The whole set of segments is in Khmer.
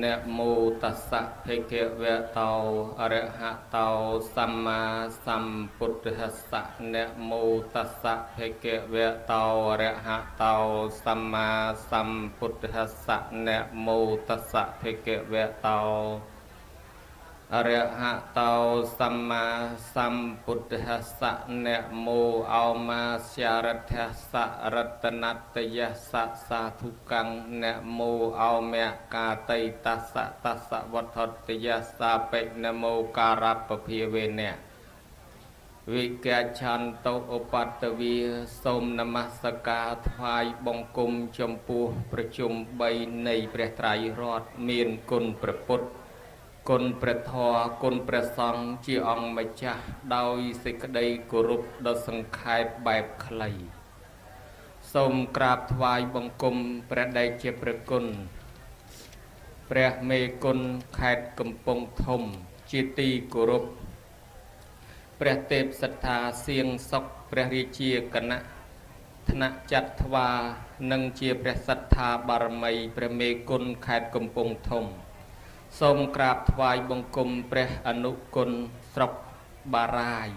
នមោតស្សៈភិក្ខវៈតោអរហតោសម្មាសម្ពុទ្ធស្សៈនមោតស្សៈភិក្ខវៈតោអរហតោសម្មាសម្ពុទ្ធស្សៈនមោតស្សៈភិក្ខវៈតោអរហតោសម្មាសម្ពុទ្ធស្សៈនមោអោមាស្យារដ្ឋស្សៈរតនតយស្សៈសាធុកੰនមោអោមកាតីតស្សៈតស្សៈវត្ថតយស្សៈបិនមោការពភាវេនៈវិកឆន្តុឧបតវីសូមនមស្ការថ្វាយបង្គំចំពោះប្រជុំ3នៃព្រះត្រៃរតន៍មានគុណព្រះពុទ្ធគុណព្រះធម៌គុណព្រះសង្ឃជាអង្គម្ចាស់ដោយសេចក្តីគោរពដ៏សង្ខេបបែបខ្លីសូមក្រាបថ្វាយបង្គំព្រះតេជព្រះគុណព្រះមេគុណខេត្តកំពង់ធំជាទីគោរពព្រះទេពសត្ថាសៀងសុកព្រះរាជាគណៈថ្នាក់ចត្វានិងជាព្រះសត្ថាបារមីព្រះមេគុណខេត្តកំពង់ធំសូមក្រាបថ្វាយបង្គំព្រះអនុគុណស្រុកបារាយ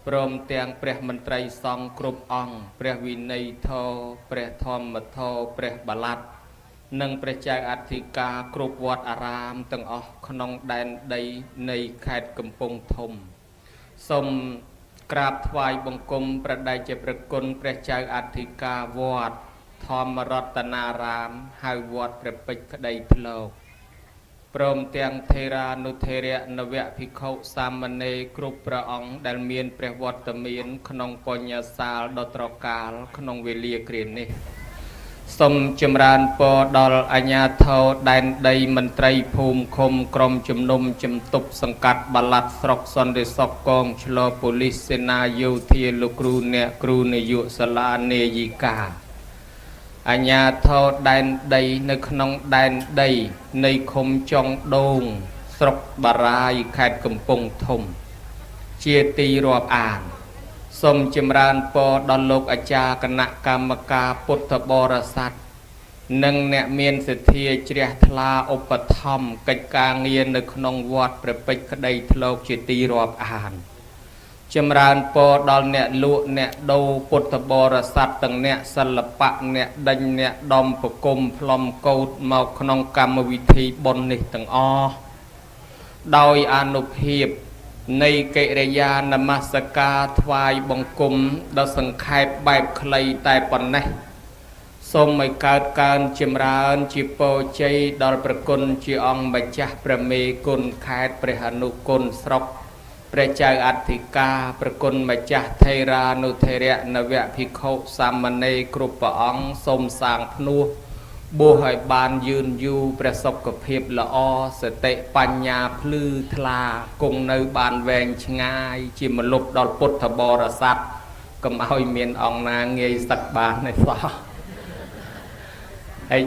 ព្រមទាំងព្រះមន្ត្រីសង្ឃគ្រប់អង្គព្រះវិន័យធរព្រះធម្មធរព្រះបល័តនិងព្រះចៅអធិការគ្រប់វត្តអារាមទាំងអស់ក្នុងដែនដីនៃខេត្តកំពង់ធំសូមក្រាបថ្វាយបង្គំព្រះតេជព្រះគុណព្រះចៅអធិការវត្តធម្មរតនារាមហៅវត្តព្រះពេជ្រក្តីធ្លោកព្រមទាំងថេរានុថេរៈនវភិក្ខុសាមណេរគ្រប់ព្រះអង្គដែលមានព្រះវត្តមានក្នុងបញ្ញសាលដ៏ត្រកាលក្នុងវេលាគ្រានេះសូមចម្រើនពរដល់អាជ្ញាធរដែនដីមន្ត្រីភូមិឃុំក្រុមជំនុំជំទប់សង្កាត់បាឡាត់ស្រុកសន្តិសុខកងឆ្លប៉ូលីសសេនាយោធាលោកគ្រូអ្នកគ្រូនាយកសាលានាយិកាអាជ្ញាធរដែនដីនៅក្នុងដែនដីនៃឃុំចុងដូងស្រុកបារាយខេត្តកំពង់ធំជាទីរាប់អានសូមចម្រើនពរដល់លោកអាចារ្យគណៈកម្មការពុទ្ធបរិស័ទនិងអ្នកមានសទ្ធាជ្រះថ្លាឧបត្ថម្ភកិច្ចការងារនៅក្នុងវត្តព្រះពេជ្រក្តីធ្លោកជាទីរាប់អានចម្រើនពរដល់អ្នកលក់អ្នកដូរពុទ្ធបរិស័ទទាំងអ្នកសិល្បៈអ្នកដេញអ្នកដំប្រគំផ្លុំកោតមកក្នុងកម្មវិធីបុណ្យនេះទាំងអស់ដោយអានុភាពនៃកិរិយានមស្ការថ្វាយបង្គំដ៏សង្ខេបបែបខ្លីតែប៉ុណ្ណេះសូមឲ្យកើតកើនចម្រើនជាពរជ័យដល់ព្រះគុណជាអង្គម្ចាស់ព្រះមេគុណខេត្តព្រះអនុគុណស្រុកព្រះចៅអធិការព្រះគុណម្ចាស់ថេរានុថេរៈនវភិក្ខុសាមណេរគ្រប់ព្រះអង្គសូមសាងភ្នោះបួសឲ្យបានយឺនយូរព្រះសុខភាពល្អសតិបញ្ញាភ្លឺថ្លាគង់នៅបានវែងឆ្ងាយជាមលុបដល់ពុទ្ធបរិស័ទកុំឲ្យមានអង្គណាងាយសឹកបានទេសោះហើយ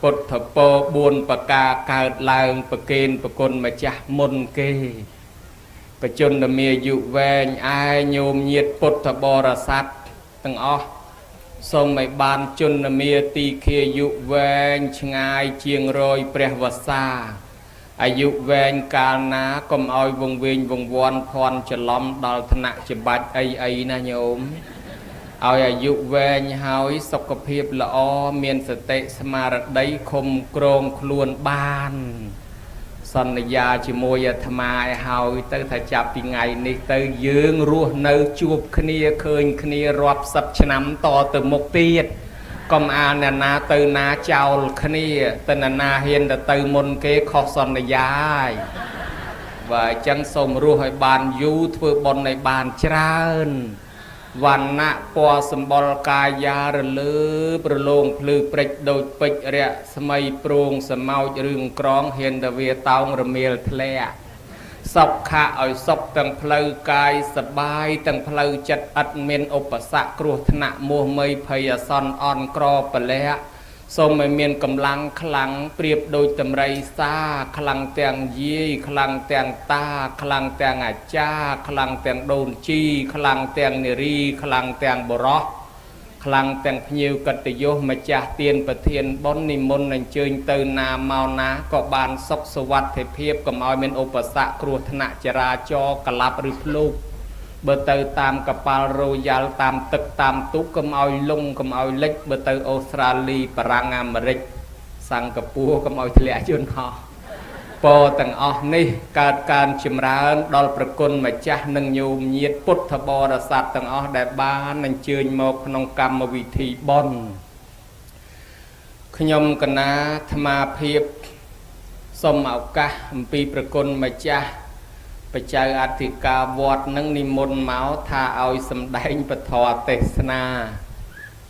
ពុទ្ធពរ4ប្រការកើតឡើងប្រគេនប្រគុណម្ចាស់មុនគេបជនមាយុវែងឯញោមញាតពុទ្ធបរិស័ទទាំងអស់សូមឲ្យបានជនមាទីខាយុវែងឆ្ងាយជាងរយព្រះវស្សាអាយុវែងកាលណាកុំឲ្យវង្វេងវង្វាន់ភ័ន្តច្រឡំដល់ថ្នាក់ច្បាច់អីអីណាញោមឲ្យអាយុវែងហើយសុខភាពល្អមានសតិស្មារតីឃុំក្រងខ្លួនបានសន្យាជាមួយអាត្មាឲ្យហើយទៅថាចាប់ពីថ្ងៃនេះទៅយើងរស់នៅជួបគ្នាឃើញគ្នារាប់សិបឆ្នាំតទៅមុខទៀតកុំអាលអ្នកណាទៅណាចោលគ្នាទៅអ្នកណាហ៊ានទៅមុនគេខុសសន្យាហើយបើអញ្ចឹងសូមរស់ឲ្យបានយូរធ្វើបុណ្យឲ្យបានច្រើនវណ្ណៈពណ៌សម្បុរកាយារលើបរលោងភ្លឺព្រិចដូចពេជ្ររស្មីព្រូងសមោចរឿងក្រងហ៊ានតវាតោងរមៀលធ្លាក់សុខៈឲ្យសុខទាំងផ្លូវកាយសបាយទាំងផ្លូវចិត្តឥតមានឧបសគ្គគ្រោះថ្នាក់មោះមៃភ័យអាសន្នអន់ក្រពលៈសូមឲ្យមានកម្លាំងខ្លាំងប្រៀបដូចតម្រៃសាខ្លាំងទាំងយាយខ្លាំងទាំងតាខ្លាំងទាំងអាចារ្យខ្លាំងទាំងដូនជីខ្លាំងទាំងនារីខ្លាំងទាំងបុរស ខ្លាំងទាំងភ្ញៀវកិត្តិយសម្ចាស់ទានប្រធានបុណ្យនិមន្តអញ្ជើញទៅណាមកណាក៏បានសុខសុវត្ថិភាពកុំឲ្យមានឧបសគ្គគ្រោះថ្នាក់ចរាចរណ៍ក្លាប់ឬភ្លូកបើទៅតាមកប៉ាល់រ៉ូយ៉ាល់តាមទឹកតាមទូកកុំឲ្យលង់កុំឲ្យលិចបើទៅអូស្ត្រាលីបារាំងអាមេរិកសិង្ហបុរីកុំឲ្យធ្លាក់យន្តហោះពរទាំងអស់នេះកើតកើនចម្រើនដល់ប្រគុណម្ចាស់និងញោមញាតពុទ្ធបរិស័ទទាំងអស់ដែលបានអញ្ជើញមកក្នុងកម្មវិធីបុណ្យខ្ញុំកណាអាត្មាភាពសូមឱកាសអំពីប្រគុណម្ចាស់បច្ចៅអធិការវត្តនឹងនិមន្តមកថាឲ្យសម្ដែងពធទេសនា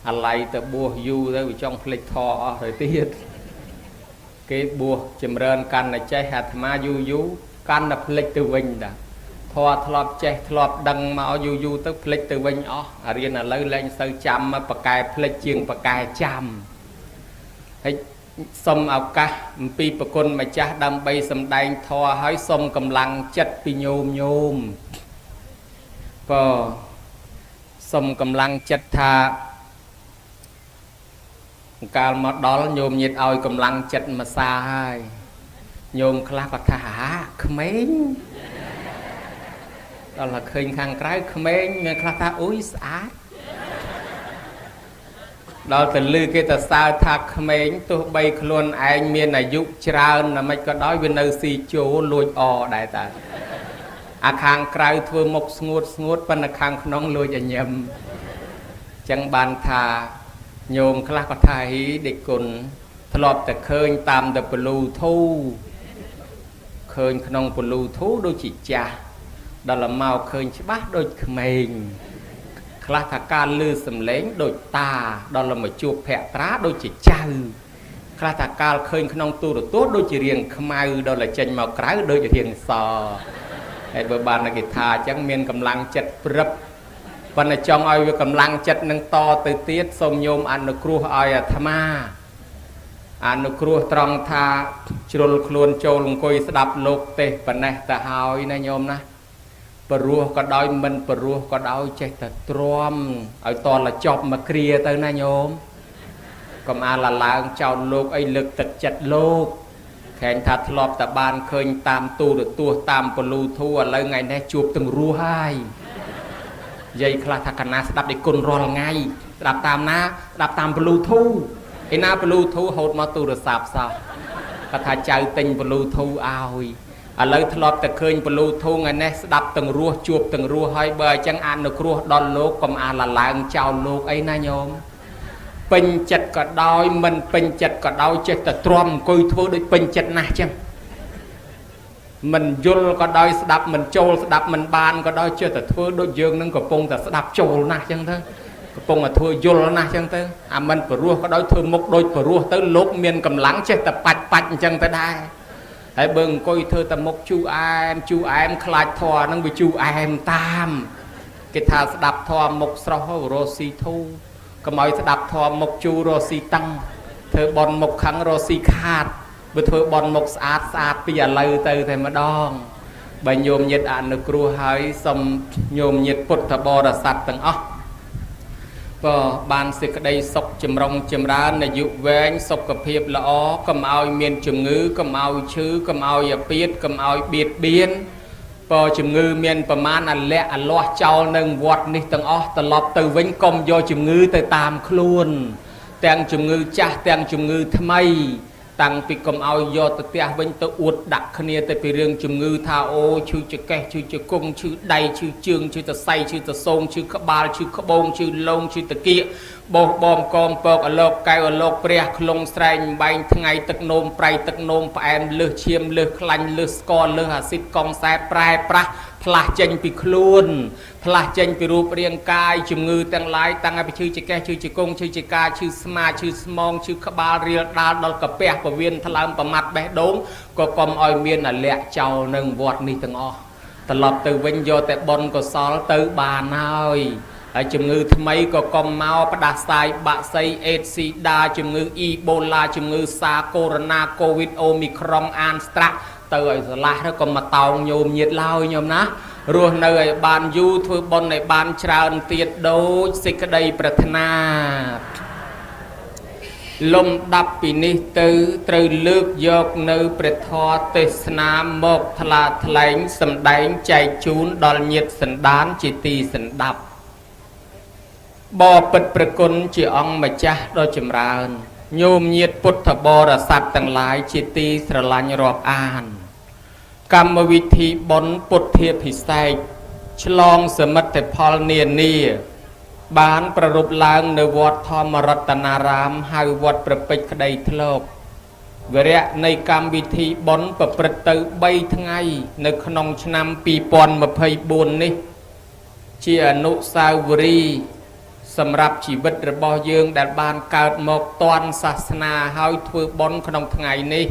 អាឡ័យទៅបួសយូរទៅវាចង់ភ្លេចធម៌អស់ទៅទៀតគេបួសចម្រើនកាន់តែចេះអាត្មាយូរយូរកាន់តែភ្លេចទៅវិញតាធម៌ធ្លាប់ចេះធ្លាប់ដឹងមកយូរយូរទៅភ្លេចទៅវិញអស់អារៀនឥឡូវលែងសូវចាំបកែភ្លេចជាងបកែចាំហើយសូមឱកាសអំពីប្រគុណម្ចាស់ដើម្បីសម្ដែងធម៌ឲ្យសូមកម្លាំងចិត្តពីញោមញោមក៏សូមកម្លាំងចិត្តថាកាលមកដល់ញោមញាតឲ្យកម្លាំងចិត្តមកសាហើយញោមខ្លះក៏ថាហាក្មេងដល់តែឃើញខាងក្រៅក្មេងមានខ្លះថាអ៊ុយស្អាតដល់ទៅលឺគេទៅសើថាក្មេងទោះបីខ្លួនឯងមានអាយុច្រើនណាស់មិនក៏ដោយវានៅស៊ីជោលួចអដែរតាអាខាងក្រៅធ្វើមុខស្ងួតស្ងួតប៉ុន្តែខាងក្នុងលួចឲ្យញឹមចឹងបានថាញោមខ្លះក៏ថាហ៊ីដេចគុណធ្លាប់តែឃើញតាមតែ Bluetooth ឃើញក្នុង Bluetooth ដូចជាចាស់ដល់មកឃើញច្បាស់ដូចក្មេងខ្លះថាការលឺសំឡេងដូចតាដល់មកជួបភក្ត្រាដូចជាចៅខ្លះថាកាលឃើញក្នុងទូរទស្សន៍ដូចជារៀងខ្មៅដល់តែចេញមកក្រៅដូចរៀងសហើយបើបានគេថាអញ្ចឹងមានកម្លាំងចិត្តព្រឹបប៉ុន្តែចង់ឲ្យវាកម្លាំងចិត្តនឹងតទៅទៀតសូមញោមអនុគ្រោះឲ្យអាត្មាអនុគ្រោះត្រង់ថាជ្រុលខ្លួនចូលអង្គុយស្ដាប់លោកទេសប៉ុណ្ណេះទៅហើយណាញោមណាព្រោះក៏ដោយមិនព្រោះក៏ដោយចេះតែទ្រាំឲ្យតលចប់មកគ្រាទៅណាញោមកុំអាលឡើងចោលលោកអីលើកទឹកចិត្តលោកខែងថាធ្លាប់តែបានឃើញតាមទូរទស្សន៍តាម Bluetooth ឥឡូវថ្ងៃនេះជួបទាំងរស់ហើយយាយខ្លះថាកណាស្ដាប់ដេគុណរាល់ថ្ងៃស្ដាប់តាមណាស្ដាប់តាម Bluetooth ឯណា Bluetooth ហូតមកទូរស័ព្ទសោះគាត់ថាចៅទិញ Bluetooth ឲ្យឥឡូវធ្លាប់តែឃើញ Bluetooth ថ្ងៃនេះស្ដាប់ទាំងរស់ជួបទាំងរស់ហើយបើអញ្ចឹងអនុគ្រោះដល់លោកកុំអាលឡើងចោលលោកអីណាញោមពេញចិត្តក៏ដោយមិនពេញចិត្តក៏ដោយចេះតែទ្រាំអង្គុយធ្វើដូចពេញចិត្តណាស់ចឹងមិនយល់ក៏ដោយស្ដាប់មិនចូលស្ដាប់មិនបានក៏ដោយចេះតែធ្វើដូចយើងនឹងកំពុងតែស្ដាប់ចូលណាស់ចឹងទៅកំពុងតែធ្វើយល់ណាស់ចឹងទៅអាមិនព្រោះក៏ដោយធ្វើមុខដូចព្រោះទៅលោកមានកម្លាំងចេះតែបាច់បាច់អញ្ចឹងទៅដែរហើយបើអង្គុយធ្វើតែមុខជូអែមជូអែមខ្លាចធွာនឹងវាជូអែមតាមគេថាស្ដាប់ធွာមុខស្រស់រស់ស៊ីធូកុំឲ្យស្ដាប់ធွာមុខជូររស់ស៊ីតឹងធ្វើបន់មុខខឹងរស់ស៊ីខាតបើធ្វើបន់មុខស្អាតស្អាតពីឥឡូវទៅតែម្ដងបើញោមញាតអនុគ្រោះហើយសូមញោមញាតពុទ្ធបរិស័ទទាំងអស់ក៏បានសេចក្តីសុខចម្រុងចម្រើនអាយុវែងសុខភាពល្អកុំឲ្យមានជំងឺកុំឲ្យឈឺកុំឲ្យអាពាតកុំឲ្យបៀតបៀនបើជំងឺមានប្រមាណអាលាក់អាលាស់ចោលនឹងវត្តនេះទាំងអស់ត្រឡប់ទៅវិញកុំយកជំងឺទៅតាមខ្លួនទាំងជំងឺចាស់ទាំងជំងឺថ្មីតាំងពីកុំឲ្យយកទៅផ្ទះវិញទៅអួតដាក់គ្នាទៅពីរឿងជំងឺថាអូឈឺចកេះឈឺជង្គង់ឈឺដៃឈឺជើងឈឺតសៃឈឺតសោងឈឺក្បាលឈឺក្បូងឈឺលងឈឺតាគៀកបោះបំកងពកអលោកកែវអលោកព្រះខ្លងស្រែងបែងថ្ងៃទឹកនោមប្រៃទឹកនោមផ្អែមលើសឈាមលើសខ្លាញ់លើសស្ករលើសអាស៊ីតកង់សែប្រែប្រាស់ផ្លាស់ចេញពីខ្លួនផ្លាស់ចេញពីរូបរាងកាយជំងឺទាំងឡាយតាំងពីឈឺចកេះឈឺជង្គង់ឈឺចកាឈឺស្មាឈឺស្មងឈឺក្បាលរៀលដាលដល់កាពះពវៀនថ្លើមប្រមាត់បេះដូងក៏កុំឲ្យមានអាលាក់ចោលនឹងវត្តនេះទាំងអស់ត្រឡប់ទៅវិញយកតែបុណ្យកុសលទៅបានហើយហើយជំងឺថ្មីក៏កុំមកផ្ដាសាយបាក់សីអេដស៊ីដាជំងឺអ៊ីបូឡាជំងឺសាកូរ៉ូណាកូវីដអូមីក្រុងអានស្ត្រាក់ទៅឲ្យស្រឡះទៅកុំមកតោងញោមញាតឡើយញោមណា រស់នៅឲ្យបានយូរធ្វើបុណ្យឲ្យបានច្រើនទៀតដូចសេចក្តីប្រាថ្នាលំដាប់ពីនេះទៅត្រូវលើកយកនៅព្រះធម៌ទេសនាមកថ្លាថ្លែងសម្ដែងចែកជូនដល់ញាតិសន្តានជាទីសន្តាប់បពិតប្រគុណជាអង្គម្ចាស់ដ៏ចម្រើនញោមញាតិពុទ្ធបរិស័ទទាំងឡាយជាទីស្រឡាញ់រាប់អានកម្មវិធីបុណ្យពុទ្ធាភិសេកឆ្លងសមិទ្ធផលនានាបានប្រារព្ធឡើងនៅវត្តធម្មរតនារាមហៅវត្តប្រពេចក្តីធ្លកវរៈនៃកម្មវិធីបុណ្យប្រព្រឹត្តទៅ3ថ្ងៃនៅក្នុងឆ្នាំ2024នេះជាអនុស្សាវរីយ៍សម្រាប់ជីវិតរបស់យើងដែលបានកើតមកទាន់សាសនាហើយធ្វើបុណ្យក្នុងថ្ងៃនេះ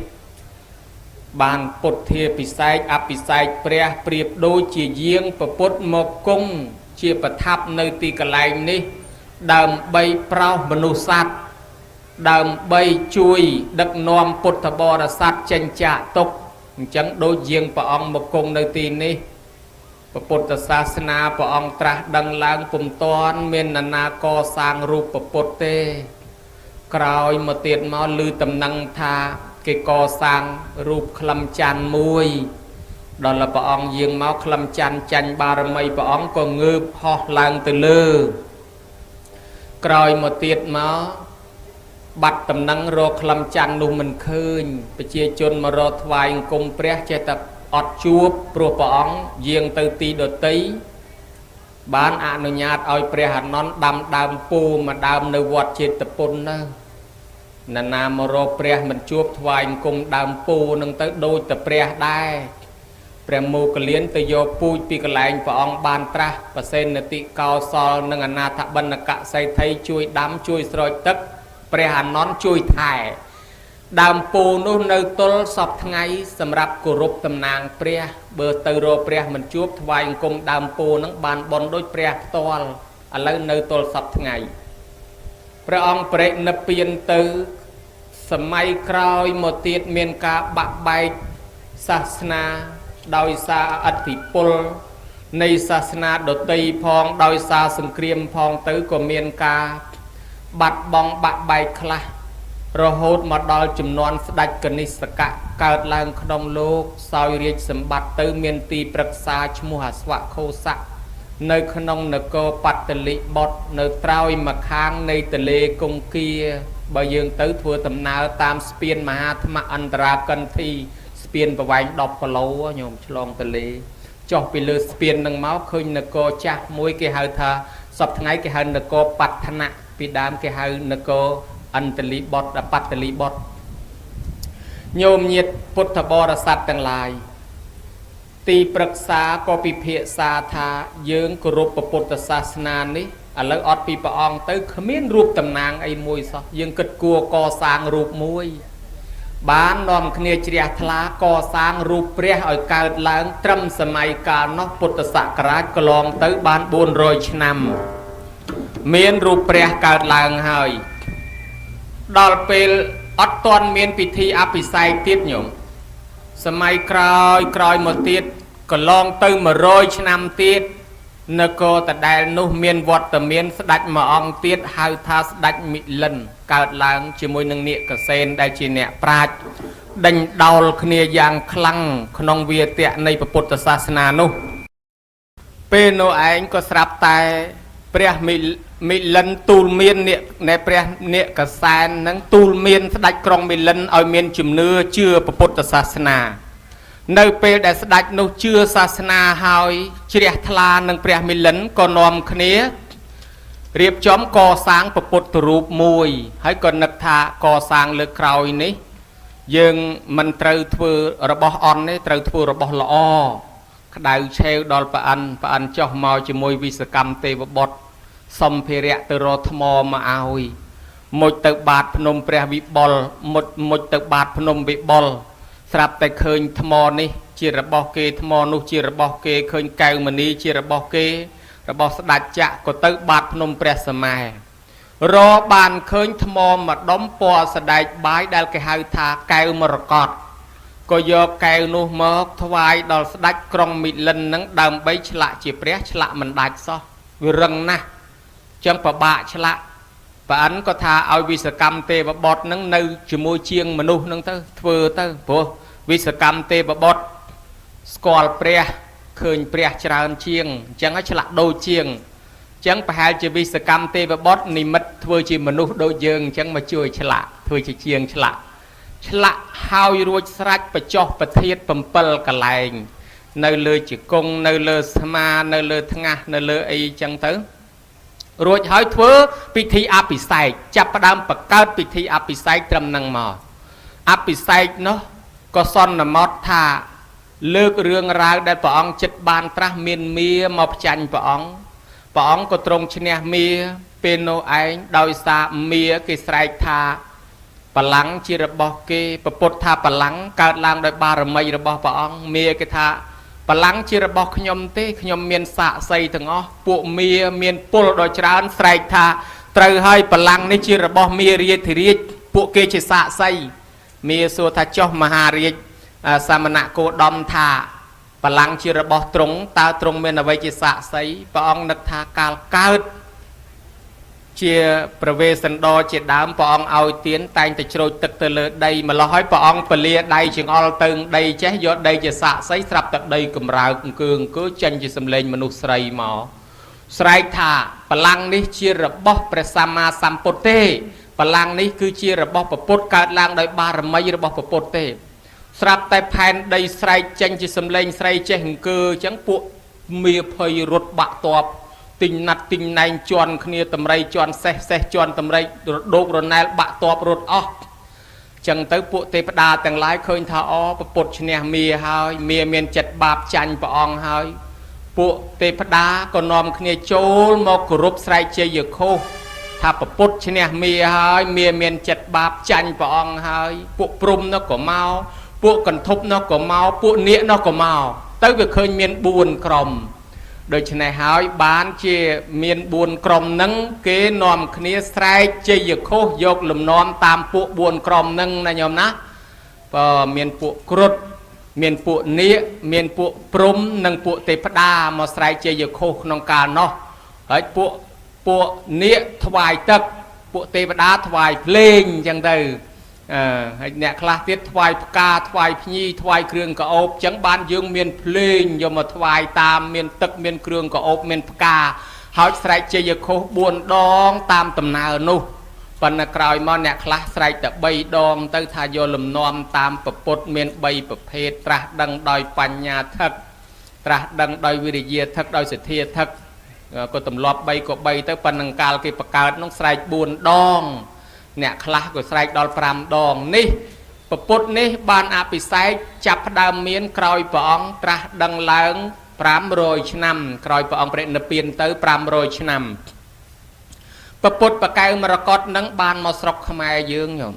បានពុទ្ធាភិសេកអភិសេកព្រះប្រៀបដូចជាយាងពពុទ្ធមកគង់ជាប្រថាប់នៅទីកន្លែងនេះដើម្បីប្រោសមនុស្សសត្វដើម្បីជួយដឹកនាំពុទ្ធបរិស័ទចេញចាកទុក្ខអញ្ចឹងដូចយាងព្រះអង្គមកគង់នៅទីនេះព្រះពុទ្ធសាសនាព្រះអង្គត្រាស់ដឹងឡើងពុំទាន់មាននរណាកសាងរូបព្រះពុទ្ធទេក្រោយមកទៀតមកឮតំណែងថាគេកសាងរូបក្លឹមច័ន្ទមួយដល់ព្រះអង្គយាងមកក្លឹមច័ន្ទចាញ់បារមីព្រះអង្គក៏ងើបហោះឡើងទៅលើក្រោយមកទៀតមកបាត់តំណែងរកក្លឹមច័ន្ទនោះមិនឃើញប្រជាជនមករកថ្វាយអង្គមព្រះចេះតែអត់ជួបព្រោះព្រះអង្គយាងទៅទីដតីបានអនុញ្ញាតឲ្យព្រះអានន្ទដាំដើមពូមកដើមនៅវត្តចេតពុនណានរណាមករកព្រះមិនជួបថ្វាយអង្គមដើមពូនឹងទៅដូចតែព្រះដែរព្រះមោគលានទៅយកពូជពីកន្លែងព្រះអង្គបានត្រាស់ប្រសេនតិកោសលនិងអនាថបណ្ឌកសេដ្ឋីជួយដាំជួយស្រោចទឹកព្រះអានន្ទជួយថែដើមពូនោះនៅទល់សពថ្ងៃសម្រាប់គោរពតំណាងព្រះបើទៅរកព្រះមិនជួបថ្វាយអង្គមដើមពូនឹងបានបុណ្យដូចព្រះផ្ទាល់ឥឡូវនៅទល់សពថ្ងៃព្រះអង្គបរិនិព្វានទៅសម័យក្រោយមកទៀតមានការបាក់បែកសាសនាដោយសារអធិពលនៃសាសនាដតីផងដោយសារសង្គ្រាមផងទៅក៏មានការបាត់បង់បាក់បែកខ្លះរហូតមកដល់ចំនួនស្ដេចកនិស្កៈកើតឡើងក្នុងលោកសោយរាជសម្បត្តិទៅមានទីប្រឹក្សាឈ្មោះអស្វខោសៈនៅក្នុងនគរបត្តលិបុត្រនៅត្រើយម្ខាងនៃទលេគង្គាបើយើងទៅធ្វើដំណើរតាមស្ពានមហាធម្មអន្តរាកិន្ធីស្ពានប្រវែង10គីឡូញោមឆ្លងទលេចុះពីលើស្ពាននឹងមកឃើញនគរចាស់មួយគេហៅថាសប្តាហ៍ថ្ងៃគេហៅនគរបដ្ឋនៈពីដើមគេហៅនគរអន្តលិបុត្របត្តលិបុត្រញោមញាតិពុទ្ធបរិស័ទទាំងឡាយទីប្រឹក្សាក៏ពិភាក្សាថាយើងគោរពពុទ្ធសាសនានេះឥឡូវអត់ពីព្រះអង្គទៅគ្មានរូបតំណាងអីមួយសោះយើងគិតគួរកសាងរូបមួយបាននាំគ្នាជ្រះថ្លាកសាងរូបព្រះឲ្យកើតឡើងត្រឹមសម័យកាលនោះពុទ្ធសករាជកន្លងទៅបាន400ឆ្នាំមានរូបព្រះកើតឡើងហើយដល់ពេលអត់ទាន់មានពិធីអភិសេកទៀតញោមសម័យក្រោយក្រោយមកទៀតកន្លងទៅ100ឆ្នាំទៀតនគរតដែលនោះមានវត្តមានស្ដេចមួយអង្គទៀតហៅថាស្ដេចមិលិនកើតឡើងជាមួយនឹងនាគកសេនដែលជាអ្នកប្រាជ្ញដេញដោលគ្នាយ៉ាងខ្លាំងក្នុងវាទៈនៃពុទ្ធសាសនានោះពេលនោះឯងក៏ស្រាប់តែព្រះមិលិនទូលមាននាគនៃព្រះនាគកសែននឹងទូលមានស្ដេចក្រុងមិលិនឲ្យមានជំនឿជឿពុទ្ធសាសនានៅពេលដែលស្ដេចនោះជឿសាសនាហើយជ្រះថ្លានឹងព្រះមិលិនក៏នាំគ្នារៀបចំកសាងពុទ្ធរូបមួយហើយក៏នឹកថាកសាងលើក្រោយនេះយើងមិនត្រូវធ្វើរបស់អន់ទេត្រូវធ្វើរបស់ល្អក្តៅឆេវដល់ប្រអិនប្រអិនចុះមកជាមួយវិសកម្មទេវបុត្រសម្ភារៈទៅរកថ្មមកឲ្យមុជទៅបាតភ្នំព្រះវិបុលមុជទៅបាតភ្នំវិបុលស្រាប់តែឃើញថ្មនេះជារបស់គេថ្មនោះជារបស់គេឃើញកែវមณีជារបស់គេរបស់ស្ដេចចក្រក៏ទៅបាតភ្នំព្រះសម័យរបានឃើញថ្មម្ដុំពណ៌ស្ដែកបាយដែលគេហៅថាកែវមរកត ក៏យកកែវនោះមកថ្វាយដល់ស្ដេចក្រុងមិលិននឹងដើម្បីឆ្លាក់ជាព្រះឆ្លាក់មិនដាច់សោះវារឹងណាស់ចឹងពិបាកឆ្លាក់ប្រអិនក៏ថាឲ្យវិសកម្មទេវបុត្រនឹងនៅជាមួយជាងមនុស្សនឹងទៅធ្វើទៅព្រោះវិសកម្មទេវបុត្រស្គាល់ព្រះឃើញព្រះច្រើនជាងអញ្ចឹងឲ្យឆ្លាក់ដូចជាងអញ្ចឹងប្រហែលជាវិសកម្មទេវបុត្រនិមិត្តធ្វើជាមនុស្សដូចយើងអញ្ចឹងមកជួយឆ្លាក់ធ្វើជាជាងឆ្លាក់ឆ្លាក់ហើយរួចស្រេចបញ្ចុះប្រធាត7កន្លែងនៅលើជង្គង់នៅលើស្មានៅលើថ្ងាសនៅលើអីអញ្ចឹងទៅរួចហើយធ្វើពិធីអភិសេកចាប់ផ្ដើមបង្កើតពិធីអភិសេកត្រឹមនឹងមកអភិសេកនោះក៏សន្មត់ថាលើករឿងរ៉ាវដែលព្រះអង្គចិត្តបានត្រាស់មានមាមកផ្ចាញ់ព្រះអង្គព្រះអង្គក៏ទ្រង់ឈ្នះមាពេលនោះឯងដោយសារមាគេស្រែកថាបល្ល័ង្កជារបស់គេពពុទ្ធថាបល្ល័ង្កកើតឡើងដោយបារមីរបស់ព្រះអង្គមាគេថាបល្ល័ង្កជារបស់ខ្ញុំទេខ្ញុំមានសាក្សីទាំងអស់ពួកមាមានពលដ៏ច្រើនស្រែកថាត្រូវហើយបល្ល័ង្កនេះជារបស់មារាធិរាជពួកគេជាសាក្សីមាសួរថាចុះមហារាជសមណៈគោដមថាបល្ល័ង្កជារបស់ទ្រង់តើទ្រង់មានអ្វីជាសាក្សីព្រះអង្គនឹកថាកាលកើតជាប្រវេសន្តរជាដើមព្រះអង្គឲ្យទៀនតែងតែជ្រោចទឹកទៅលើដីម្លោះហើយព្រះអង្គពលាដៃចង្អុលទៅដីចេះយកដីជាសាក្សីស្រាប់តែដីកម្រើកអង្គើអង្គើចេញជាសម្លេងមនុស្សស្រីមកស្រែកថាបល្ល័ង្កនេះជារបស់ព្រះសម្មាសម្ពុទ្ធទេបល្ល័ង្កនេះគឺជារបស់ព្រះពុទ្ធកើតឡើងដោយបារមីរបស់ព្រះពុទ្ធទេស្រាប់តែផែនដីស្រែកចេញជាសម្លេងស្រីចេះអង្គើអញ្ចឹងពួកមាភ័យរត់បាក់តបទិញណាត់ទិញណែងជន់គ្នាតម្រៃជន់សេះសេះជន់តម្រៃរដូករណែលបាក់តបរត់អស់ចឹងទៅពួកទេវតាទាំងឡាយឃើញថាអូពពុទ្ធឈ្នះមាហើយមាមានចិត្តបាបចាញ់ព្រះអង្គហើយពួកទេវតាក៏នាំគ្នាចូលមកគោរពស្រែកជ័យឃោសថាពពុទ្ធឈ្នះមាហើយមាមានចិត្តបាបចាញ់ព្រះអង្គហើយពួកព្រំនោះក៏មកពួកកន្ធប់នោះក៏មកពួកនាគនោះក៏មកទៅវាឃើញមាន4ក្រុមដូច្នេះហើយបានជាមាន4ក្រុមហ្នឹងគេនាំគ្នាស្រែកជ័យឃោសយកលំនាំតាមពួក4ក្រុមហ្នឹងណាញោមណាបើមានពួកគ្រុឌមានពួកនាគមានពួកព្រំនិងពួកទេវតាមកស្រែកជ័យឃោសក្នុងកាលនោះហើយពួកនាគថ្វាយទឹកពួកទេវតាថ្វាយភ្លេងអញ្ចឹងទៅហើយអ្នកខ្លះទៀតថ្វាយផ្កាថ្វាយភ្ញីថ្វាយគ្រឿងក្រអូបអញ្ចឹងបានយើងមានភ្លេងយកមកថ្វាយតាមមានទឹកមានគ្រឿងក្រអូបមានផ្កាហើយស្រែកជ័យឃោស4ដងតាមដំណើរនោះប៉ុន្តែក្រោយមកអ្នកខ្លះស្រែកតែ3ដងទៅថាយកលំនាំតាមពពុទ្ធមាន3ប្រភេទត្រាស់ដឹងដោយបញ្ញាធឹកត្រាស់ដឹងដោយវិរិយាធឹកដោយសទ្ធាធឹកក៏ទម្លាប់3ក៏3ទៅប៉ុណ្ណឹងកាលគេបង្កើតនោះស្រែក4ដងអ្នកខ្លះក៏ស្រែកដល់5ដងនេះពពុទ្ធនេះបានអភិសេកចាប់ផ្ដើមមានក្រោយព្រះអង្គត្រាស់ដឹងឡើង500ឆ្នាំក្រោយព្រះអង្គព្រះនិព្វានទៅ500ឆ្នាំពពុទ្ធបកែវមរកតនឹងបានមកស្រុកខ្មែរយើងញោម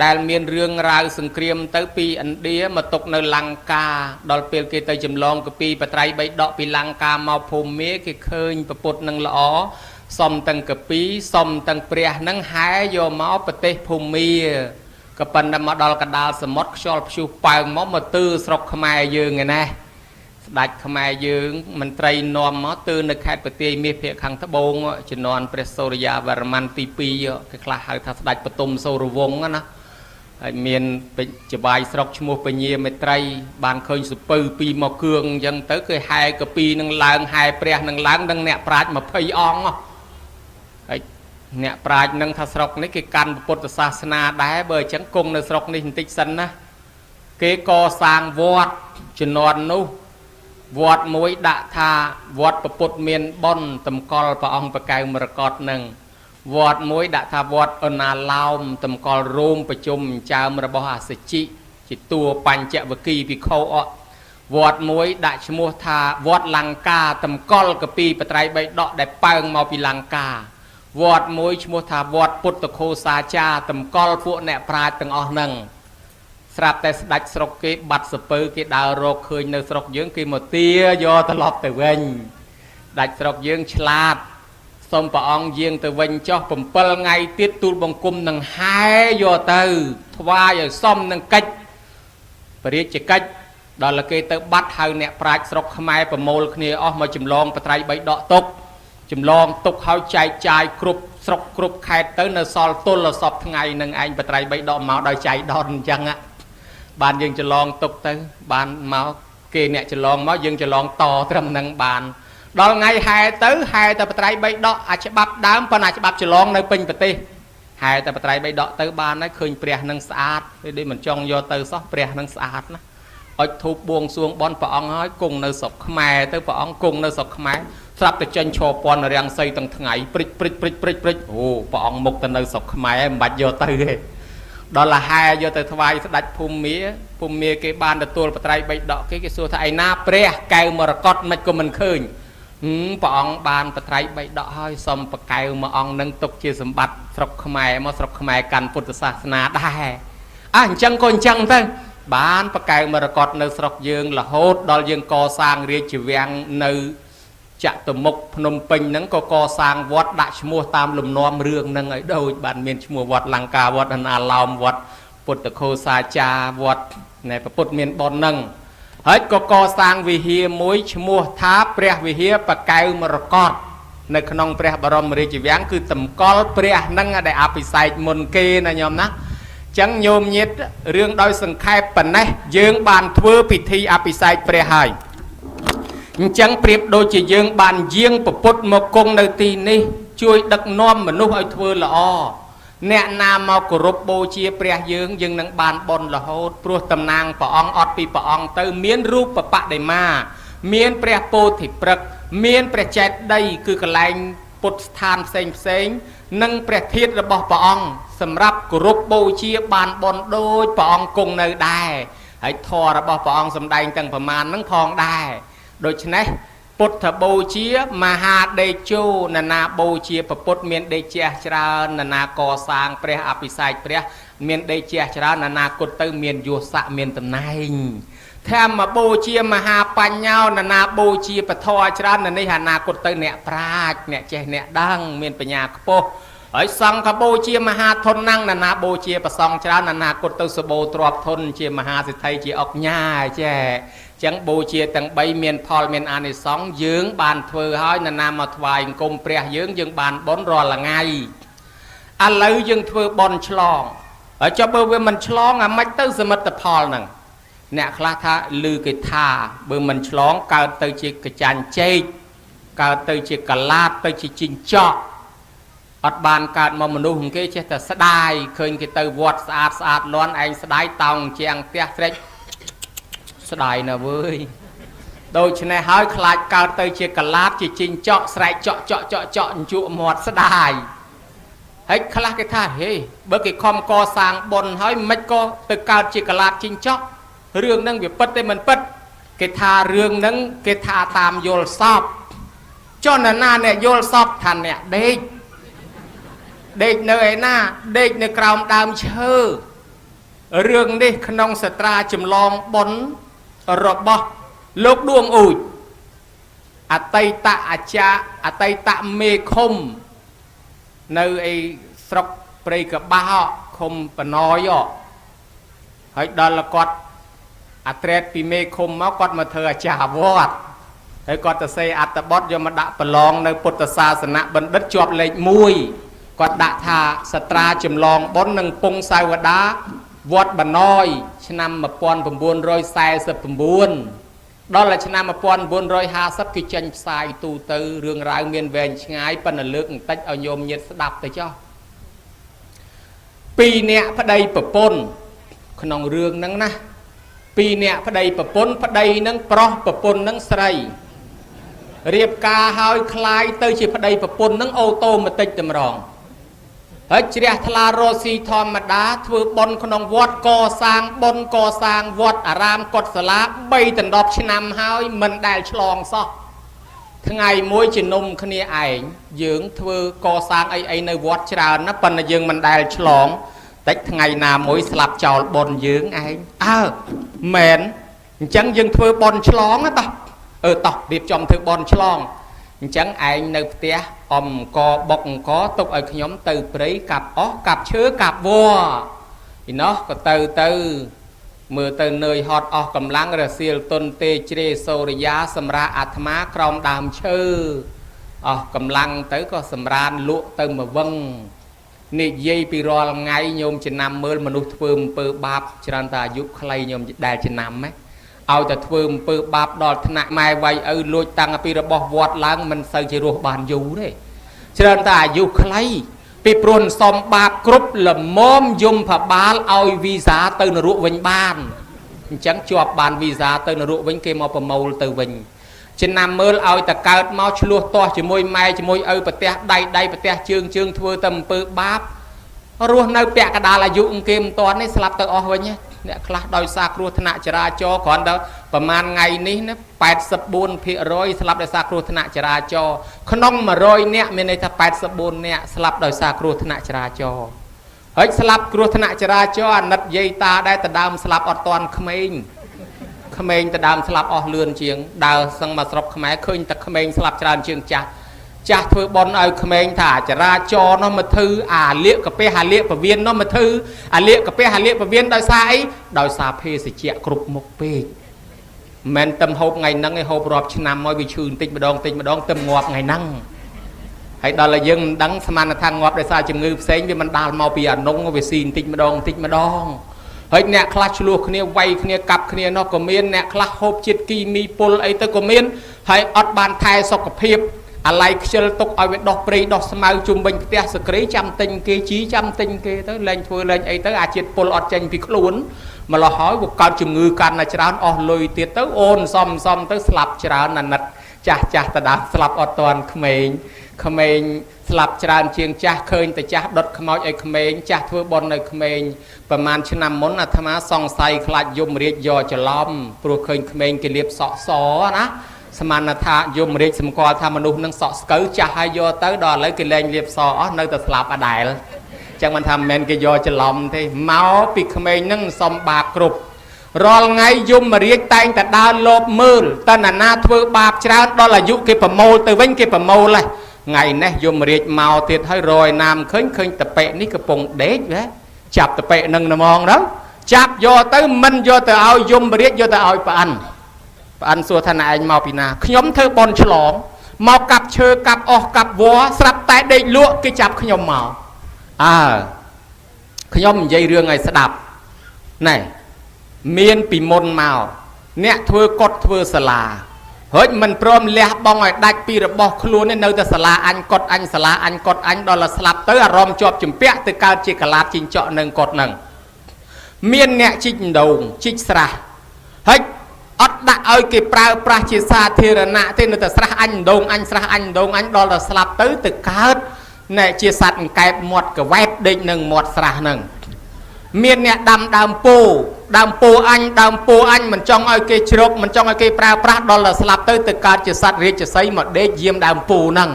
ដែលមានរឿងរ៉ាវសង្គ្រាមទៅពីឥណ្ឌាមកຕົកនៅលង្កាដល់ពេលគេទៅចម្លងកពីបត្រៃបីដកពីលង្កាមកភូមិគេឃើញពពុទ្ធនឹងល្អសុំទាំងកពីសុំទាំងព្រះនឹងហែយកមកប្រទេសភូមាក៏ប៉ុន្តែមកដល់កដាលសមុទ្រខ្យល់ព្យុះប៉ើងមកមកទើស្រុកខ្មែរយើងឯណាស្ដេចខ្មែរយើងមន្ត្រីនាំមកទើនៅខេត្តបន្ទាយមាសភាគខាងត្បូងជំនាន់ព្រះសូរិយាវរ្ម័នទី2គេខ្លះហៅថាស្ដេចបទុមសូរវង្សណាហើយមានចបាយស្រុកឈ្មោះពញាមេត្រីបានឃើញសពៅពីរមកគឿងអញ្ចឹងទៅគេហែកពីនឹងឡើងហែព្រះនឹងឡើងនឹងអ្នកប្រាជ្ញ20អង្គហើយអ្នកប្រាជ្ញនឹងថាស្រុកនេះគេកាន់ពុទ្ធសាសនាដែរបើអញ្ចឹងគង់នៅស្រុកនេះបន្តិចសិនណាគេកសាងវត្តជំនាន់នោះវត្តមួយដាក់ថាវត្តពពុទ្ធមានបុណ្យតម្កល់ព្រះអង្គបកែវមរកតនឹងវត្តមួយដាក់ថាវត្តអណាឡោមតម្កល់រោមប្រជុំចើមរបស់អសិជិជាតួបញ្ចវគិភិក្ខុអវត្តមួយដាក់ឈ្មោះថាវត្តលង្កាតម្កល់កពីបត្រៃបីដកដែលប៉ើងមកពីលង្កាវត្តមួយឈ្មោះថាវត្តពុទ្ធខោសាចាតម្កល់ពួកអ្នកប្រាជ្ញទាំងអស់នឹងស្រាប់តែស្ដេចស្រុកគេបាត់សពៅគេដើររកឃើញនៅស្រុកយើងគេមកទាយកត្រឡប់ទៅវិញដាច់ស្រុកយើងឆ្លាតសូមព្រះអង្គយាងទៅវិញចុះ7ថ្ងៃទៀតទូលបង្គំនឹងហែយកទៅថ្វាយឲ្យសមនឹងកិច្ច ពរាជកិច្ចដល់គេទៅបាត់ហៅអ្នកប្រាជ្ញស្រុកខ្មែរប្រមូលគ្នាអស់មកចម្លងបត្រៃបីដកទុកចម្លងទុកហើយចែកចាយគ្រប់ស្រុកគ្រប់ខេត្តទៅនៅសល់ទល់សពថ្ងៃនឹងឯងបត្រៃបីដកមកដោយចៃដន្យអញ្ចឹងបានយើងចម្លងទុកទៅបានមកគេអ្នកចម្លងមកយើងចម្លងតត្រឹមនឹងបានដល់ថ្ងៃហែទៅហែតែបត្រៃបីដកអាច្បាប់ដើមប៉ុន្តែច្បាប់ចម្លងនៅពេញប្រទេសហែតែបត្រៃបីដកទៅបានហើយឃើញព្រះនឹងស្អាតដូចមិនចង់យកទៅសោះព្រះនឹងស្អាតណាអុចធូបបួងសួងបន់ព្រះអង្គហើយគង់នៅស្រុកខ្មែរទៅព្រះអង្គគង់នៅស្រុកខ្មែរស្រាប់តែចេញឈរពន់រាំងសីទាំងថ្ងៃព្រិចព្រិចព្រិចព្រិចព្រិចអូព្រះអង្គមុខទៅនៅស្រុកខ្មែរមិនបាច់យកទៅទេដល់លហែយកទៅថ្វាយស្ដេចភូមិភូមិគេបានទទួលបត្រៃបីដកគេគេសួរថាឯណាព្រះកែវមរកតមិនក៏មិនឃើញព្រះអង្គបានបត្រៃបីដកហើយសុំបកែវមួយអង្គនឹងទុកជាសម្បត្តិស្រុកខ្មែរមកស្រុកខ្មែរកាន់ពុទ្ធសាសនាដែរអះអញ្ចឹងក៏អញ្ចឹងទៅបានបកែវមរកតនៅស្រុកយើងរហូតដល់យើងកសាងរាជវាំងនៅចតុមុខភ្នំពេញហ្នឹងក៏កសាងវត្តដាក់ឈ្មោះតាមលំនាំរឿងហ្នឹងឲ្យដូចបានមានឈ្មោះវត្តលង្កាវត្តអនាឡោមវត្តពុទ្ធខោសាចាវត្តណែពុទ្ធមានបុណ្យហ្នឹងហើយក៏កសាងវិហារមួយឈ្មោះថាព្រះវិហារបកែវមរកតនៅក្នុងព្រះបរមរាជវាំងគឺតម្កល់ព្រះហ្នឹងដែលអភិសេកមុនគេណាញោមណាចឹងញោមញាតរឿងដោយសង្ខេបប៉ុណ្ណេះយើងបានធ្វើពិធីអភិសេកព្រះហើយអញ្ចឹងប្រៀបដូចជាយើងបានយាងពពុទ្ធមកគង់នៅទីនេះជួយដឹកនាំមនុស្សឲ្យធ្វើល្អអ្នកណាមកគោរពបូជាព្រះយើងយើងនឹងបានបុណ្យរហូតព្រោះតំណាងព្រះអង្គអត់ពីព្រះអង្គទៅមានរូបបដិមាមានព្រះពោធិព្រឹក្សមានព្រះចេតិយគឺកន្លែងពុទ្ធស្ថានផ្សេងផ្សេងនិងព្រះធាតុរបស់ព្រះអង្គសម្រាប់គោរពបូជាបានបុណ្យដូចព្រះអង្គគង់នៅដែរហើយធម៌របស់ព្រះអង្គសម្ដែងទាំងប្រមាណនឹងផងដែរដូច្នេះពុទ្ធបូជាមហាដេជោននាបូជាពពុទ្ធមានដេជះច្រើនននាកសាងព្រះអភិសេកព្រះមានដេជះច្រើនអនាគតទៅមានយស័កមានតំណែងធម្មបូជាមហាបញ្ញោននាបូជាពធច្រើននៅនេះអនាគតទៅអ្នកប្រាជ្ញអ្នកចេះអ្នកដឹងមានបញ្ញាខ្ពស់ហើយសង្ឃបូជាមហាធនណាំងននាបូជាប្រសងច្រើនអនាគតទៅសបោទ្របធនជាមហាសិទ្ធិជាអុកញ៉ាចេះចឹងបូជាទាំង3មានផលមានអានិសង្សយើងបានធ្វើហើយនរណាមកថ្វាយអង្គមព្រះយើងយើងបានបុណ្យរាល់ថ្ងៃឥឡូវយើងធ្វើបុណ្យឆ្លងហើយចុះបើវាមិនឆ្លងអាម៉េចទៅសមិទ្ធផលហ្នឹងអ្នកខ្លះថាឮគេថាបើមិនឆ្លងកើតទៅជាកចាញ់ចេកកើតទៅជាកឡាតទៅជាជីងចក់អត់បានកើតមកមនុស្សគេចេះតែស្ដាយឃើញគេទៅវត្តស្អាតស្អាតលន់ឯងស្ដាយតោងជាងផ្ទះស្រេចស្ដាយណាស់វើយដូច្នេះហើយខ្លាចកើតទៅជាកឡាតជាជីងចក់ស្រែកចក់ចក់ចក់ចក់អញ្ជក់មាត់ស្ដាយហើយខ្លះគេថាហេបើគេខំកសាងបុណ្យហើយមិនក៏ទៅកើតជាកឡាតជីងចក់រឿងហ្នឹងវាពិតទេមិនពិតគេថារឿងហ្នឹងគេថាតាមយល់សពចុះណាអ្នកយល់សពថាអ្នកដេកដេកនៅឯណាដេកនៅក្រោមដើមឈើរឿងនេះក្នុងសត្រាចម្លងបុណ្យរបស់លោកដួងអ៊ូចអតីតអាចារ្យអតីតមេឃុំនៅឯស្រុកព្រៃកបាសឃុំបណយហើយដល់គាត់អាត្រេតពីមេឃុំមកគាត់មកធ្វើអាចារ្យវត្តហើយគាត់ទៅសេអត្តបទយកមកដាក់ប្រឡងនៅពុទ្ធសាសនបណ្ឌិតជាប់លេខ1គាត់ដាក់ថាសត្រាចម្លងបុណ្យនិងពងសាវតាវត្តបណយឆ្នាំ1949ដល់ឆ្នាំ1950គេចេញផ្សាយទូទៅរឿងរ៉ាវមានវែងឆ្ងាយប៉ុន្តែលើកបន្តិចឲ្យញោមញាតស្ដាប់ទៅចុះពីរនាក់ប្តីប្រពន្ធក្នុងរឿងហ្នឹងណាពីរនាក់ប្តីប្រពន្ធប្តីនឹងប្រុសប្រពន្ធនឹងស្រីរៀបការហើយคล้ายទៅជាប្តីប្រពន្ធនឹងអូតូម៉ាទិកតម្រងហើយជ្រះថ្លារស់ស៊ីធម្មតាធ្វើបុណ្យក្នុងវត្តកសាងបុណ្យកសាងវត្តអារាមកុដិសាលា3ដណ្ដប់ឆ្នាំហើយមិនដែលឆ្លងសោះថ្ងៃមួយជំនុំគ្នាឯងយើងធ្វើកសាងអីអីនៅវត្តច្រើនណាប៉ុន្តែយើងមិនដែលឆ្លងតិចថ្ងៃណាមួយស្លាប់ចោលបុណ្យយើងឯងអើមែនអញ្ចឹងយើងធ្វើបុណ្យឆ្លងណាតោះអឺតោះរៀបចំធ្វើបុណ្យឆ្លងអញ្ចឹងឯងនៅផ្ទះអំកបុកអង្គទុកឲ្យខ្ញុំទៅព្រៃកាប់អស់កាប់ឈើកាប់វល្លិឯណោះក៏ទៅ មើលទៅនឿយហត់អស់កម្លាំងរសៀលទុនទេជ្រេសូរិយាសម្រាប់អាត្មាក្រោមដើមឈើអស់កម្លាំងទៅក៏សម្រានលក់ទៅមកវឹងនិយាយពីរាល់ថ្ងៃញោមចំណាំមើលមនុស្សធ្វើអំពើបាបច្រើនតែអាយុខ្លីញោមដែលចំណាំណាឲ្យតែធ្វើអំពើបាបដល់ថ្នាក់ម៉ែវាយឪលួចតាំងពីរបស់វត្តឡើងមិនសូវជារស់បានយូរទេច្រើនតែអាយុខ្លីពីព្រោះសំបាបគ្រប់ល្មមយមផបាលឲ្យវីសាទៅនរកវិញបានអញ្ចឹងជាប់បានវីសាទៅនរកវិញគេមកប្រមូលទៅវិញចំណាំមើលឲ្យតែកើតមកឆ្លោះទាស់ជាមួយម៉ែជាមួយឪប្រទះដៃដៃប្រទះជើងជើងធ្វើតែអំពើបាបរស់នៅពាក់កណ្ដាលអាយុគេមិនតាន់នេះស្លាប់ទៅអស់វិញអ្នកខ្លះដោយសារគ្រោះថ្នាក់ចរាចរណ៍គ្រាន់តែប្រហែលថ្ងៃនេះណា84%ស្លាប់ដោយសារគ្រោះថ្នាក់ចរាចរណ៍ក្នុង100នាក់មានន័យថា84នាក់ស្លាប់ដោយសារគ្រោះថ្នាក់ចរាចរណ៍ហើយស្លាប់គ្រោះថ្នាក់ចរាចរណ៍អាណិតយាយតាដែរដដើមស្លាប់អត់តាន់ក្មេងក្មេងដដើមស្លាប់អស់លឿនជាងដើរសឹងមកស្រុកខ្មែរឃើញតែក្មេងស្លាប់ច្រើនជាងចាស់ចាស់ធ្វើបន់ឲ្យក្មេងថាចរាចរណ៍នោះមកធ្វើអាលៀកកាពះអាលៀកពវៀននោះមកធ្វើអាលៀកកាពះអាលៀកពវៀនដោយសារអីដោយសារភេសជ្ជៈគ្រប់មុខពេកមិនទឹមហូបថ្ងៃហ្នឹងឯងហូបរាប់ឆ្នាំមកវាឈឺបន្តិចម្ដងតិចម្ដងទឹមងាប់ថ្ងៃហ្នឹងហើយដល់តែយើងមិនដឹងស្មានថាងាប់ដោយសារជំងឺផ្សេងវាមិនដាល់មកពីអានុងវាស៊ីបន្តិចម្ដងបន្តិចម្ដងហើយអ្នកខ្លះឆ្លោះគ្នាវាយគ្នាកាប់គ្នានោះក៏មានអ្នកខ្លះហូបជាតិគីមីពុលអីទៅក៏មានហើយអត់បានថែសុខភាពអាឡ័យខ្ជិលទុកឲ្យវាដោះព្រៃដោះស្មៅជុំវិញផ្ទះសក្រីចាំទិញគេជីចាំទិញគេទៅលែងធ្វើលែងអីទៅអាជាតិពុលអត់ចេញពីខ្លួនម្ល៉េះហើយវាកើតជំងឺកាន់តែច្រើនអស់លុយទៀតទៅអូនសំសំទៅស្លាប់ច្រើនអាណិតចាស់ចាស់តដើមស្លាប់អត់តាន់ក្មេងក្មេងស្លាប់ច្រើនជាងចាស់ឃើញតែចាស់ដុតខ្មោចឲ្យក្មេងចាស់ធ្វើបុណ្យឲ្យក្មេងប្រហែលឆ្នាំមុនអាត្មាសង្ស័យខ្លាចយមរាជយកច្រឡំព្រោះឃើញក្មេងគេលាបសក់សណាស្មានថាយមរាជសម្គាល់ថាមនុស្សនឹងសក់ស្កូវចាស់ហើយយកទៅដល់ឥឡូវគេលែងលាបសអស់នៅតែស្លាប់អដែលចឹងមិនថាមិនមែនគេយកច្រឡំទេមកពីក្មេងនឹងសំបាបគ្រប់រាល់ថ្ងៃយមរាជតែងតែដើរលបមើលតើណានាធ្វើបាបច្រើនដល់អាយុគេប្រមូលទៅវិញគេប្រមូលហ៎ថ្ងៃនេះយមរាជមកទៀតហើយរយណាមឃើញឃើញតប៉ិនេះកំពុងដេកហ៎ចាប់តប៉ិនឹងហ្មងទៅចាប់យកទៅមិនយកទៅឲ្យយមរាជយកទៅឲ្យប្អិនប្អិនសួរថាណែឯងមកពីណាខ្ញុំធ្វើបន់ឆ្លងមកកាប់ឈើកាប់អស់កាប់វល្លិស្រាប់តែដេកលក់គេចាប់ខ្ញុំមកអើខ្ញុំនិយាយរឿងឲ្យស្ដាប់ណែមានពីមុនមកអ្នកធ្វើកុដធ្វើសាលាហើយមិនព្រមលះបង់ឲ្យដាច់ពីរបស់ខ្លួនទេនៅតែសាលាអញកុដអញសាលាអញកុដអញដល់តែស្លាប់ទៅអារម្មណ៍ជាប់ជំពាក់ទៅកើតជាកលាបជីងចក់នឹងកុដនឹងមានអ្នកជីកដងជីកស្រះហើយអត់ដាក់ឲ្យគេប្រើប្រាស់ជាសាធារណៈទេនៅតែស្រះអញដងអញស្រះអញដងអញដល់តែស្លាប់ទៅទៅកើតណែជាសត្វអង្កែបមាត់កវ៉ែបដេកនឹងមាត់ស្រះនឹងមានអ្នកដាំដើមពោដើមពោអញដើមពោអញមិនចង់ឲ្យគេជ្រកមិនចង់ឲ្យគេប្រើប្រាស់ដល់តែស្លាប់ទៅទៅកើតជាសត្វរាជសីហ៍មកដេកយាមដើមពោហ្នឹង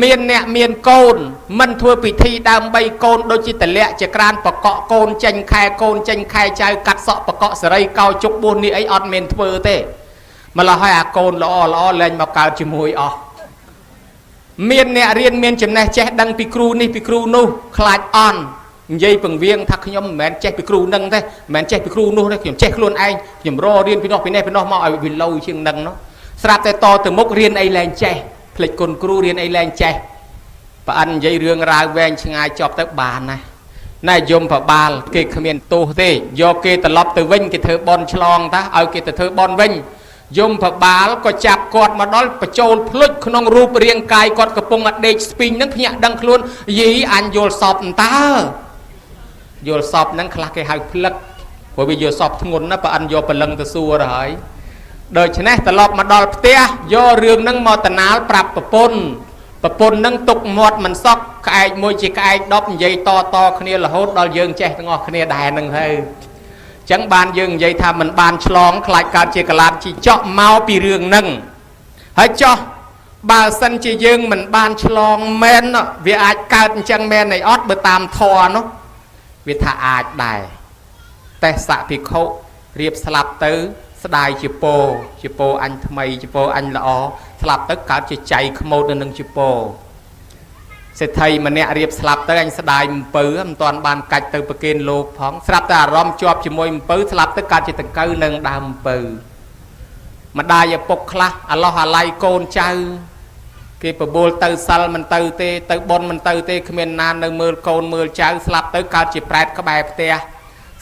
មានអ្នកមានកូនមិនធ្វើពិធីដើម្បីកូនដូចជាតលាក់ជាក្រានបកកកូនចេញខែកូនចេញខែចៅកាត់សក់បកកសេរីកោជុកបួសនេះអីអត់មានធ្វើទេម្ល៉េះហើយអាកូនល្អល្អលែងមកកើតជាមួយអស់មានអ្នករៀនមានចំណេះចេះដឹងពីគ្រូនេះពីគ្រូនោះខ្លាចអន់និយាយពងវៀងថាខ្ញុំមិនមែនចេះពីគ្រូនឹងទេមិនមែនចេះពីគ្រូនោះទេខ្ញុំចេះខ្លួនឯងខ្ញុំរករៀនពីនោះពីនេះពីនោះមកឲ្យវាឡូវជាងនឹងនោះស្រាប់តែតទៅមុខរៀនអីលែងចេះភ្លេចគុណគ្រូរៀនអីលែងចេះប្អិននិយាយរឿងរ៉ាវវែងឆ្ងាយចប់ទៅបានណាណែយមប្របាលគេគ្មានទោសទេយកគេត្រឡប់ទៅវិញគេធ្វើបន់ឆ្លងតាឲ្យគេទៅធ្វើបន់វិញយមប្របាលក៏ចាប់គាត់មកដល់បញ្ចូលភ្លុចក្នុងរូបរាងកាយគាត់កំពុងតែដេកស្ពីងនឹងភ្ញាក់ដឹងខ្លួនយីអញយល់សពតើយល់សពហ្នឹងខ្លះគេហៅផ្លឹកព្រោះវាយល់សពធ្ងន់ណាប្អិនយកព្រលឹងទៅសួរទៅហើយដូច្នេះត្រឡប់មកដល់ផ្ទះយករឿងហ្នឹងមកតណាលប្រាប់ប្រពន្ធប្រពន្ធហ្នឹងទុកមាត់មិនសក់ក្អែកមួយជាក្អែក10និយាយតតគ្នារហូតដល់យើងចេះទាំងអស់គ្នាដែរហ្នឹងទៅចឹងបានយើងនិយាយថាមិនបានឆ្លងខ្លាចកើតជាកលាបជីចក់មកពីរឿងហ្នឹងហើយចោះបើសិនជាយើងមិនបានឆ្លងមែនវាអាចកើតអញ្ចឹងមែនអីអត់បើតាមធម៌នោះវាថាអាចដែរទេសៈភិក្ខុរៀបស្លាប់ទៅស្ដាយជាពោជាពោអញថ្មីជាពោអញល្អស្លាប់ទៅកើតជាចៃខ្មោចនៅនឹងជាពោ សេដ្ឋីម្នាក់រៀបស្លាប់ទៅអញស្ដាយអំពៅមិនតាន់បានកាច់ទៅប្រគេនលោកផងស្រាប់តែអារម្មណ៍ជាប់ជាមួយអំពៅស្លាប់ទៅកាត់ជាតង្កូវនឹងដើមអំពៅម្ដាយឪពុកខ្លះអាឡោះអាល័យកូនចៅគេបបួលទៅសិលមិនទៅទេទៅប៉ុនមិនទៅទេគ្មានណានៅមើលកូនមើលចៅស្លាប់ទៅកើតជាប្រែតក្បែរផ្ទះ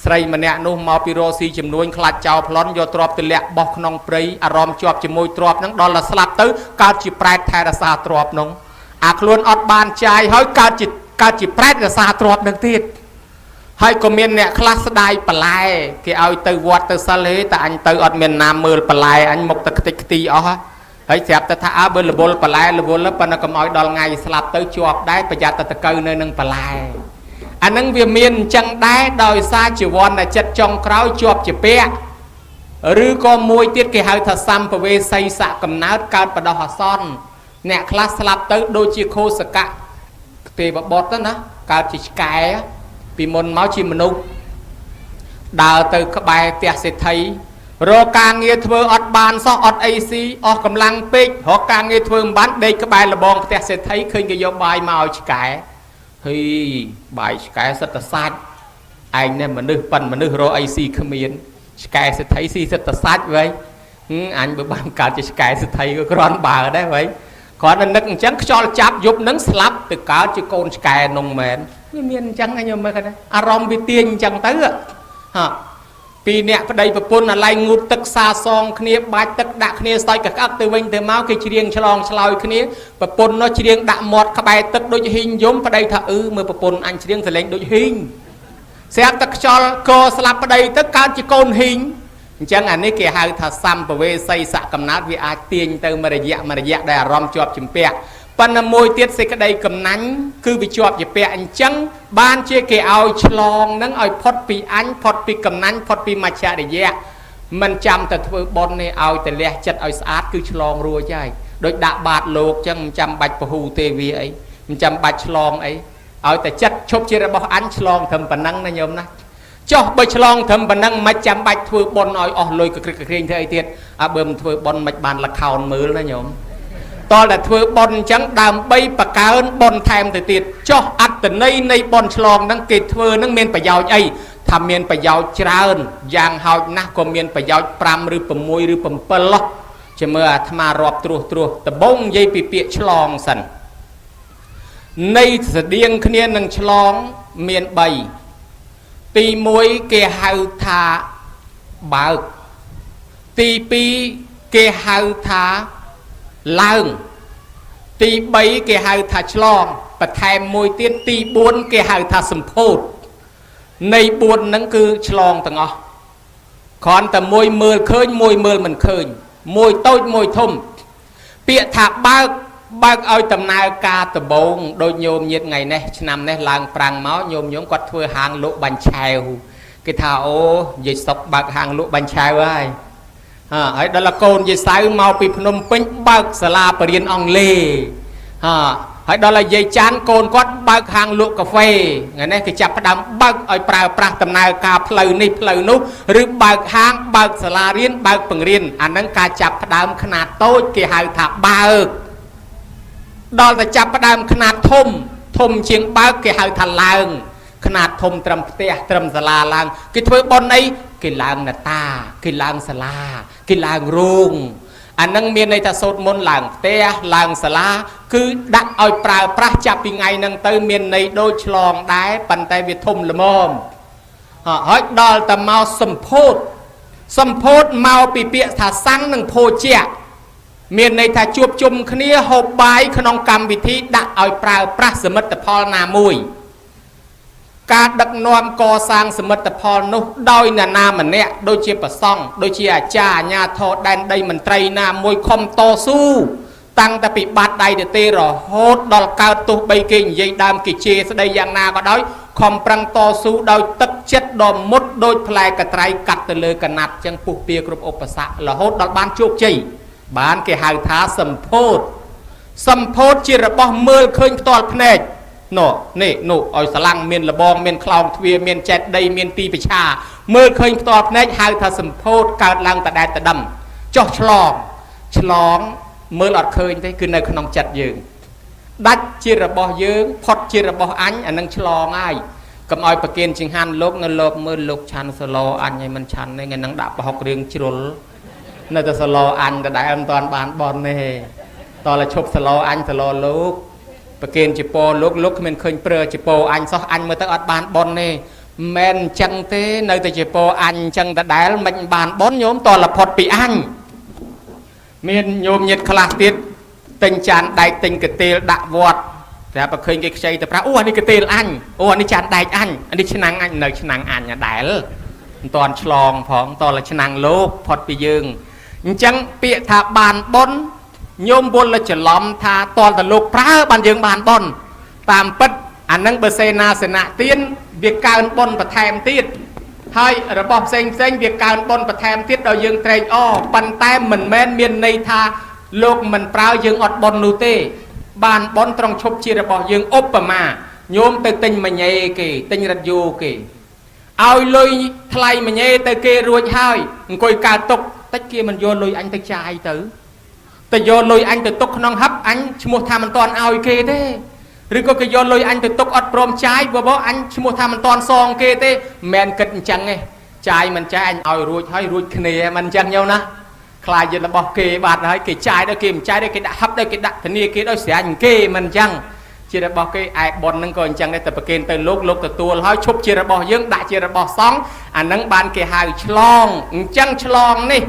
ស្រីម្នាក់នោះមកពីរកស៊ីចំនួនខ្លាចចោលប្លន់យកទ្រព្យទៅលាក់បោះក្នុងព្រៃអារម្មណ៍ជាប់ជាមួយទ្រព្យហ្នឹងដល់តែស្លាប់ទៅកើតជាប្រែតថែរក្សាទ្រព្យនោះអាខ្លួនអត់បានចាយហើយកើតជាប្រែតរក្សាទ្រព្យនឹងទៀតហើយក៏មានអ្នកខ្លះស្ដាយបន្លែគេឲ្យទៅវត្តទៅសិលហេតែអញទៅអត់មានណាមើលបន្លែអញមុខតែខ្ទេចខ្ទីអស់ហើយស្រាប់តែថាអើបើរវល់បន្លែរវល់ប៉ុន្តែកុំឲ្យដល់ថ្ងៃស្លាប់ទៅជាប់ដែរប្រយ័ត្នតែតកៅនៅនឹងបន្លែអានឹងវាមានអញ្ចឹងដែរដោយសារជីវ័នដែលចិត្តចុងក្រោយជាប់ជាពាក់ឬក៏មួយទៀតគេហៅថាសម្ពវេសីសៈកំណើតកើតបដោះអាសន្នអ្នកខ្លះស្លាប់ទៅដូចជាខោសកៈទេវបុត្រទៅណាកើតជាឆ្កែពីមុនមកជាមនុស្សដើរទៅក្បែរផ្ទះសេដ្ឋីរកការងារធ្វើអត់បានសោះអត់អីស៊ីអស់កម្លាំងពេករកការងារធ្វើមិនបានដេកក្បែរលបងផ្ទះសេដ្ឋីឃើញគេយកបាយមកឲ្យឆ្កែហីបាយឆ្កែសិតតែសាច់ឯងនេះមនុស្សប៉ិនមនុស្សរកអីស៊ីគ្មានឆ្កែសេដ្ឋីស៊ីសិតតែសាច់វ៉ៃអញបើបានកើតជាឆ្កែសេដ្ឋីក៏គ្រាន់បើដែរវ៉ៃគ្រាន់តែនឹកអញ្ចឹងខ្យល់ចាប់យប់នឹងស្លាប់ទៅកើតជាកូនឆ្កែនងមែនវាមានអញ្ចឹងខ្ញុំមើលឃើញអារម្មណ៍វាទាញអញ្ចឹងទៅហ่ะពីអ្នកប្តីប្រពន្ធអាឡែងងូតទឹកសាសងគ្នាបាច់ទឹកដាក់គ្នាស្ទើយកក្អឹកទៅវិញទៅមកគេច្រៀងឆ្លងឆ្លើយគ្នាប្រពន្ធនោះច្រៀងដាក់មាត់ក្បែរទឹកដូចហ៊ីងយំប្តីថាអឺមើលប្រពន្ធអញច្រៀងសលេងដូចហ៊ីងស្រាប់តែខ្យល់កស្លាប់ប្តីទៅកើតជាកូនហ៊ីងអញ្ចឹងអានេះគេហៅថាសម្ពវេសីសៈកំណើតវាអាចទាញទៅមួយរយៈមួយរយៈដែលអារម្មណ៍ជាប់ជំពាក់ប៉ុន្តែមួយទៀតសេចក្តីកំណាញ់គឺវាជាប់ជាពាក់អញ្ចឹងបានជាគេឲ្យឆ្លងនឹងឲ្យផុតពីអញផុតពីកំណាញ់ផុតពីមច្ឆរិយៈមិនចាំតែធ្វើបុណ្យនេះឲ្យតែលះចិត្តឲ្យស្អាតគឺឆ្លងរួចហើយដូចដាក់បាតលោកអញ្ចឹងមិនចាំបាច់ពហូទេវាអីមិនចាំបាច់ឆ្លងអីឲ្យតែចិត្តឈប់ជារបស់អញឆ្លងត្រឹមប៉ុណ្ណឹងណាញោមណាចុះបើឆ្លងត្រឹមប៉ុណ្ណឹងមិនចាំបាច់ធ្វើបុណ្យឲ្យអស់លុយកក្រឹកក្រែងធ្វើអីទៀតអើបើមិនធ្វើបុណ្យមិនបានលខោនមើលណាញោមតលតែធ្វើបុណ្យអញ្ចឹងដើម្បីបកើនបុណ្យថែមទៅទៀតចុះអត្តន័យនៃបុណ្យឆ្លងហ្នឹងគេធ្វើហ្នឹងមានប្រយោជន៍អីថាមានប្រយោជន៍ច្រើនយ៉ាងហោចណាស់ក៏មានប្រយោជន៍5ឬ6ឬ7ឡោះជាមើលអាត្មារាប់ត្រួសត្រាសដបងនិយាយពីពាក្យឆ្លងសិននៃស្តៀងគ្នានឹងឆ្លងមាន3ទី1គេហៅថាបើកទី2គេហៅថាឡើងទី3គេហៅថាឆ្លងបន្ថែមមួយទៀតទី4គេហៅថាសម្ពោធនៃ4ហ្នឹងគឺឆ្លងទាំងអស់គ្រាន់តែមួយមើលឃើញមួយមើលមិនឃើញមួយតូចមួយធំពាក្យថាបើកបើកឲ្យដំណើរការដបងដូចញោមញាតថ្ងៃនេះឆ្នាំនេះឡើងប្រាំងមកញោមញោមគាត់ធ្វើហាងលក់បាញ់ឆែវគេថាអូយាយសុកបើកហាងលក់បាញ់ឆែវហើយហើយដល់កូនយាយសៅមកពីភ្នំពេញបើកសាលាបរិញ្ញាអង់គ្លេសហើយដល់យាយចាន់កូនគាត់បើកហាងលក់កាហ្វេថ្ងៃនេះគេចាប់ផ្ដើមបើកឲ្យប្រើប្រាស់ដំណើរការផ្លូវនេះផ្លូវនោះឬបើកហាងបើកសាលារៀនបើកបង្រៀនអាហ្នឹងការចាប់ផ្ដើមខ្នាតតូចគេហៅថាបើកដល់តែចាប់ផ្ដើមខ្នាតធំធំជាងបើកគេហៅថាឡើងខ្នាតធំត្រឹមផ្ទះត្រឹមសាលាឡើងគេធ្វើបុណ្យអីគេឡើងនតាគេឡើងសាលាគេឡើងរោងអានឹងមានន័យថាសូត្រមន្តឡើងផ្ទះឡើងសាលាគឺដាក់ឲ្យប្រើប្រាស់ចាប់ពីថ្ងៃហ្នឹងទៅមានន័យដូចឆ្លងដែរប៉ុន្តែវាធំល្មមហើយដល់តែមកសម្ពោធសម្ពោធមកពីពាក្យថាសੰងនិងភោជៈមានន័យថាជួបជុំគ្នាហូបបាយក្នុងកម្មវិធីដាក់ឲ្យប្រើប្រាស់សមិទ្ធផលណាមួយការដឹកនាំកសាងសមិទ្ធផលនោះដោយនរណាម្នាក់ដូចជាប្រសង់ដូចជាអាចារ្យអាជ្ញាធរដែនដីមន្ត្រីណាមួយខំតស៊ូតាំងតែពីបាត់ដៃទៅទេរហូតដល់កើតទោះបីគេនិយាយដើមគេជេរស្ដីយ៉ាងណាក៏ដោយខំប្រឹងតស៊ូដោយទឹកចិត្តដ៏មុតដូចផ្លែកត្រៃកាត់ទៅលើកណាត់ចឹងពុះពៀគ្រប់ឧបសគ្គរហូតដល់បានជោគជ័យបានគេហៅថាសម្ពោធសម្ពោធជារបស់មើលឃើញផ្ទាល់ភ្នែកនោះនេះនោះឲ្យស្រឡាំងមានលបងមានខ្លោងទ្វារមានចេតដីមានទីប្រឆាមើលឃើញផ្ទាល់ភ្នែកហៅថាសម្ពោធកើតឡើងតដែតតដឹងចុះឆ្លងឆ្លងមើលអត់ឃើញទេគឺនៅក្នុងចិត្តយើង ដាច់ជារបស់យើងផុតជារបស់អញអានឹងឆ្លងហើយកុំឲ្យប្រគិនចង្ហាន់លោកនៅលោកមើលលោកឆាន់សឡអញឲ្យមិនឆាន់ទេថ្ងៃហ្នឹងដាក់ប្រហុករឿងជ្រុលនៅតែសឡអញដដែលមិនតាន់បានបនទេតើឈប់សឡអញសឡលោកប្រគិនជាពលោកលោកគ្មានឃើញព្រើជាពអញសោះអញមើលទៅអត់បានបនទេមិនអញ្ចឹងទេនៅតែជាពអញអញ្ចឹងដដែលមិនបានបនញោមតលផុតពីអញមានញោមញាតខ្លះទៀតទិញចានដែកទិញកាទេលដាក់វត្តតែបើឃើញគេខ្ចីទៅប្រាអូអានេះកាទេលអញអូអានេះចានដែកអញអានេះឆ្នាំងអញនៅឆ្នាំងអញដែលមិនតាន់ឆ្លងផងតលឆ្នាំងលោកផុតពីយើងអញ្ចឹងពាក្យថាបានបុណ្យញោមវល់ច្រឡំថាតលតលោកប្រើបានយើងបានបុណ្យតាមពិតអានឹងបើសេនាសនៈទានវាកើនបុណ្យបន្ថែមទៀតហើយរបស់ផ្សេងផ្សេងវាកើនបុណ្យបន្ថែមទៀតដល់យើងត្រេកអរប៉ុន្តែមិនមែនមានន័យថាលោកមិនប្រើយើងអត់បុណ្យនោះទេបានបុណ្យត្រង់ឈប់ជារបស់យើងឧបមាញោមទៅទិញមញ៉េគេទិញរថយោគេឲ្យលុយថ្លៃមញ៉េទៅគេរួចហើយអង្គុយកើតទុកតិចគេមិនយកលុយអញទៅចាយទៅតែយកលុយអញទៅទុកក្នុងហឹបអញឈ្មោះថាមិនតាន់ឲ្យគេទេឬក៏គេយកលុយអញទៅទុកអត់ព្រមចាយបើអញឈ្មោះថាមិនតាន់សងគេទេមិនគិតអញ្ចឹងទេចាយមិនចាយអញឲ្យរួចហើយរួចគ្នាមិនអញ្ចឹងញោមណាខ្លាចយរបស់គេបាត់ហើយគេចាយដល់គេមិនចាយដល់គេដាក់ហឹបដល់គេដាក់ធនាគារដល់ស្រាញ់គេមិនអញ្ចឹងជារបស់គេឯប៉ុនហ្នឹងក៏អញ្ចឹងដែរតែប្រគេនទៅលោកលោកទទួលហើយឈប់ជារបស់យើងដាក់ជារបស់សង្ឃអាហ្នឹងបានគេហៅឆ្លងអញ្ចឹងឆ្លងនេះ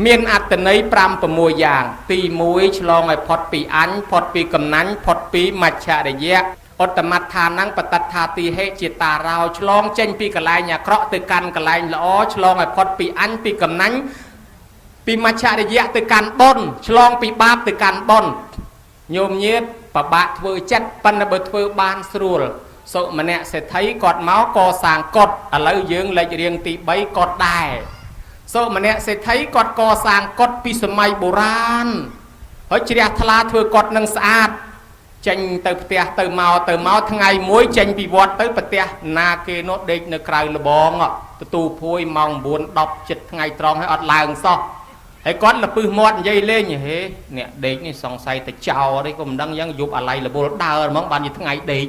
មានអត្តន័យ5 6យ៉ាងទី1ឆ្លងឲ្យផុតពីអញផុតពីកំណាញ់ផុតពីមច្ឆរិយៈឧត្តមដ្ឋានំបតដ្ឋាតិហេជាតារោឆ្លងចេញពីកន្លែងអាក្រក់ទៅកាន់កន្លែងល្អឆ្លងឲ្យផុតពីអញពីកំណាញ់ពីមច្ឆរិយៈទៅកាន់បុណ្យឆ្លងពីបាបទៅកាន់បុណ្យញោមញាតប្របាក់ធ្វើចិត្តប៉ុន្តែបើធ្វើបានស្រួលសុមនៈសេដ្ឋីគាត់មកកសាងកុដឥឡូវយើងលេខរៀងទី3កុដដែរសុមនៈសេដ្ឋីគាត់កសាងកុដពីសម័យបុរាណហើយជ្រះថ្លាធ្វើកុដនឹងស្អាតចេញទៅផ្ទះទៅមកទៅមកថ្ងៃមួយចេញពីវត្តទៅប្រទះណាគេនោះដេកនៅក្រៅលបងទទួលភួយម៉ោង9 10ចិត្តថ្ងៃត្រង់ហើយអត់ឡើងសោះហើយគាត់លពឹសមាត់និយាយលេងហេអ្នកដេកនេះសង្ស័យតែចោលទេក៏មិនដឹងយ៉ាងយប់អាឡ័យរវល់ដើរហ្មងបានជាថ្ងៃដេក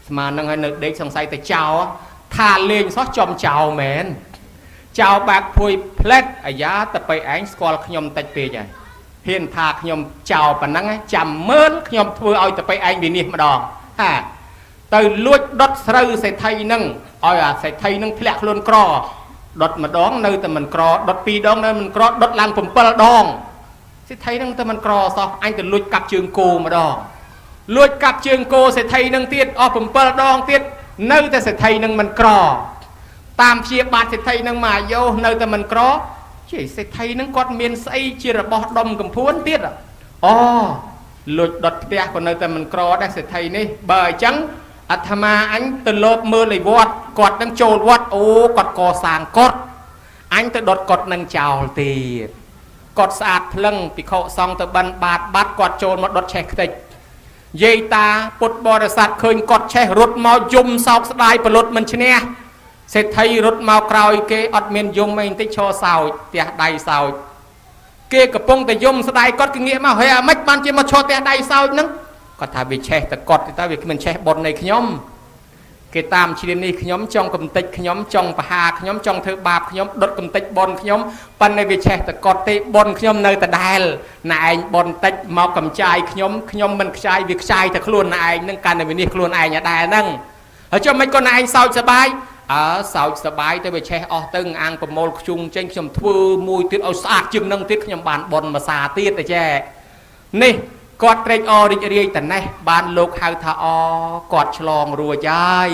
ស្មាននឹងហើយនៅដេកសង្ស័យតែចោលថាលេងសោះចំចោលមែនចោលបាក់ភួយផ្លែតអាយ៉ាទៅไปឯងស្គាល់ខ្ញុំតិចពេកហើយហ៊ានថាខ្ញុំចោលប៉ុណ្ណឹងចាំមើលខ្ញុំធ្វើឲ្យទៅไปឯងវិនិច្ឆ័យម្ដងហាទៅលួចដុតស្រូវសេដ្ឋីនឹងឲ្យអាសេដ្ឋីនឹងធ្លាក់ខ្លួនក្រដុតម្ដងនៅតែមិនក្រដុតពីរដងនៅមិនក្រដុតឡើង7ដងសេដ្ឋីនឹងតែមិនក្រសោះអញទៅលួចកាប់ជើងគោម្ដងលួចកាប់ជើងគោសេដ្ឋីនឹងទៀតអស់7ដងទៀតនៅតែសេដ្ឋីនឹងមិនក្រតាមព្យាបាទសេដ្ឋីនឹងមកយោនៅតែមិនក្រជិះសេដ្ឋីនឹងគាត់មានស្អីជារបស់ដុំកំភួនទៀតអូលួចដុតផ្ទះក៏នៅតែមិនក្រដែរសេដ្ឋីនេះបើអញ្ចឹងអាត្មាអញទៅលបមើលឯវត្តគាត់នឹងចូលវត្តអូគាត់កសាងកុដអញទៅដុតកុដនឹងចោលទៀតកុដស្អាតភ្លឹងភិក្ខុសង្ឃទៅបិណ្ឌបាតបាត់គាត់ចូលមកដុតឆេះខ្ទេចយាយតាពុទ្ធបរិស័ទឃើញកុដឆេះរត់មកយំសោកស្ដាយប្រលត់មិនឈ្នះសេដ្ឋីរត់មកក្រោយគេអត់មានយំអីបន្តិចឈរសោចផ្ទះដៃសោចគេកំពុងតែយំស្ដាយគាត់គេងាកមកហើយអាម៉េចបានជាមកឈរផ្ទះដៃសោចហ្នឹងគាត់ថាវាឆេះតែកុដទេតើវាគ្មានឆេះបុណ្យនៃខ្ញុំគេតាមជ្រាននេះខ្ញុំចង់កំតិចខ្ញុំចង់បហាខ្ញុំចង់ធ្វើបាបខ្ញុំដុតកំតិចបុណ្យខ្ញុំប៉ុន្តែវាឆេះតែកុដទេបុណ្យខ្ញុំនៅដដែលណែឯងបុណ្យតិចមកកំចាយខ្ញុំខ្ញុំមិនខ្ចាយវាខ្ចាយតែខ្លួនណែឯងនឹងកាន់តែវិនិច្ឆ័យខ្លួនឯងដដែលហ្នឹងហើយចុះមិនក៏ណែឯងសោចសបាយអើសោចសបាយទៅវាឆេះអស់ទៅអាងប្រមូលខ្ជុងចេញខ្ញុំធ្វើមួយទៀតឲ្យស្អាតជាងនឹងទៀតខ្ញុំបានបុណ្យមួយសាទៀតតែចេះនេះគាត់ត្រេកអររីករាយតណេះបានលោកហៅថាអគាត់ឆ្លងរួចហើយ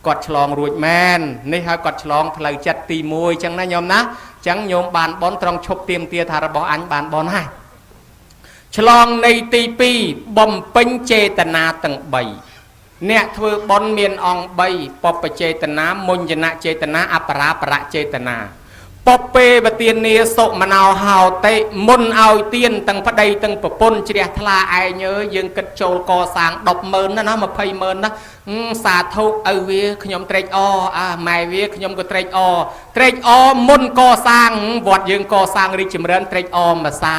គាត់ឆ្លងរួចមែននេះហើយគាត់ឆ្លងផ្លូវចិត្តទី1អញ្ចឹងណាញោមណាអញ្ចឹងញោមបានបុណ្យត្រង់ឈប់ទៀមទាថារបស់អញបានបុណ្យហើយឆ្លងនៃទី2បំពេញចេតនាទាំង3អ្នកធ្វើបុណ្យមានអង្គ3ពពចេតនាមុញ្ញនចេតនាអបរាបរចេតនាពពេវទានាសុមនោហោតិមុនឲ្យទៀនទាំងប្តីទាំងប្រពន្ធជ្រះថ្លាឯងអើយយើងគិតចូលកសាង100000ណាណា200,000ណាសាធុឪវាខ្ញុំត្រេកអរអាម៉ែវាខ្ញុំក៏ត្រេកអរត្រេកអរមុនកសាងវត្តយើងកសាងរីកចម្រើនត្រេកអរមួយសា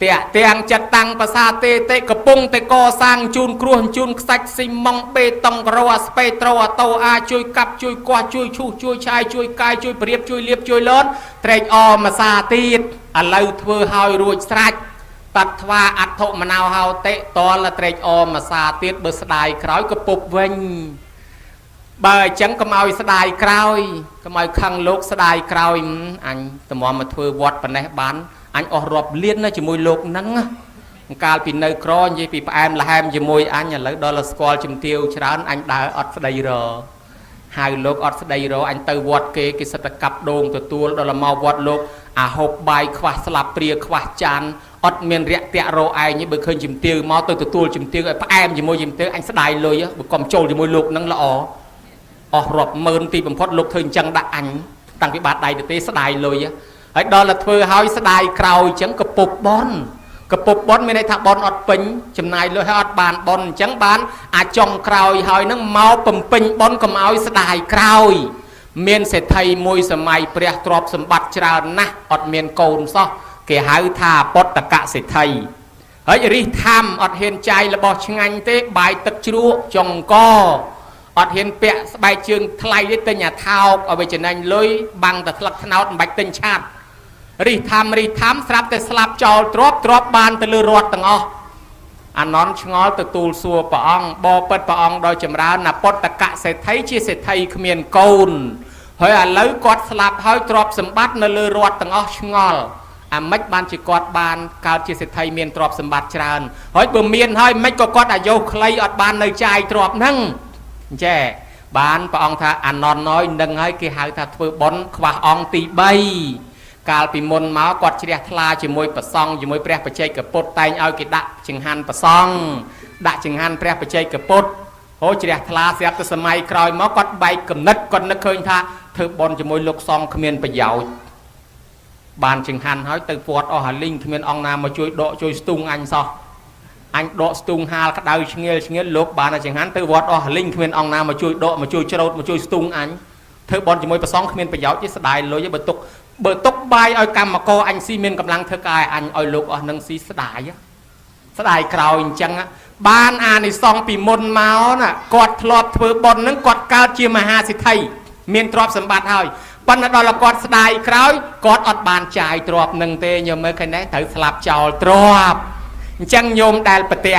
តាក់ទាំងចិត្តតាំងប្រសាទេតិកំពុងតែកសាងជូនគ្រោះជូនខ្សាច់ស៊ីម៉ង់បេតុងក្រោអាស្ពេត្រូអាតោអាជួយកាប់ជួយគាស់ជួយឈូសជួយឆាយជួយកាយជួយប្រៀបជួយលៀបជួយលនត្រេកអរមួយសាទៀតឥឡូវធ្វើឲ្យរួចស្រេចតថ្វាអត្ថមណោហោតិតលត្រេកអរមួយសាទៀតបើស្ដាយក្រោយកពុបវិញបើអញ្ចឹងកុំឲ្យស្ដាយក្រោយកុំឲ្យខឹងលោកស្ដាយក្រោយអញតម្រាំមកធ្វើវត្តប៉ុណ្ណេះបានអញអស់រាប់លានណាជាមួយលោកហ្នឹងកាលពីនៅក្រនិយាយពីផ្អែមល្ហែមជាមួយអញឥឡូវដល់ស្គាល់ជំទាវច្រើនអញដើរអត់ស្ដីរហៅលោកអត់ស្ដីរអញទៅវត្តគេគេសិតតែកាប់ដូងទទួលដល់មកវត្តលោកអាហូបបាយខ្វះស្លាបព្រាខ្វះចានអត់មានរយៈតាក់រឯងបើឃើញជំទាវមកទៅទទួលជំទាវឲ្យផ្អែមជាមួយជំទាវអញស្ដាយលុយបើកុំចូលជាមួយលោកហ្នឹងល្អអស់រាប់ម៉ឺនទីបំផុតលោកធ្វើអញ្ចឹងដាក់អញតាំងពីបាតដៃទៅទេស្ដាយលុយហើយដល់តែធ្វើឲ្យស្ដាយក្រោយអញ្ចឹងកពុបបនកពុបបនមានន័យថាបនអត់ពេញចំណាយលុយឲ្យអត់បានបនអញ្ចឹងបានអាចុងក្រោយហើយនឹងមកបំពេញបនកុំឲ្យស្ដាយក្រោយមានសេដ្ឋីមួយសម័យព្រះទ្រព្យសម្បត្តិច្រើនណាស់អត់មានកូនសោះគេហៅថាពតកសេដ្ឋីហើយរិះធម្មអត់ហ៊ានចាយរបស់ឆ្ងាញ់ទេបាយទឹកជ្រក់ចុងកអត់ហ៊ានពាក់ស្បែកជើងថ្លៃទេទិញអាថោកឲ្យវាចំណេញលុយបាំងតែស្លឹកត្នោតមិនបាច់ទិញឆាតរិះធម្មរិះធម្មស្រាប់តែស្លាប់ចោលទ្របទ្របបានទៅលើរត់ទាំងអស់អានន់ឆ្ងល់ទទួលសួរព្រះអង្គបបិទ្ធព្រះអង្គដោយចម្រើនណាពតកសេដ្ឋីជាសេដ្ឋីគ្មានកូនហើយឥឡូវគាត់ស្លាប់ហើយទ្រព្យសម្បត្តិនៅលើរត់ទាំងអស់ឆ្ងល់អាម៉េចបានជាគាត់បានកើតជាសេដ្ឋីមានទ្រព្យសម្បត្តិច្រើនហើយបើមានហើយម៉េចក៏គាត់អាយុខ្លីអត់បាននៅចាយទ្រព្យហ្នឹងអញ្ចេះបានព្រះអង្គថាអានន់ណយនឹងហើយគេហៅថាធ្វើបុណ្យខ្វះអង្គទី3កាលពីមុនមកគាត់ជ្រះថ្លាជាមួយប្រសង់ជាមួយព្រះបច្ចេកពុទ្ធតែងឲ្យគេដាក់ចង្ហាន់ប្រសង់ដាក់ចង្ហាន់ព្រះបច្ចេកពុទ្ធហូជ្រះថ្លាស្រាប់តែសម័យក្រោយមកគាត់បែកគំនិតគាត់នឹកឃើញថាធ្វើបុណ្យជាមួយលោកសង្ឃគ្មានប្រយោជន៍បានចង្ហាន់ហើយទៅវត្តអស់អាលីងគ្មានអង្គណាមកជួយដកជួយស្ទូងអញសោះអញដកស្ទូងហាលក្តៅឆ្ងៀលឆ្ងៀលលោកបានចង្ហាន់ទៅវត្តអស់អាលីងគ្មានអង្គណាមកជួយដកមកជួយច្រូតមកជួយស្ទូងអញធ្វើបុណ្យជាមួយប្រសង់គ្មានប្រយោជន៍ទេស្ដាយលុយបើទុកបាយឲ្យកម្មករអញស៊ីមានកម្លាំងធ្វើការឲ្យអញឲ្យលោកអស់នឹងស៊ីស្ដាយស្ដាយក្រោយអញ្ចឹងបានអានិសង្សពីមុនមកណាគាត់ធ្លាប់ធ្វើបុណ្យហ្នឹងគាត់កើតជាមហាសិទ្ធិមានទ្រព្យសម្បត្តិហើយប៉ុន្តែដល់គាត់ស្ដាយក្រោយគាត់អត់បានចាយទ្រព្យនឹងទេញោមមើលឃើញទេត្រូវស្លាប់ចោលទ្រព្យអញ្ចឹងញោមដែលប្រទះ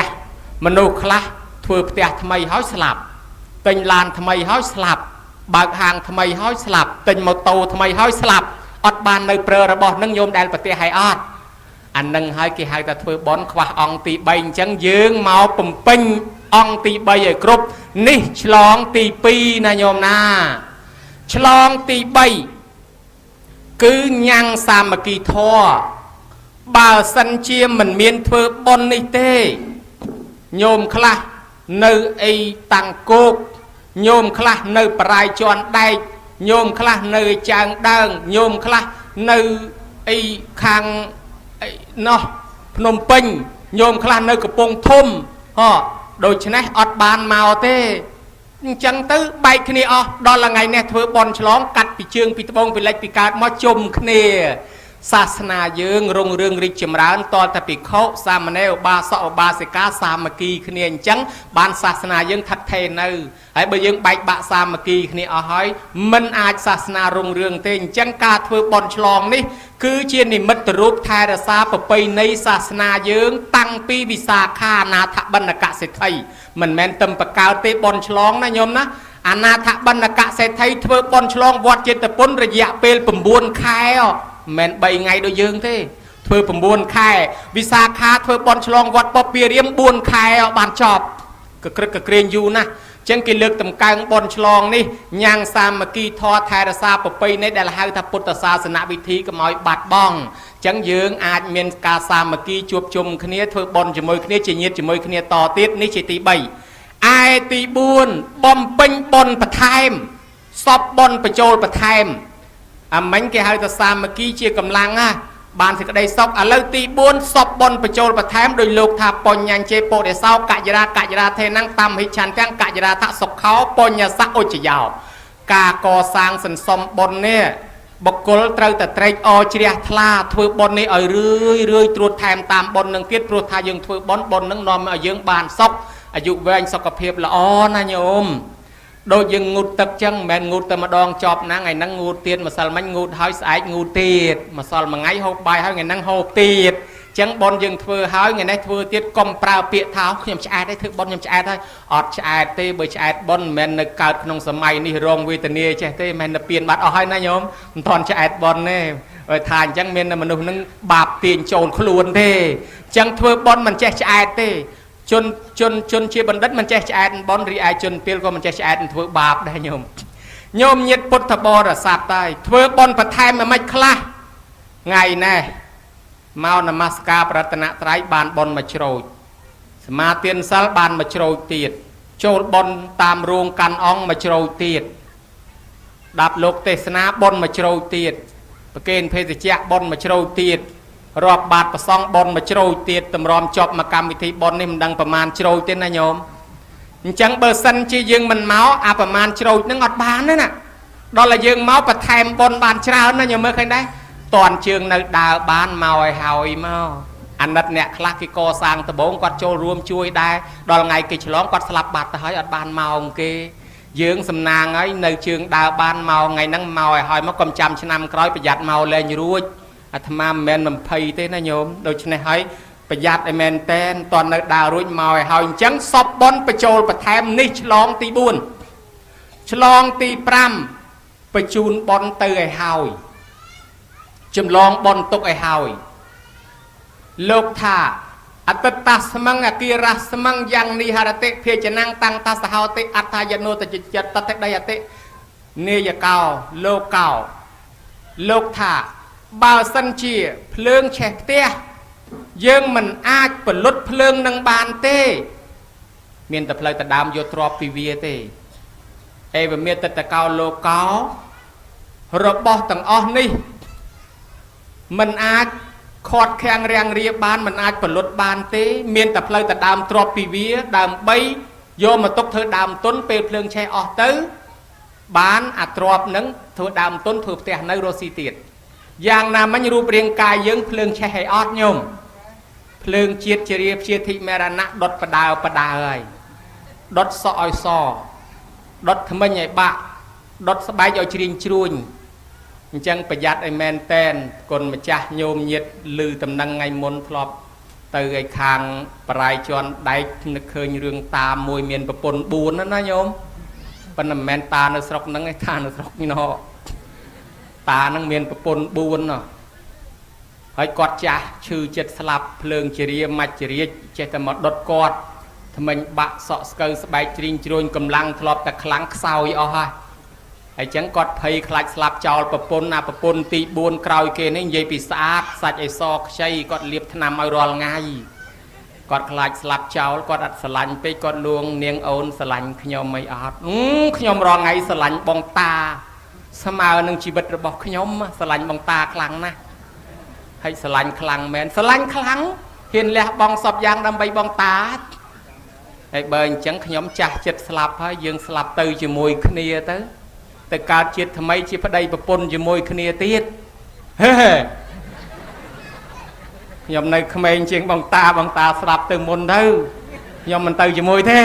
មនុស្សខ្លះធ្វើផ្ទះថ្មីហើយស្លាប់ទិញឡានថ្មីហើយស្លាប់បើកហាងថ្មីហើយស្លាប់ទិញម៉ូតូថ្មីហើយស្លាប់អត់បាននៅប្រើរបស់នឹងញោមដែលប្រទះហើយអត់អានឹងហើយគេហៅថាធ្វើបុណ្យខ្វះអង្គទី3អញ្ចឹងយើងមកបំពេញអង្គទី3ឲ្យគ្រប់នេះឆ្លងទី2ណាញោមណាឆ្លងទី3គឺញ៉ាំងសាមគ្គីធម៌បើសិនជាមិនមានធ្វើបុណ្យនេះទេញោមខ្លះនៅអីតាំងគោកញោមខ្លះនៅបរាយជន់ដែកញោមខ្លះនៅចាងដើងញោមខ្លះនៅអីខាងអីណោះភ្នំពេញញោមខ្លះនៅកំពង់ធំហ៎ដូច្នេះអត់បានមកទេអញ្ចឹងទៅបែកគ្នាអស់ដល់ថ្ងៃនេះធ្វើបន់ឆ្លងកាត់ពីជើងពីត្បូងពីលិចពីកើតមកជុំគ្នាសាសនាយើងរុងរឿងរីកចម្រើនតតែភិក្ខុសាមណេរឧបាសកឧបាសិកាសាមគ្គីគ្នាអញ្ចឹងបានសាសនាយើងថិតថេរនៅហើយបើយើងបែកបាក់សាមគ្គីគ្នាអស់ហើយមិនអាចសាសនារុងរឿងទេអញ្ចឹងការធ្វើបន់ឆ្លងនេះគឺជានិមិត្តរូបថែរក្សាប្រពៃណីសាសនាយើងតាំងពីវិសាខាអនាថបណ្ឌកសេដ្ឋីមិនមែនទឹមបកើតទេបន់ឆ្លងណាញោមណាអនាថបណ្ឌកសេដ្ឋីធ្វើបន់ឆ្លងវត្តចេតពុនរយៈពេល9ខែមិនមែន3ថ្ងៃដូចយើងទេធ្វើ9ខែវិសាខាធ្វើបន់ឆ្លងវត្តពពារាម4ខែបានចប់កក្រឹកកក្រែងយូរណាស់ចឹងគេលើកតម្កើងបនឆ្លងនេះញ៉ាំងសាមគ្គីធម៌ថែរក្សាប្រពៃណីដែលហៅថាពុទ្ធសាសនវិធីកុំឲ្យបាត់បង់ចឹងយើងអាចមានការសាមគ្គីជួបជុំគ្នាធ្វើបន់ជាមួយគ្នាជាញាតិជាមួយគ្នាតទៀតនេះជាទី3ឯទី4បំពេញបនបន្ថែមសពបនបញ្ចូលបន្ថែមអាមិញគេហៅថាសាមគ្គីជាកម្លាំងណាបានសេចក្តីសុខឥឡូវទី4សពបនបញ្ចូលបន្ថែមដោយលោកថាបញ្ញញ្ជេពុរិសោកយរាកយរាថេណੰតំហិឆន្ទាំងកយរាថសុខោបញ្ញសៈឧច្ចយោការកសាងសន្សំបុណ្យនេះ បុគ្គលត្រូវតែត្រេកអរជ្រះថ្លាធ្វើបុណ្យនេះឲ្យរឿយរឿយត្រួតថែមតាមបុណ្យនឹងទៀតព្រោះថាយើងធ្វើបុណ្យបុណ្យនឹងនាំឲ្យយើងបានសុខអាយុវែងសុខភាពល្អណាញោមដូចយើងងូតទឹកចឹងមិនមែនងូតតែម្ដងចប់ណាថ្ងៃហ្នឹងងូតទៀតម្សិលមិញងូតហើយស្អែកងូតទៀតម្សិលមួយថ្ងៃហូបបាយហើយថ្ងៃហ្នឹងហូបទៀតចឹងបុណ្យយើងធ្វើហើយថ្ងៃនេះធ្វើទៀតកុំប្រើពាក្យថាខ្ញុំឆ្អែតហើយធ្វើបុណ្យខ្ញុំឆ្អែតហើយអត់ឆ្អែតទេបើឆ្អែតបុណ្យមិនមែននៅកើតក្នុងសម័យនេះរងវេទនាចេះទេមិនមែននៅពៀនបាត់អស់ហើយណាញោមមិនទាន់ឆ្អែតបុណ្យទេបើថាអញ្ចឹងមានមនុស្សនឹងបាបទាញចូលខ្លួនទេអញ្ចឹងធ្វើបុណ្យមិនចេះឆ្អែតទេជនជនជនជាបណ្ឌិតមិនចេះឆ្អែតបុណ្យរីឯជនពីលក៏មិនចេះឆ្អែតធ្វើបាបដែរញោមញោមញាតពុទ្ធបរិស័ទហើយធ្វើបុណ្យបន្ថែមមិនខ្លះថ្ងៃនេះមកនមស្ការប្រតនត្រ័យបានបុណ្យមួយច្រូចសមាទានសិលបានមួយច្រូចទៀតចូលបុណ្យតាមរោងកាន់អង្គមួយច្រូចទៀតដាប់លោកទេសនាបុណ្យមួយច្រូចទៀតប្រគេនភេសជ្ជៈបុណ្យមួយច្រូចទៀតរាប់បាតប្រសង់បុណ្យមួយច្រូចទៀតតម្រាំចប់មកកម្មវិធីបុណ្យនេះមិនដឹងប្រមាណច្រូចទេណាញោមអញ្ចឹងបើសិនជាយើងមិនមកអាប្រមាណច្រូចនឹងអត់បានទេណាដល់តែយើងមកបន្ថែមបុណ្យបានច្រើនណាញោមមើលឃើញដែរតន់ជើងនៅដើរបានមកឲ្យហើយមកអាណិតអ្នកខ្លះគេកសាងដបងគាត់ចូលរួមជួយដែរដល់ថ្ងៃគេឆ្លងគាត់ស្លាប់បាត់ទៅហើយអត់បានមកគេយើងសំណាងហើយនៅជើងដើរបានមកថ្ងៃហ្នឹងមកឲ្យហើយមកកុំចាំឆ្នាំក្រោយប្រយ័ត្នមកលែងរួចអាត្មាមិនមែនបំភ័យទេណាញោមដូច្នេះហើយប្រយ័ត្នឲ្យមែនតែនតន់នៅដើររួចមកឲ្យហើយអញ្ចឹងសពបុណ្យបញ្ចូលបន្ថែមនេះឆ្លងទី4ឆ្លងទី5បញ្ជូនបុណ្យទៅឲ្យហើយចម្លងបុណ្យទុកឲ្យហើយលោកថាអតិតស្មੰអគិរស្មੰយ៉ាងនិហរតិភាចនាំងតាំងតសហោតិអត្ថាយនោតចិត្តតតិដីអតិនាយកោលោកោលោកថាបើសិនជាភ្លើងឆេះផ្ទះយើងមិនអាចពលុតភ្លើងនឹងបានទេមានតែផ្លូវតដើមយកទ្របពីវាទេអេវមេតតកោលោកោរបស់ទាំងអស់នេះមិនអាចខាត់ខាំងរាំងរាបានមិនអាចពលុតបានទេមានតែផ្លូវតដើមទ្របពីវាដើម្បីយកមកទុកធ្វើដើមទុនពេលភ្លើងឆេះអស់ទៅបានអាទ្របនឹងធ្វើដើមទុនធ្វើផ្ទះនៅរស់ស៊ីទៀតយ៉ាងណាមិញរូបរាងកាយយើងភ្លើងឆេះឲ្យអត់ញោមភ្លើងជាតិជារាព្យាធិមរណៈដុតបដើបដើហើយដុតសក់ឲ្យសដុតថ្មិញឲ្យបាក់ដុតស្បែកឲ្យជ្រៀងជ្រួញអញ្ចឹងប្រយ័ត្នឲ្យមែនតែនគុណម្ចាស់ញោមញាតឮតំណឹងថ្ងៃមុនធ្លាប់ទៅឲ្យខាងបរាយជន់ដែកនឹកឃើញរឿងតាមួយមានប្រពន្ធ4ណាញោមប៉ុន្តែមិនមែនតានៅស្រុកហ្នឹងឯងតានៅស្រុកណោតាហ្នឹងមានប្រពន្ធ4ណោះហើយគាត់ចាស់ឈឺចិត្តស្លាប់ភ្លើងជារាមច្ចរាជចេះតែមកដុតគាត់ថ្មិញបាក់សក់ស្កូវស្បែកជ្រីងជ្រួញកម្លាំងធ្លាប់តែខ្លាំងខ្សោយអស់ហើយហើយចឹងគាត់ភ័យខ្លាចស្លាប់ចោលប្រពន្ធណាប្រពន្ធទី4ក្រោយគេនេះនិយាយពីស្អាតសាច់ឲ្យសខ្ចីគាត់លាបថ្នាំឲ្យរាល់ថ្ងៃគាត់ខ្លាចស្លាប់ចោលគាត់អត់ស្រឡាញ់ពេកគាត់លួងនាងអូនស្រឡាញ់ខ្ញុំមិនអត់ខ្ញុំរាល់ថ្ងៃស្រឡាញ់បងតាស្មើនឹងជីវិតរបស់ខ្ញុំស្រឡាញ់បងតាខ្លាំងណាស់ហើយស្រឡាញ់ខ្លាំងមែនស្រឡាញ់ខ្លាំងហ៊ានលះបង់សពយ៉ាងដើម្បីបងតាហើយបើអញ្ចឹងខ្ញុំចាស់ចិត្តស្លាប់ហើយយើងស្លាប់ទៅជាមួយគ្នាទៅទៅកើតជាតិថ្មីជាប្តីប្រពន្ធជាមួយគ្នាទៀតហេខ្ញុំនៅក្មេងជាងបងតាបងតាស្លាប់ទៅមុនទៅខ្ញុំមិនទៅជាមួយទេ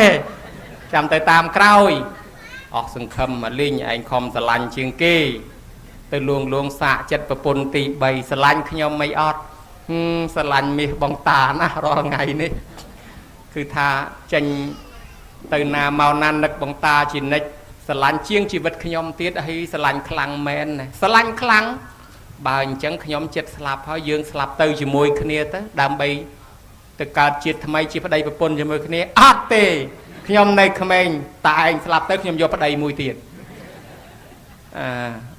ចាំទៅតាមក្រោយអស់សង្ឃឹមមកលេងឯងខំស្រឡាញ់ជាងគេទៅលួងលួងសាកចិត្តប្រពន្ធទី3ស្រឡាញ់ខ្ញុំមិនអត់ស្រឡាញ់មាសបងតាណាស់រាល់ថ្ងៃនេះគឺថាចេញទៅណាមកណានឹកបងតាជានិច្ចស្រឡាញ់ជាងជីវិតខ្ញុំទៀតហើយស្រឡាញ់ខ្លាំងមែនណាស្រឡាញ់ខ្លាំងបើអញ្ចឹងខ្ញុំចិត្តស្លាប់ហើយយើងស្លាប់ទៅជាមួយគ្នាទៅដើម្បីទៅកើតជាតិថ្មីជាប្តីប្រពន្ធជាមួយគ្នាអត់ទេខ្ញុំនៅក្មេងតែឯងស្លាប់ទៅខ្ញុំយកប្តីមួយទៀត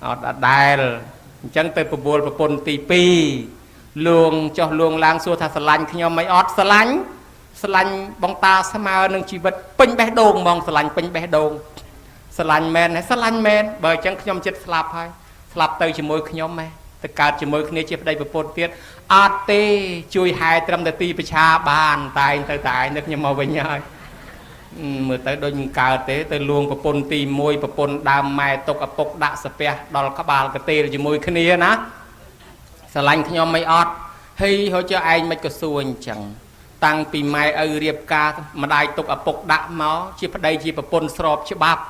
អត់អដែលអញ្ចឹងទៅបបួលប្រពន្ធទី2លួងចុះលួងឡើងសួរថាស្រឡាញ់ខ្ញុំមិនអត់ស្រឡាញ់ស្រឡាញ់បងតាស្មើនឹងជីវិតពេញបេះដូងហ្មងស្រឡាញ់ពេញបេះដូងស្រឡាញ់មែនហើយស្រឡាញ់មែនបើអញ្ចឹងខ្ញុំចិត្តស្លាប់ហើយស្លាប់ទៅជាមួយខ្ញុំហ៎ទៅកើតជាមួយគ្នាជាប្តីប្រពន្ធទៀតអត់ទេជួយហែត្រឹមតែទីប្រឆាបានតែឯងទៅតែឯងទៅខ្ញុំមកវិញហើយ មើលទៅដូចមិនកើតទេទៅលួងប្រពន្ធទី1ប្រពន្ធដើមម៉ែទុកឪពុកដាក់សាពះដល់ក្បាលកទេលជាមួយគ្នាណាស្រឡាញ់ខ្ញុំមិនអត់ហីហូចចុះឯងមិនក៏សួរអញ្ចឹងតាំងពីម៉ែឪរៀបការម្ដាយទុកឪពុកដាក់មកជាប្តីជាប្រពន្ធស្របច្បាប់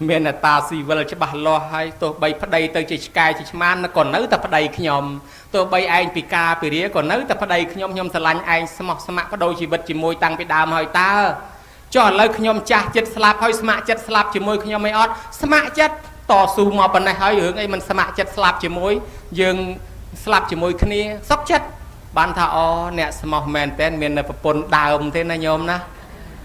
មានអតាស៊ីវិលច្បាស់លាស់ហើយទោះបីប្តីទៅជាឆ្កែជាឆ្មាក៏នៅតែប្តីខ្ញុំទោះបីឯងពិការពិរាក៏នៅតែប្តីខ្ញុំខ្ញុំស្រឡាញ់ឯងស្មោះស្ម័គ្របដូរជីវិតជាមួយតាំងពីដើមហើយតើចុះឥឡូវខ្ញុំចាស់ចិត្តស្លាប់ហើយស្ម័គ្រចិត្តស្លាប់ជាមួយខ្ញុំមិនអត់ស្ម័គ្រចិត្តតស៊ូមកប៉ុណ្ណេះហើយរឿងអីមិនស្ម័គ្រចិត្តស្លាប់ជាមួយយើងស្លាប់ជាមួយគ្នាសុខចិត្តបានថាអូអ្នកស្មោះមែនតើមាននៅប្រពន្ធដើមទេណាញោមណា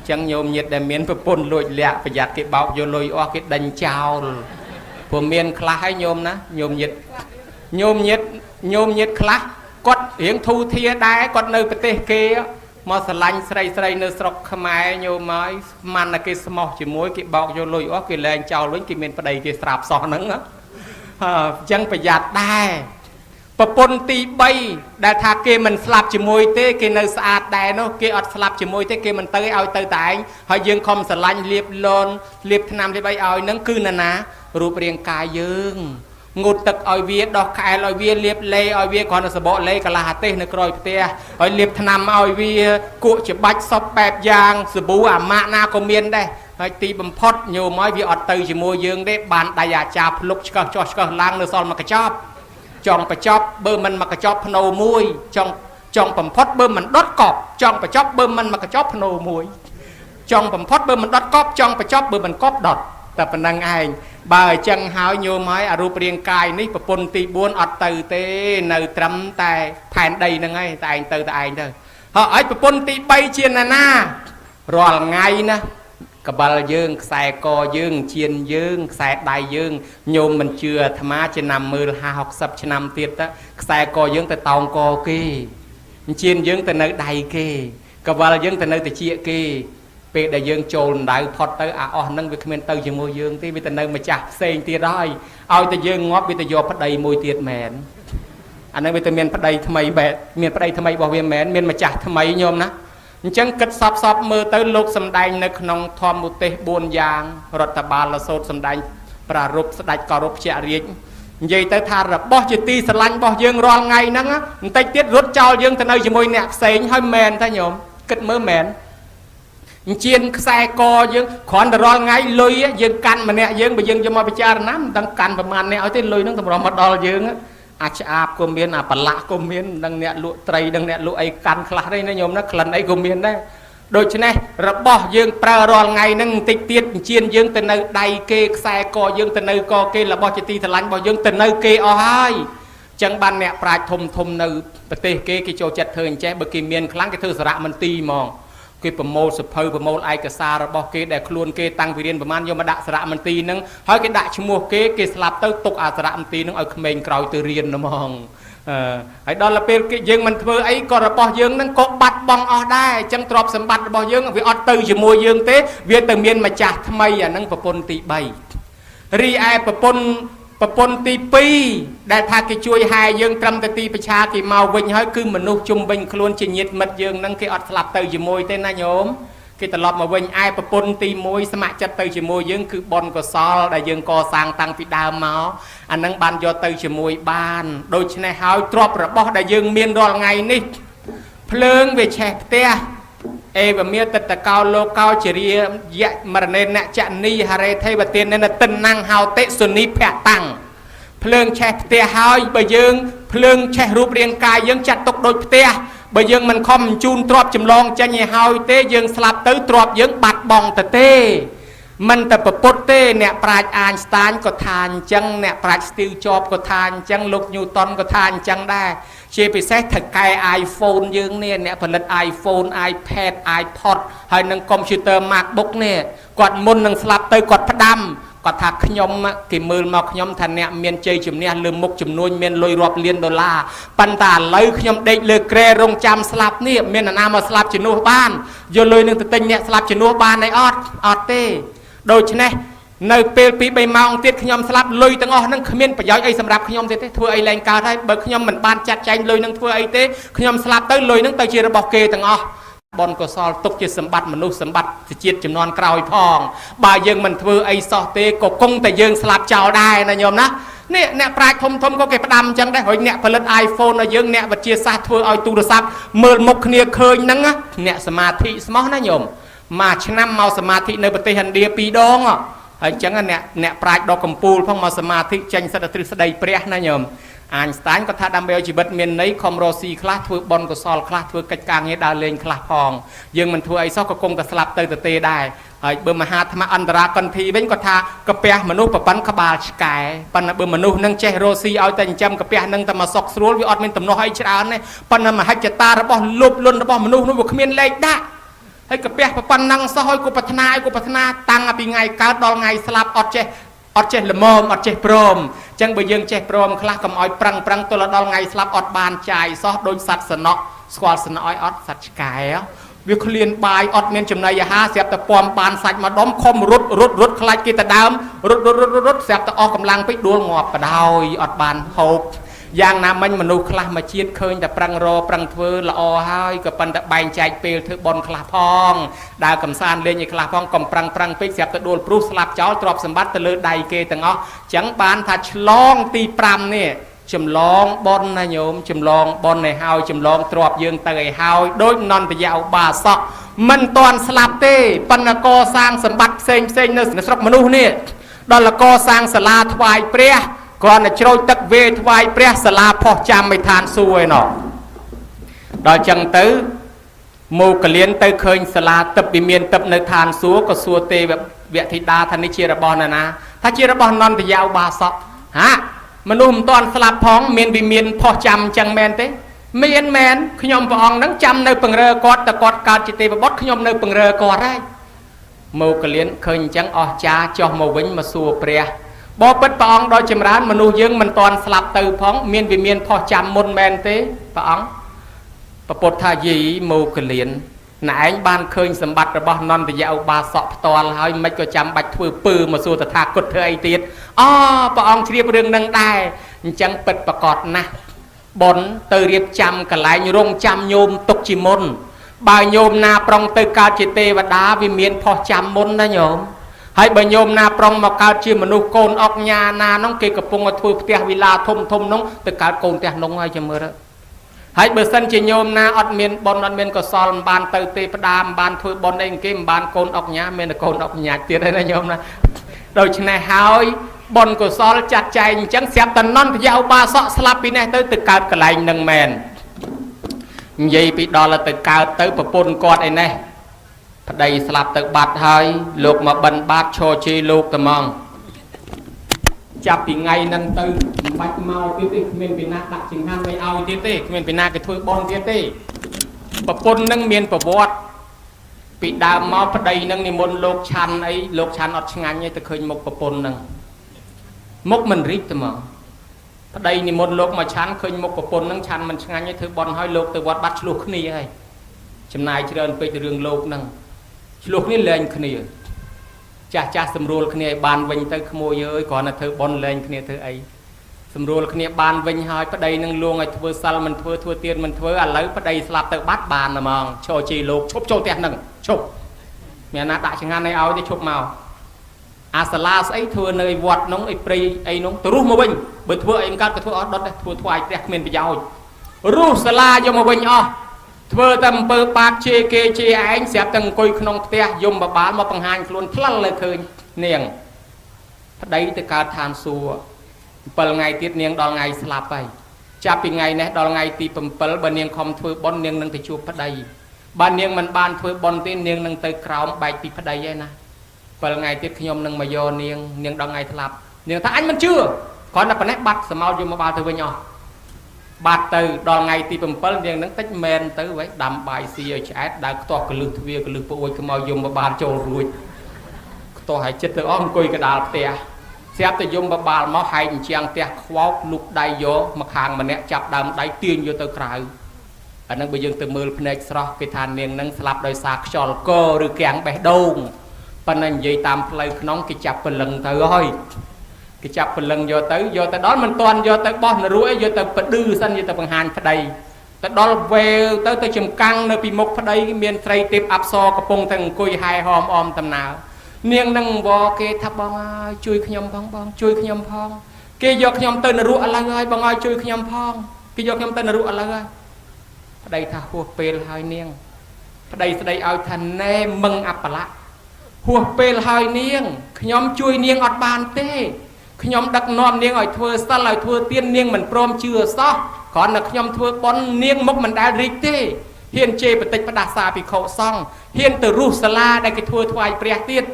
ចឹងញោមញាតដែលមានប្រពន្ធលួចលាក់ប្រយ័ត្នគេបោកយកលុយអស់គេដេញចោលព្រោះមានខ្លះហើយញោមណាញោមញាតញោមញាតញោមញាតខ្លះគាត់រៀងធូធាដែរគាត់នៅប្រទេសគេមកស្រឡាញ់ស្រីស្រីនៅស្រុកខ្មែរញោមហើយស្មានតែគេស្មោះជាមួយគេបោកយកលុយអស់គេលែងចោលវិញគេមានប្តីគេស្រាប់សោះហ្នឹងអញ្ចឹងប្រយ័ត្នដែរប្រពន្ធទី3ដែលថាគេមិនស្លាប់ជាមួយទេគេនៅស្អាតដែរនោះគេអត់ស្លាប់ជាមួយទេគេមិនទៅឲ្យទៅតែឯងហើយយើងខំស្រឡាញ់លៀបលនលៀបថ្នាំលៀបអីឲ្យហ្នឹងគឺណាណារូបរាងកាយយើងងូតទឹកឲ្យវាដោះក្អែលឲ្យវាលៀបលេឲ្យវាគ្រាន់តែសបកលេកន្លះអាទេសនៅក្រោយផ្ទះឲ្យលៀបថ្នាំឲ្យវាគក់ច្បាច់សពបែបយ៉ាងសាប៊ូអាម៉ាក់ណាក៏មានដែរហើយទីបំផុតញោមឲ្យវាអត់ទៅជាមួយយើងទេបានដៃអាចារ្យភ្លុកឆ្កឹះចោះឆ្កឹះឡើងនៅសល់មួយកញ្ចប់ចង់បញ្ចប់បើមិនមកកញ្ចប់ភ្នោមួយចង់ចង់បំផុតបើមិនដុតកប់ចង់បញ្ចប់បើមិនមកកញ្ចប់ភ្នោមួយចង់បំផុតបើមិនដុតកប់ចង់បញ្ចប់បើមិនកប់ដុតតែប៉ុណ្្នឹងឯងបើអញ្ចឹងហើយញោមហើយអារូបរាងកាយនេះប្រពន្ធទី4អត់ទៅទេនៅត្រឹមតែផែនដីហ្នឹងឯងតែឯងទៅតែឯងទៅហើយប្រពន្ធទី3ជាណាណារាល់ថ្ងៃណាកបិលយើងខ្សែកយើងជៀនយើងខ្សែដៃយើងញោមមិនជឿអាត្មាជាណាំមើល50 60ឆ្នាំទៀតទៅខ្សែកយើងទៅតោងកគេជៀនយើងទៅនៅដៃគេកបិលយើងទៅនៅតិចគេពេលដែលយើងចូលដៅផុតទៅអាអស់ហ្នឹងវាគ្មានទៅជាមួយយើងទេវាទៅនៅម្ចាស់ផ្សេងទៀតហើយឲ្យតែយើងងាប់វាទៅយកប្តីមួយទៀតមែនអាហ្នឹងវាទៅមានប្តីថ្មីបែបមានប្តីថ្មីរបស់វាមែនមានម្ចាស់ថ្មីញោមណាអញ្ចឹងគិតសពសពមើលទៅលោកសំដែងនៅក្នុងធម្មឧទេស4យ៉ាងរដ្ឋបាលលសោតសំដែងប្រារព្ធស្ដេចកោរពជារាជនិយាយទៅថារបស់ជាទីស្រឡាញ់របស់យើងរាល់ថ្ងៃហ្នឹងបន្តិចទៀតរត់ចោលយើងទៅនៅជាមួយអ្នកផ្សេងហើយមែនតាញោមគិតមើលមែនអញ្ជៀនខ្សែកយើងគ្រាន់តែរាល់ថ្ងៃលុយយើងកាន់ម្នាក់យើងបើយើងយកមកពិចារណាមិនដឹងកាន់ប្រមាណអ្នកឲ្យទេលុយហ្នឹងតម្រុំមកដល់យើងអាឆ្អាបក៏មានអាប្រឡាក់ក៏មានដឹងអ្នកលក់ត្រីដឹងអ្នកលក់អីកាន់ខ្លះទេណាញោមណាក្លិនអីក៏មានដែរដូច្នេះរបស់យើងប្រើរាល់ថ្ងៃហ្នឹងបន្តិចទៀតអញ្ជៀនយើងទៅនៅដៃគេខ្សែកយើងទៅនៅកគេរបស់ជាទីស្រឡាញ់របស់យើងទៅនៅគេអស់ហើយចឹងបានអ្នកប្រាជ្ញធំធំនៅប្រទេសគេគេចូលចិត្តធ្វើអញ្ចេះបើគេមានខ្លាំងគេធ្វើសារមន្ទីរហ្មងគេប្រមូលសភៅប្រមូលឯកសាររបស់គេដែលខ្លួនគេតាំងពីរៀនប្រមាណយកមកដាក់សារមន្ទីរហ្នឹងហើយគេដាក់ឈ្មោះគេគេស្លាប់ទៅទុកអាសារមន្ទីរហ្នឹងឲ្យក្មេងក្រោយទៅរៀនហ្មងហើយដល់ពេលគេយើងមិនធ្វើអីក៏របស់យើងហ្នឹងក៏បាត់បង់អស់ដែរអញ្ចឹងទ្រព្យសម្បត្តិរបស់យើងវាអត់ទៅជាមួយយើងទេវាទៅមានម្ចាស់ថ្មីអាហ្នឹងប្រពន្ធទី3រីឯប្រពន្ធទី2ដែលថាគេជួយហែយើងត្រឹមតែទីប្រឆាគេមកវិញហើយគឺមនុស្សជុំវិញខ្លួនជាញាតិមិត្តយើងហ្នឹងគេអត់ស្លាប់ទៅជាមួយទេណាញោមគេត្រឡប់មកវិញឯប្រពន្ធទី1ស្ម័គ្រចិត្តទៅជាមួយយើងគឺបុណ្យកុសលដែលយើងកសាងតាំងពីដើមមកអាហ្នឹងបានយកទៅជាមួយបានដូច្នេះហើយទ្រព្យរបស់ដែលយើងមានរាល់ថ្ងៃនេះភ្លើងវាឆេះផ្ទះអេវមាតតកោលោកោជារិយៈមរណេនចនីហរេថេវទាននតិនੰហោតិសុនីភតាំងភ្លើងឆេះផ្ទះហើយបើយើងភ្លើងឆេះរូបរាងកាយយើងចាត់ទុកដូចផ្ទះបើយើងមិនខំបញ្ជូនទ្រព្យចម្លងចេញឲ្យហើយទេយើងស្លាប់ទៅទ្រព្យយើងបាត់បង់ទៅទេមិនតែប្រពុតទេអ្នកប្រាជ្ញអាញស្តាញក៏ថាអញ្ចឹងអ្នកប្រាជ្ញស្ទីវជាប់ក៏ថាអញ្ចឹងលោកញូតុនក៏ថាអញ្ចឹងដែរជាពិសេសថៅកែ iPhone យើងនេះអ្នកផលិត iPhone iPad iPod ហើយនិង computer MacBook នេះគាត់មុននឹងស្លាប់ទៅគាត់ផ្ដាំគាត់ថាខ្ញុំគេមើលមកខ្ញុំថាអ្នកមានជ័យជំនះលើមុខចំនួនមានលុយរាប់លានដុល្លារប៉ុន្តែឥឡូវខ្ញុំដេកលើគ្រែរងចាំស្លាប់នេះមានអ្នកណាមកស្លាប់ជំនួសបានយកលុយនឹងទៅទិញអ្នកស្លាប់ជំនួសបានអីអត់អត់ទេដូច្នេះនៅពេល2 3ម៉ោងទៀតខ្ញុំស្លាប់លុយទាំងអស់ហ្នឹងគ្មានប្រយោជន៍អីសម្រាប់ខ្ញុំទេធ្វើអីលែងកើតហើយបើខ្ញុំមិនបានចាត់ចែងលុយនឹងធ្វើអីទេខ្ញុំស្លាប់ទៅលុយហ្នឹងទៅជារបស់គេទាំងអស់ បុណ្យកុសលទុកជាសម្បត្តិមនុស្សសម្បត្តិជាតិចំនួនក្រោយផងបើយើងមិនធ្វើអីសោះទេក៏គង់តែយើងស្លាប់ចោលដែរណាញោមណានេះអ្នកប្រាជ្ញធំធំក៏គេផ្ដាំអញ្ចឹងដែរហើយអ្នកផលិត iPhone ឲ្យយើងអ្នកវិទ្យាសាស្ត្រធ្វើឲ្យទូរស័ព្ទមើលមុខគ្នាឃើញហ្នឹងអ្នកសមាធិស្មោះណាញោមមួយឆ្នាំមកសមាធិនៅប្រទេសឥណ្ឌា2ដងហើយអញ្ចឹងអ្នកប្រាជ្ញដ៏កំពូលផងមកសមាធិចេញសិទ្ធិទ្រឹស្ដីព្រះណាញោមអាញស្តាញគាត់ថាដើម្បីឲ្យជីវិតមានន័យខំរកស៊ីខ្លះធ្វើបុណ្យកុសលខ្លះធ្វើកិច្ចការងារដើរលេងខ្លះផងយើងមិនធ្វើអីសោះក៏គង់តែស្លាប់ទៅទៅទេដែរហើយបើមហាថ្មអន្តរាកន្ធីវិញគាត់ថាកាពះមនុស្សប្រប៉ិនក្បាលឆ្កែប៉ុន្តែបើមនុស្សនឹងចេះរកស៊ីឲ្យតែចិញ្ចឹមកាពះនឹងតែមកសុកស្រួលវាអត់មានទំនាស់អីច្រើនទេប៉ុន្តែមហិច្ឆតារបស់លោភលន់របស់មនុស្សនោះវាគ្មានលេខដាក់ហើយកាពះប្រប៉ិននឹងសោះឲ្យគូប្រាថ្នាឲ្យគូប្រាថ្នាតាំងពីថ្ងៃកើតដល់ថ្ងៃស្លាប់អត់ចេះល្មមអត់ចេះព្រមអញ្ចឹងបើយើងចេះព្រមខ្លះកុំឲ្យប្រឹងប្រឹងទល់ដល់ថ្ងៃស្លាប់អត់បានចាយសោះដូចសត្វសំណក់ស្គាល់សំណក់ឲ្យអត់សត្វឆ្កែវាឃ្លានបាយអត់មានចំណីអាហារស្រាប់តែពំបានសាច់មកដុំខំរត់រត់រត់ខ្លាចគេទៅដើមរត់រត់រត់រត់ស្រាប់តែអស់កម្លាំងពេកដួលងាប់បដ ாய் អត់បានហូបយ៉ាងណាមិញមនុស្សខ្លះមកជាតិឃើញតែប្រឹងរប្រឹងធ្វើល្អហើយក៏ប៉ុន្តែបែងចែកពេលធ្វើបុណ្យខ្លះផងដើរកំសាន្តលេងឲ្យខ្លះផងកុំប្រឹងប្រឹងពេកស្រាប់តែដួលព្រុសស្លាប់ចោលទ្រព្យសម្បត្តិទៅលើដៃគេទាំងអស់ចឹងបានថាឆ្លងទី5នេះចម្លងប៉ុនណាញោមចម្លងប៉ុនឲ្យហើយចម្លងទ្របយើងទៅឲ្យហើយដូចនន្តយឧបាសកមិនតាន់ស្លាប់ទេប៉ុន្តែកសាងសម្បត្តិផ្សេងផ្សេងនៅស្រុកមនុស្សនេះដល់កសាងសាលាថ្វាយព្រះគ្រាន់តែជ្រោចទឹកវេថ្វាយព្រះសាលាផុសចាំឲ្យឋានសួគ៌ឯណោះដល់ចឹងទៅមកកលៀនទៅឃើញសាលាទឹកវិមានទឹកនៅឋានសួគ៌ក៏សួរទេវធីតាថានេះជារបស់ណាណាថាជារបស់នន្តយឧបាសកហាមនុស្សមិនតាន់ស្លាប់ផងមានវិមានផុសចាំចឹងមែនទេមានមែនខ្ញុំព្រះអង្គហ្នឹងចាំនៅពង្រើគាត់តែគាត់កើតជាទេវបុត្រខ្ញុំនៅពង្រើគាត់ហើយមកកលៀនឃើញអញ្ចឹងអស់ចាចុះមកវិញមកសួរព្រះបបិទ្ធព្រះអង្គដោយចម្រើនមនុស្សយើងមិនតាន់ស្លាប់ទៅផងមានវិមានផុសចាំមុនមែនទេព្រះអង្គពពុទ្ធថាយីមកកលៀនណែឯងបានឃើញសម្បត្តិរបស់នន្តយឧបាសកផ្ទាល់ហើយមិនក៏ចាំបាច់ធ្វើពើមកសួរតថាគតធ្វើអីទៀតអូព្រះអង្គជ្រាបរឿងនឹងដែរអញ្ចឹងពិតប្រកបណាស់បុណ្យទៅរៀបចំកន្លែងរងចាំញោមទុកជាមុនបើញោមណាប្រុងទៅកើតជាទេវតាវាមានផុសចាំមុនណាញោមហើយបើញោមណាប្រុងមកកើតជាមនុស្សកូនអុកញ៉ាណានោះគេកំពុងឲ្យធ្វើផ្ទះវិឡាធំធំនោះទៅកើតកូនផ្ទះនោះហើយចាំមើលហើយបើសិនជាញោមណាអត់មានបុណ្យអត់មានកុសលមិនបានទៅទេផ្ដាមិនបានធ្វើបុណ្យអីគេមិនបានកូនអុកញ៉ាមានតែកូនអុកញ៉ាទៀតហើយណាញោមណាដូច្នេះហើយបុណ្យកុសលចាត់ចែងអញ្ចឹងស្រាប់តែនន្តយឧបាសកស្លាប់ពីនេះទៅទៅកើតកន្លែងនឹងមែននិយាយពីដល់ទៅកើតទៅប្រពន្ធគាត់ឯនេះប្តីស្លាប់ទៅបាត់ហើយលោកមកបិណ្ឌបាតឈរជេរលោកត្មងចាប់ពីថ្ងៃហ្នឹងទៅមិនបាច់មកទៀតទេគ្មានពីណាដាក់ចង្ហាន់ឲ្យឲ្យទៀតទេគ្មានពីណាគេធ្វើបុណ្យទៀតទេប្រពន្ធហ្នឹងមានប្រវត្តិពីដើមមកប្តីហ្នឹងនិមន្តលោកឆាន់អីលោកឆាន់អត់ឆ្ងាញ់ទេទៅឃើញមុខប្រពន្ធហ្នឹងមុខមិនរីកត្មងប្តីនិមន្តលោកមកឆាន់ឃើញមុខប្រពន្ធហ្នឹងឆាន់មិនឆ្ងាញ់ទេធ្វើបុណ្យឲ្យលោកទៅវត្តបាត់ឆ្លោះគ្នាហើយចំណាយច្រើនពេកទៅរឿងលោកហ្នឹងឆ្លោះគ្នាលែងគ្នាចាស់ចាស់សម្រួលគ្នាឲ្យបានវិញទៅក្មួយអើយគ្រាន់តែធ្វើបុណ្យលែងគ្នាធ្វើអីសម្រួលគ្នាបានវិញហើយប្តីនឹងលួងឲ្យធ្វើសិលមិនធ្វើធ្វើទៀនមិនធ្វើឥឡូវប្តីស្លាប់ទៅបាត់បានហ្មងឈរជីលោកឈប់ចូលផ្ទះហ្នឹងឈប់មានណាដាក់ចង្ហាន់ឲ្យឲ្យទេឈប់មកអាសាលាស្អីធ្វើនៅវត្តនោះអីព្រៃអីនោះទៅរុះមកវិញបើធ្វើអីមិនកើតក៏ធ្វើអត់ដុតដែរធ្វើថ្វាយព្រះគ្មានប្រយោជន៍រុះសាលាយកមកវិញអស់ធ្វើតែអំពើបាបជេរគេជេរឯងស្រាប់តែអង្គុយក្នុងផ្ទះយំបបាលមកបង្ហាញខ្លួនផ្លិលលើឃើញនាងប្តីទៅកើតឋានសួគ៌7ថ្ងៃទៀតនាងដល់ថ្ងៃស្លាប់ហើយចាប់ពីថ្ងៃនេះដល់ថ្ងៃទី7បើនាងខំធ្វើបុណ្យនាងនឹងទៅជួបប្តីបើនាងមិនបានធ្វើបុណ្យទេនាងនឹងទៅក្រោមបែកពីប្តីឯណា7ថ្ងៃទៀតខ្ញុំនឹងមកយកនាងនាងដល់ថ្ងៃស្លាប់នាងថាអញមិនជឿគ្រាន់តែប៉ុណ្ណេះបាត់សមោលយកមកបាលទៅវិញអស់បាត់ទៅដល់ថ្ងៃទី7នាងនឹងតិចមែនទៅវិញដាំបាយស៊ីឲ្យឆ្អែតដើរខ្ទាស់កលឹះទ្វាកលឹះប្អួយខ្មៅយំបបាលចូលរួចខ្ទាស់ឲ្យចិត្តទៅអស់អង្គុយកដាលផ្ទះស្រាប់តែយំបបាលមកហែកអញ្ចាំងផ្ទះខ្វោកលុកដៃយកមកខាងម្នាក់ចាប់ដើមដៃទាញយកទៅក្រៅអានឹងបើយើងទៅមើលភ្នែកស្រស់គេថានាងនឹងស្លាប់ដោយសារខ្យល់កឬគាំងបេះដូងប៉ុន្តែនិយាយតាមផ្លូវក្នុងគេចាប់ព្រលឹងទៅហើយគេចាប់ព្រលឹងយកទៅយកទៅដល់មិនតាន់យកទៅបោះនរោអីយកទៅបឌឺសិនយកទៅបង្ហាញប្តី ទៅដល់វេវទៅទៅចំកាំងនៅពីមុខប្តីមានស្រីទេពអប្សរកំពុងតែអង្គុយហែហមអមដំណើរនាងនឹងវគេថាបងអើយជួយខ្ញុំផងបងជួយខ្ញុំផងគេយកខ្ញុំទៅនរកឥឡូវហើយបងអើយជួយខ្ញុំផងគេយកខ្ញុំទៅនរកឥឡូវហើយប្តីថាហួសពេលហើយនាងប្តីស្ដីឲ្យថាណែមឹងអបលៈហួសពេលហើយនាងខ្ញុំជួយនាងអត់បានទេខ្ញុំដឹកនាំនាងឲ្យធ្វើសិលឲ្យធ្វើទាននាងមិនព្រមជឿសោះគ្រាន់តែខ្ញុំធ្វើបុណ្យនាងមុខមិនដែលរីកទេហ៊ានជេរបតិចផ្ដាសាភិក្ខុសង្ឃហ៊ានទៅរុះសាលាដែលគេធ្វើថ្វាយព្រះទៀត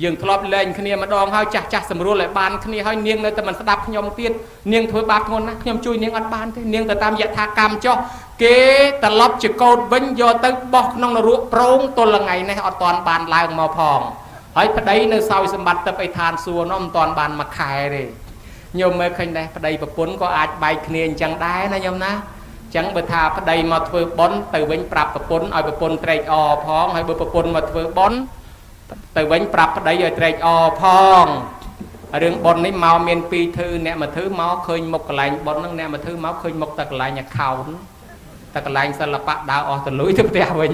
យើងធ្លាប់លែងគ្នាម្ដងហើយចាស់ចាស់សម្រួលឲ្យបានគ្នាហើយនាងនៅតែមិនស្ដាប់ខ្ញុំទៀតនាងធ្វើបាបធ្ងន់ណាស់ខ្ញុំជួយនាងអត់បានទេនាងទៅតាមយថាកម្មចុះគេត្រឡប់ជាកោតវិញយកទៅបោះក្នុងនរកប្រងទល់ថ្ងៃនេះអត់ទាន់បានឡើងមកផងហើយប្តីនៅសោយសម្បត្តិទឹកអីឋានសួគ៌នោះមិនទាន់បានមួយខែទេញោមមើលឃើញដែរប្តីប្រពន្ធក៏អាចបែកគ្នាអញ្ចឹងដែរណាញោមណាចឹងបើថាប្តីមកធ្វើបុណ្យទៅវិញប្រាប់ប្រពន្ធឲ្យប្រពន្ធត្រេកអរផងហើយបើប្រពន្ធមកធ្វើបុណ្យទៅវិញប្រាប់ប្តីឲ្យត្រេកអរផងរឿងបុណ្យនេះមកមានពីរធ្វើអ្នកមកធ្វើមកឃើញមុខកន្លែងបុណ្យហ្នឹងអ្នកមកធ្វើមកឃើញមុខតែកន្លែង account តែកន្លែងសិល្បៈដើរអស់ទៅលុយទៅផ្ទះវិញ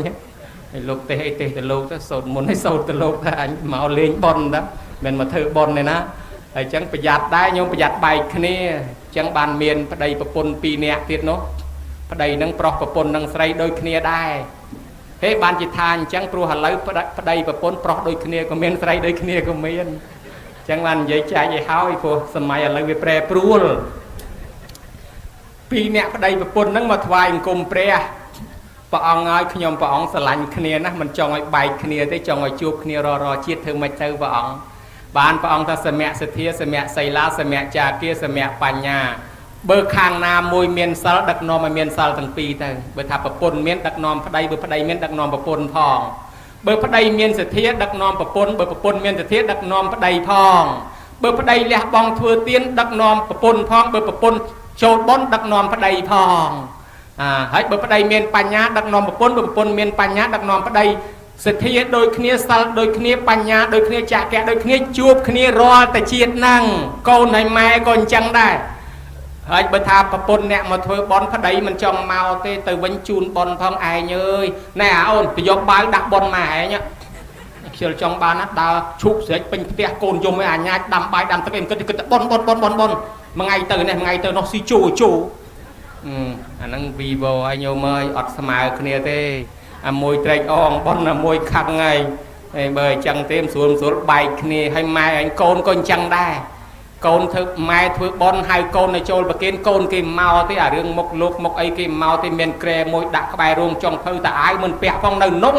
ហើយលោកទេសអីទេសទៅលោកទៅសូត្រមុនឲ្យសូត្រទៅលោកថាអញមកលេងបុណ្យតាមិនមកធ្វើបុណ្យទេណាហើយចឹងប្រយ័ត្នដែរញោមប្រយ័ត្នបែកគ្នាចឹងបានមានប្តីប្រពន្ធពីរនាក់ទៀតនោះប្តីនឹងប្រុសប្រពន្ធនឹងស្រីដូចគ្នាដែរហេបានជាថាអញ្ចឹងព្រោះឥឡូវប្តីប្រពន្ធប្រុសដូចគ្នាក៏មានស្រីដូចគ្នាក៏មានអញ្ចឹងបាននិយាយចែកឲ្យហើយព្រោះសម័យឥឡូវវាប្រែប្រួលពីរអ្នកប្តីប្រពន្ធហ្នឹងមកថ្វាយអង្គមព្រះព្រះអង្គឲ្យខ្ញុំព្រះអង្គស្រឡាញ់គ្នាណាស់មិនចង់ឲ្យបែកគ្នាទេចង់ឲ្យជួបគ្នាររជាតិធ្វើម៉េចទៅព្រះអង្គបានព្រះអង្គថាសមៈសទ្ធាសមៈសីលាសមៈចាគាសមៈបញ្ញាបើខាងណាមួយមានសិលដឹកនាំឲ្យមានសិលទាំងពីរទៅបើថាប្រពន្ធមានដឹកនាំប្តីបើប្តីមានដឹកនាំប្រពន្ធផងបើប្តីមានសទ្ធាដឹកនាំប្រពន្ធបើប្រពន្ធមានសទ្ធាដឹកនាំប្តីផងបើប្តីលះបង់ធ្វើទានដឹកនាំប្រពន្ធផងបើប្រពន្ធចូលបុណ្យដឹកនាំប្តីផងអាហើយបើប្តីមានបញ្ញាដឹកនាំប្រពន្ធបើប្រពន្ធមានបញ្ញាដឹកនាំប្តីសទ្ធាដូចគ្នាសិលដូចគ្នាបញ្ញាដូចគ្នាចាកៈដូចគ្នាជួបគ្នារាល់តែជាតិហ្នឹងកូនហើយម៉ែក៏អញ្ចឹងដែរហើយបើថាប្រពន្ធអ្នកមកធ្វើបន់ប្តីមិនចង់មកទេទៅវិញជូនបន់ផងឯងអើយណែអាអូនទៅយកបាវដាក់បន់មកឯងខ្ជិលចង់បានណាដើរឈូកស្រែកពេញផ្ទះកូនយំឯអាញាចដាំបាយដាំទឹកអីមិនគិតគិតតែបន់បន់បន់បន់បន់មួយថ្ងៃទៅនេះមួយថ្ងៃទៅនោះស៊ីជូជូអាហ្នឹង Vivo ឲ្យញោមអើយអត់ស្មើគ្នាទេអាមួយត្រេកអងបន់អាមួយខឹងហើយហើយបើអញ្ចឹងទេមិនស្រួលមិនស្រួលបែកគ្នាហើយម៉ែឯងកូនក៏អញ្ចឹងដែរកូនធ្វើម៉ែធ្វើបន់ហៅកូនឲ្យចូលប្រគិនកូនគេមកទេអារឿងមុខលោកមុខអីគេមកទេមានក្រែមួយដាក់ក្បែររោងចុងភៅតាអាវមិនពាក់ផងនៅនង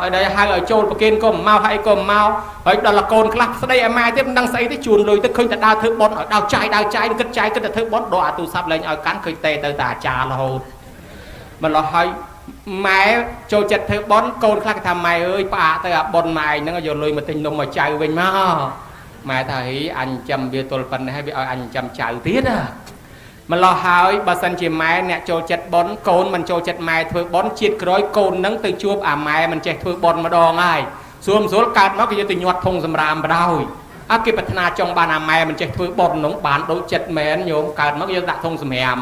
អឺឲ្យហៅឲ្យចូលប្រគិនក៏មកហើយក៏មកហើយដល់កូនខ្លះស្ដីឲ្យម៉ែទៀតមិនដឹងស្អីទេជួនលុយទៅឃើញតែដើរធ្វើបន់ឲ្យដើរចាយដើរចាយគិតចាយគិតតែធ្វើបន់ដកអាទូរស័ព្ទលែងឲ្យកាន់ឃើញទេទៅតែអាចារ្យរហូតម្លោះហើយម៉ែចូលចិត្តធ្វើបន់កូនខ្លះគេថាម៉ែអើយផ្អាកទៅអាបន់ម៉ែឯងហ្នឹងយកលុយមកទិញនំមកចៅវិញមកម៉ែថាហីអញចាំវាទល់ប៉ុណ្ណេះហើយវាឲ្យអញចាំចៅទៀតណាម្លោះហើយបើសិនជាម៉ែអ្នកចូលចិត្តបន់កូនមិនចូលចិត្តម៉ែធ្វើបន់ជាតិក្រោយកូននឹងទៅជួបអាម៉ែមិនចេះធ្វើបន់ម្ដងហើយស្រួលស្រួលកើតមកគេយកទៅញាត់ធុងសម្រាមបដ ாய் អើគេប្រាថ្នាចង់បានអាម៉ែមិនចេះធ្វើបន់នោះបានដូចចិត្តមែនញោមកើតមកយកដាក់ធុងសម្រាម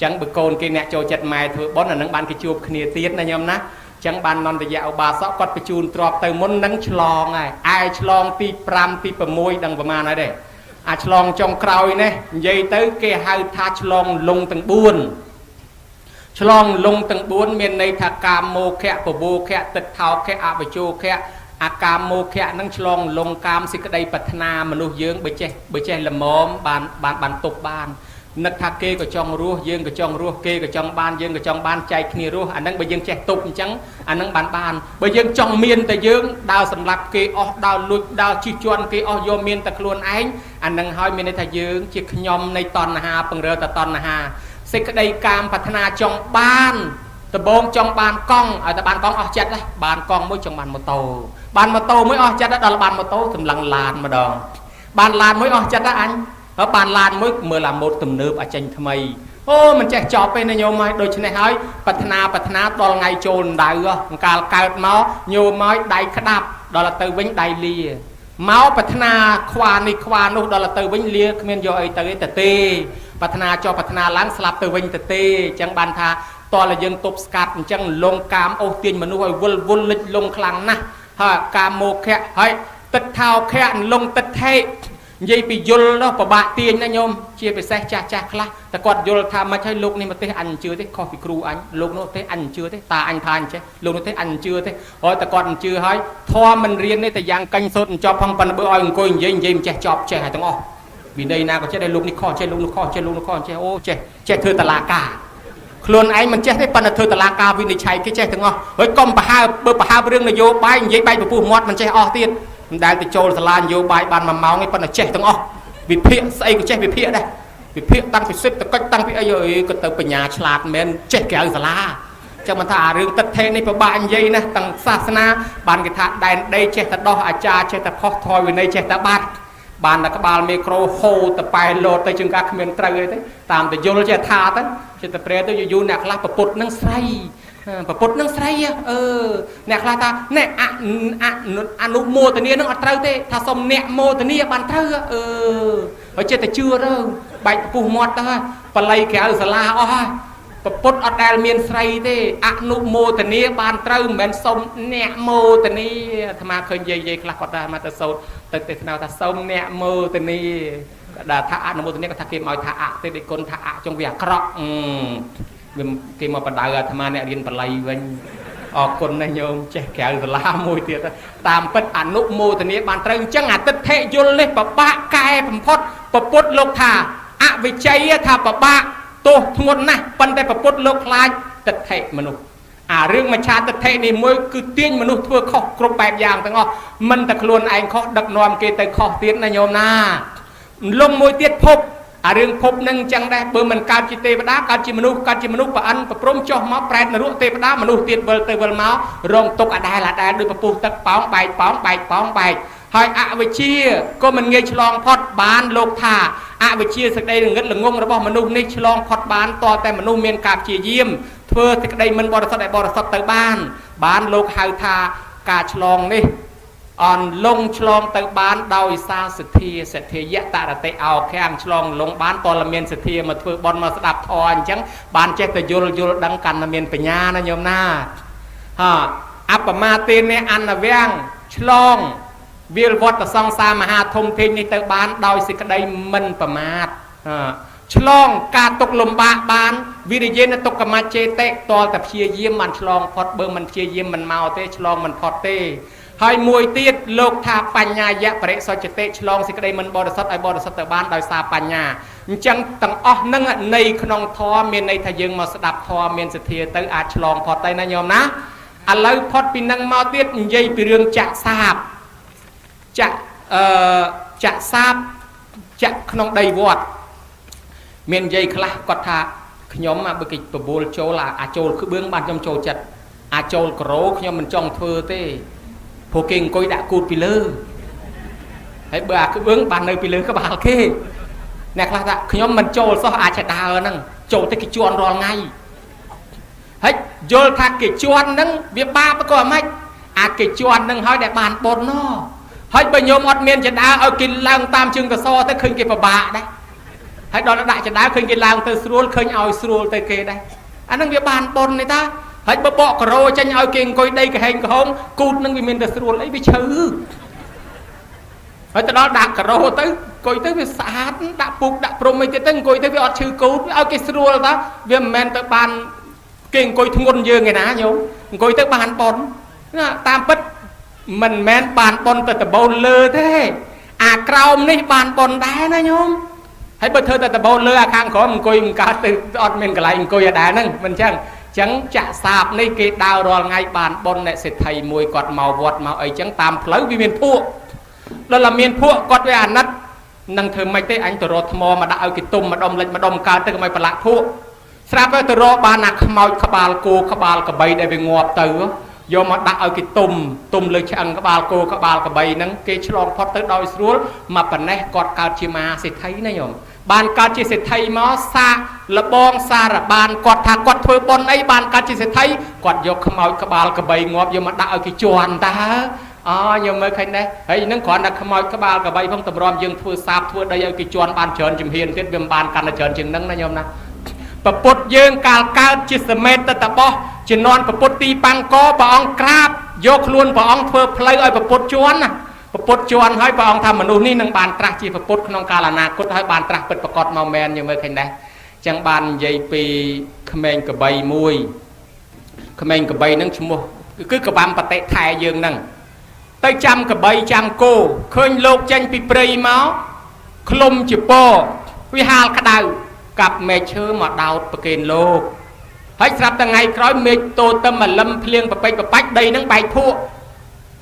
ចឹងបើកូនគេអ្នកចូលចិត្តម៉ែធ្វើបន់អានឹងបានគេជួបគ្នាទៀតណាញោមណាចឹងបាននន្តយៈឧបាសកគាត់បញ្ជូនទ្របទៅមុននឹងឆ្លងហើយឯឆ្លងទី5ទី6ដឹងប្រមាណហើយទេអាឆ្លងចុងក្រោយនេះនិយាយទៅគេហៅថាឆ្លងលងទាំង4ឆ្លងលងទាំង4មានន័យថាកាមោខៈពវោខៈទិដ្ឋោខៈអបជោខៈអាកាមោខៈនឹងឆ្លងលងកាមសេចក្តីប្រាថ្នាមនុស្សយើងបើចេះល្មមបានបានបានទប់បាននឹកថាគេក៏ចង់រស់យើងក៏ចង់រស់គេក៏ចង់បានយើងក៏ចង់បានចែកគ្នារស់អានឹងបើយើងចេះទប់អញ្ចឹងអានឹងបានបានបើយើងចង់មានតែយើងដើរសម្លាប់គេអស់ដើរលួចដើរជិះជាន់គេអស់យកមានតែខ្លួនឯងអានឹងហើយមានន័យថាយើងជាខ្ញុំនៃតណ្ហាពង្រើតតណ្ហាសេចក្តីកាមប្រាថ្នាចង់បានដំបងចង់បានកង់ឲ្យតែបានកង់អស់ចិត្តដែរបានកង់មួយចង់បានម៉ូតូបានម៉ូតូមួយអស់ចិត្តដល់បានម៉ូតូសម្លឹងឡានម្ដងបានឡានមួយអស់ចិត្តដែរអញហើយបានឡានមួយមើលអាម៉ូតទំនើបអាចេញថ្មីអូមិនចេះចប់ទេណាញោមហើយដូច្នេះហើយប្រាថ្នាប្រាថ្នាដល់ថ្ងៃចូលដៅកាលកើតមកញោមហើយដៃក្តាប់ដល់ទៅវិញដៃលាមកប្រាថ្នាខ្វានេះខ្វានោះដល់ទៅវិញលាគ្មានយកអីទៅទេទេ ប្រាថ្នាចុះប្រាថ្នាឡើងស្លាប់ទៅវិញទៅទេអញ្ចឹងបានថាតើយើងទប់ស្កាត់អញ្ចឹងលងកាមអូសទាញមនុស្សឲ្យវិលវល់លិចលងខ្លាំងណាស់ហើយកាមោខៈហើយទឹកថោខៈលងទឹកថេនិយាយពីយល់នោះពិបាកទាញណាញោមជាពិសេសចាស់ចាស់ខ្លះតែគាត់យល់ថាមិនហើយលោកនេះមកទេអញជឿទេខុសពីគ្រូអញលោកនោះទេអញជឿទេតាអញថាអញចេះលោកនោះទេអញជឿទេហើយតែគាត់មិនជឿហើយធម៌មិនរៀនទេតែយ៉ាងកញ្ញសូត្រមិនចប់ផងប៉ុន្តែបើឲ្យអង្គុយនិយាយនិយាយមិនចេះចប់ចេះហើយទាំងអស់វិន័យណាក៏ចេះដែរលោកនេះខុសចេះលោកនោះខុសចេះលោកនោះខុសចេះអូចេះចេះធ្វើតឡាការខ្លួនឯងមិនចេះទេប៉ុន្តែធ្វើតឡាការវិនិច្ឆ័យគេចេះទាំងអស់ហើយកុំប្រហើបបើប្រហើបរឿងនយោបាយនិយាយបែកពពុះមាត់មិនចេះអស់ទៀតមិនដែលទៅចូលសាលានយោបាយបាន1ម៉ោងទេប៉ុន្តែចេះទាំងអស់វិភាគស្អីក៏ចេះវិភាគដែរវិភាគតាំងពីសិទ្ធិតកិច្ចតាំងពីអីអីក៏ទៅបញ្ញាឆ្លាតមែនចេះក្រៅសាលាចឹងមិនថាអារឿងទឹកថេនេះពិបាកនិយាយណាស់ទាំងសាសនាបានគេថាដែនដីចេះតែដោះអាចារ្យចេះតែផុសថយវិន័យចេះតែបាត់បានតែក្បាលមេក្រូហូតប៉ែលោតទៅជាងការគ្មានត្រូវអីទេតាមតែយល់ចេះថាទៅចេះតែប្រែទៅយូរអ្នកខ្លះប្រពុតនឹងស្រីប្រពុតនឹងស្រីអឺអ្នកខ្លះថាអ្នកអនុមោទនានឹងអត់ត្រូវទេថាសុំអ្នកមោទនាបានត្រូវអឺហើយចេះតែជឿទៅបែកពពុះមាត់ទៅបល័យក្រៅសាលាអស់ហើយប្រពុតអត់ដែលមានស្រីទេអនុមោទនាបានត្រូវមិនមែនសុំអ្នកមោទនាអាត្មាឃើញយាយយាយខ្លះគាត់ថាមកទៅសូត្រទៅទេសនាថាសុំអ្នកមោទនាគាត់ថាថាអនុមោទនាគាត់ថាគេមកឲ្យថាអទេដូចគុណថាអចុងវាអាក្រក់វាគេមកបដៅអាត្មាអ្នករៀនបល័យវិញអរគុណណាស់ញោមចេះក្រៅសាលាមួយទៀតតាមពិតអនុមោទនាបានត្រូវអញ្ចឹងអាទិដ្ឋិយល់នេះពិបាកកែបំផុតពពុទ្ធលោកថាអវិជ័យថាពិបាកទោសធ្ងន់ណាស់ប៉ុន្តែពពុទ្ធលោកខ្លាចទិដ្ឋិមនុស្សអារឿងមច្ឆាទិដ្ឋិនេះមួយគឺទាញមនុស្សធ្វើខុសគ្រប់បែបយ៉ាងទាំងអស់មិនតែខ្លួនឯងខុសដឹកនាំគេទៅខុសទៀតណាញោមណាលំមួយទៀតភពអារឿងភពនឹងអញ្ចឹងដែរបើមិនកើតជាទេវតាកើតជាមនុស្សកើតជាមនុស្សប្រអិនប្រព្រំចុះមកប្រែតនរកទេវតាមនុស្សទៀតវិលទៅវិលមករងទុកអាដែលអាដែលដូចពពុះទឹកប៉ោងបែកប៉ោងបែកប៉ោងបែកហើយអវិជ្ជាក៏មិនងាយឆ្លងផុតបានលោកថាអវិជ្ជាសេចក្តីងឹតល្ងងរបស់មនុស្សនេះឆ្លងផុតបានតតែមនុស្សមានការព្យាយាមធ្វើសេចក្តីមិនបរិសុទ្ធឲ្យបរិសុទ្ធទៅបានបានលោកហៅថាការឆ្លងនេះអនលងឆ្លងទៅបានដោយសារសទ្ធាសទ្ធាយតរតិអោខាំងឆ្លងលងបានតលមានសទ្ធាមកធ្វើបន់មកស្ដាប់ធម៌អញ្ចឹងបានចេះតែយល់យល់ដឹងកាន់តែមានបញ្ញាណាញោមណាហាអបមាទេនអនវាំងឆ្លងវាលវត្តសង្សារមហាធំធេងនេះទៅបានដោយសេចក្តីមិនប្រមាទឆ្លងការទុកលំបាកបានវិរិយេនទុក្ខមច្ចេតិតលតែព្យាយាមបានឆ្លងផុតបើមិនព្យាយាមមិនមកទេឆ្លងមិនផុតទេហើយមួយទៀតលោកថាបញ្ញាយៈបរិសុទ្ធតិឆ្លងសេចក្តីមិនបរិសុទ្ធឲ្យបរិសុទ្ធទៅបានដោយសារបញ្ញាអញ្ចឹងទាំងអស់នឹងន័យក្នុងធម៌មានន័យថាយើងមកស្ដាប់ធម៌មានសទ្ធាទៅអាចឆ្លងផុតទៅណាញោមណាឥឡូវផុតពីនឹងមកទៀតនិយាយពីរឿងចាក់សាបចាក់ចាក់សាបចាក់ក្នុងដីវត្តមាននិយាយខ្លះគាត់ថាខ្ញុំបើគេបបួលចូលអាចូលក្បឿងបានខ្ញុំចូលចិត្តអាចចូលក្រូខ្ញុំមិនចង់ធ្វើទេព្រោះគេអង្គុយដាក់គូតពីលើហើយបើអាក្បឿងបាននៅពីលើក្បាលគេអ្នកខ្លះថាខ្ញុំមិនចូលសោះអាចដើរហ្នឹងចូលទៅគេជន់រាល់ថ្ងៃហើយយល់ថាគេជន់ហ្នឹងវាបាបក៏អាម៉េចអាគេជន់ហ្នឹងហើយដែលបានបុណ្យណហើយបើញោមអត់មានចដើឲ្យគេឡើងតាមជើងកសទៅឃើញគេពិបាកដែរហើយដល់ដាក់ចដើឃើញគេឡើងទៅស្រួលឃើញឲ្យស្រួលទៅគេដែរអាហ្នឹងវាបានបុណ្យនេះតាហើយបើបកការ៉ូចេញឲ្យគេអង្គុយដីក្រហែងក្រហមគូតនឹងវាមានតែស្រួលអីវាឈឺហើយទៅដល់ដាក់ការ៉ូទៅអង្គុយទៅវាស្អាតដាក់ពូកដាក់ព្រំអីទៀតទៅអង្គុយទៅវាអត់ឈឺគូតឲ្យគេស្រួលតាវាមិនមែនទៅបានគេអង្គុយធ្ងន់យើងឯណាញោមអង្គុយទៅបានប៉ុនណាតាមពិតមិនមែនបានប៉ុនទៅដបូលលើទេអាក្រោមនេះបានប៉ុនដែរណាញោមហើយបើធ្វើតែដបូលលើអាខាងក្រោមអង្គុយមិនកើតទៅអត់មានកន្លែងអង្គុយអាដែរហ្នឹងមិនចឹងចឹងចាក់សាបនេះគេដើររាល់ថ្ងៃបានប៉ុនអ្នកសេដ្ឋីមួយគាត់មកវត្តមកអីចឹងតាមផ្លូវវាមានភក់ដល់តែមានភក់គាត់វាអាណិតនឹងធ្វើម៉េចទេអញទៅរកថ្មមកដាក់ឲ្យគេទុំម្ដុំលិចម្ដុំកើតទៅកុំឲ្យប្រឡាក់ភក់ស្រាប់ទៅរកបានអាខ្មោចក្បាលគោក្បាលក្របីដែលវាងាប់ទៅយកមកដាក់ឲ្យគេទុំទុំលើឆ្អឹងក្បាលគោក្បាលក្របីហ្នឹងគេឆ្លងផុតទៅដោយស្រួលមកប៉ុណ្ណេះគាត់កើតជាមហាសេដ្ឋីណាញោមបានកើតជាសេដ្ឋីមកសាកលបងសារបានគាត់ថាគាត់ធ្វើបុណ្យអីបានកើតជាសេដ្ឋីគាត់យកខ្មោចក្បាលក្របីងាប់យកមកដាក់ឲ្យគេជន់តើ អូញោមមើលឃើញដែរហើយនឹងគ្រាន់តែខ្មោចក្បាលកបីផងតម្រាំយើងធ្វើសាបធ្វើដីឲ្យគេជន់បានច្រើនជំហានទៀតវាមិនបានកាន់តែច្រើនជាងនឹងណាញោមណាពពុទ្ធយើងកាលកើតជាសមេតតបោះជំនាន់ពពុទ្ធទីប៉ាំងកព្រះអង្គក្រាបយកខ្លួនព្រះអង្គធ្វើផ្លូវឲ្យពពុទ្ធជន់ណាពពុទ្ធជន់ហើយព្រះអង្គថាមនុស្សនេះនឹងបានត្រាស់ជាពពុទ្ធក្នុងកាលអនាគតហើយបានត្រាស់ពិតប្រកបមកមែនយើងមើលឃើញដែរចឹងបាននិយាយពីក្មេងកបីមួយក្មេងកបីនឹងឈ្មោះគឺកបាំបតិថែយើងនឹងទៅចាំកបីចាំគោឃើញលោកចេញពីព្រៃមកឃ្លុំជាពវាហាលក្តៅកាប់មែកឈើមកដោតប្រគេនលោកហើយស្រាប់តែថ្ងៃក្រោយមេឃតូតទៅមលឹមភ្លៀងប្រពេចប្របាច់ដីនឹងបែកភក់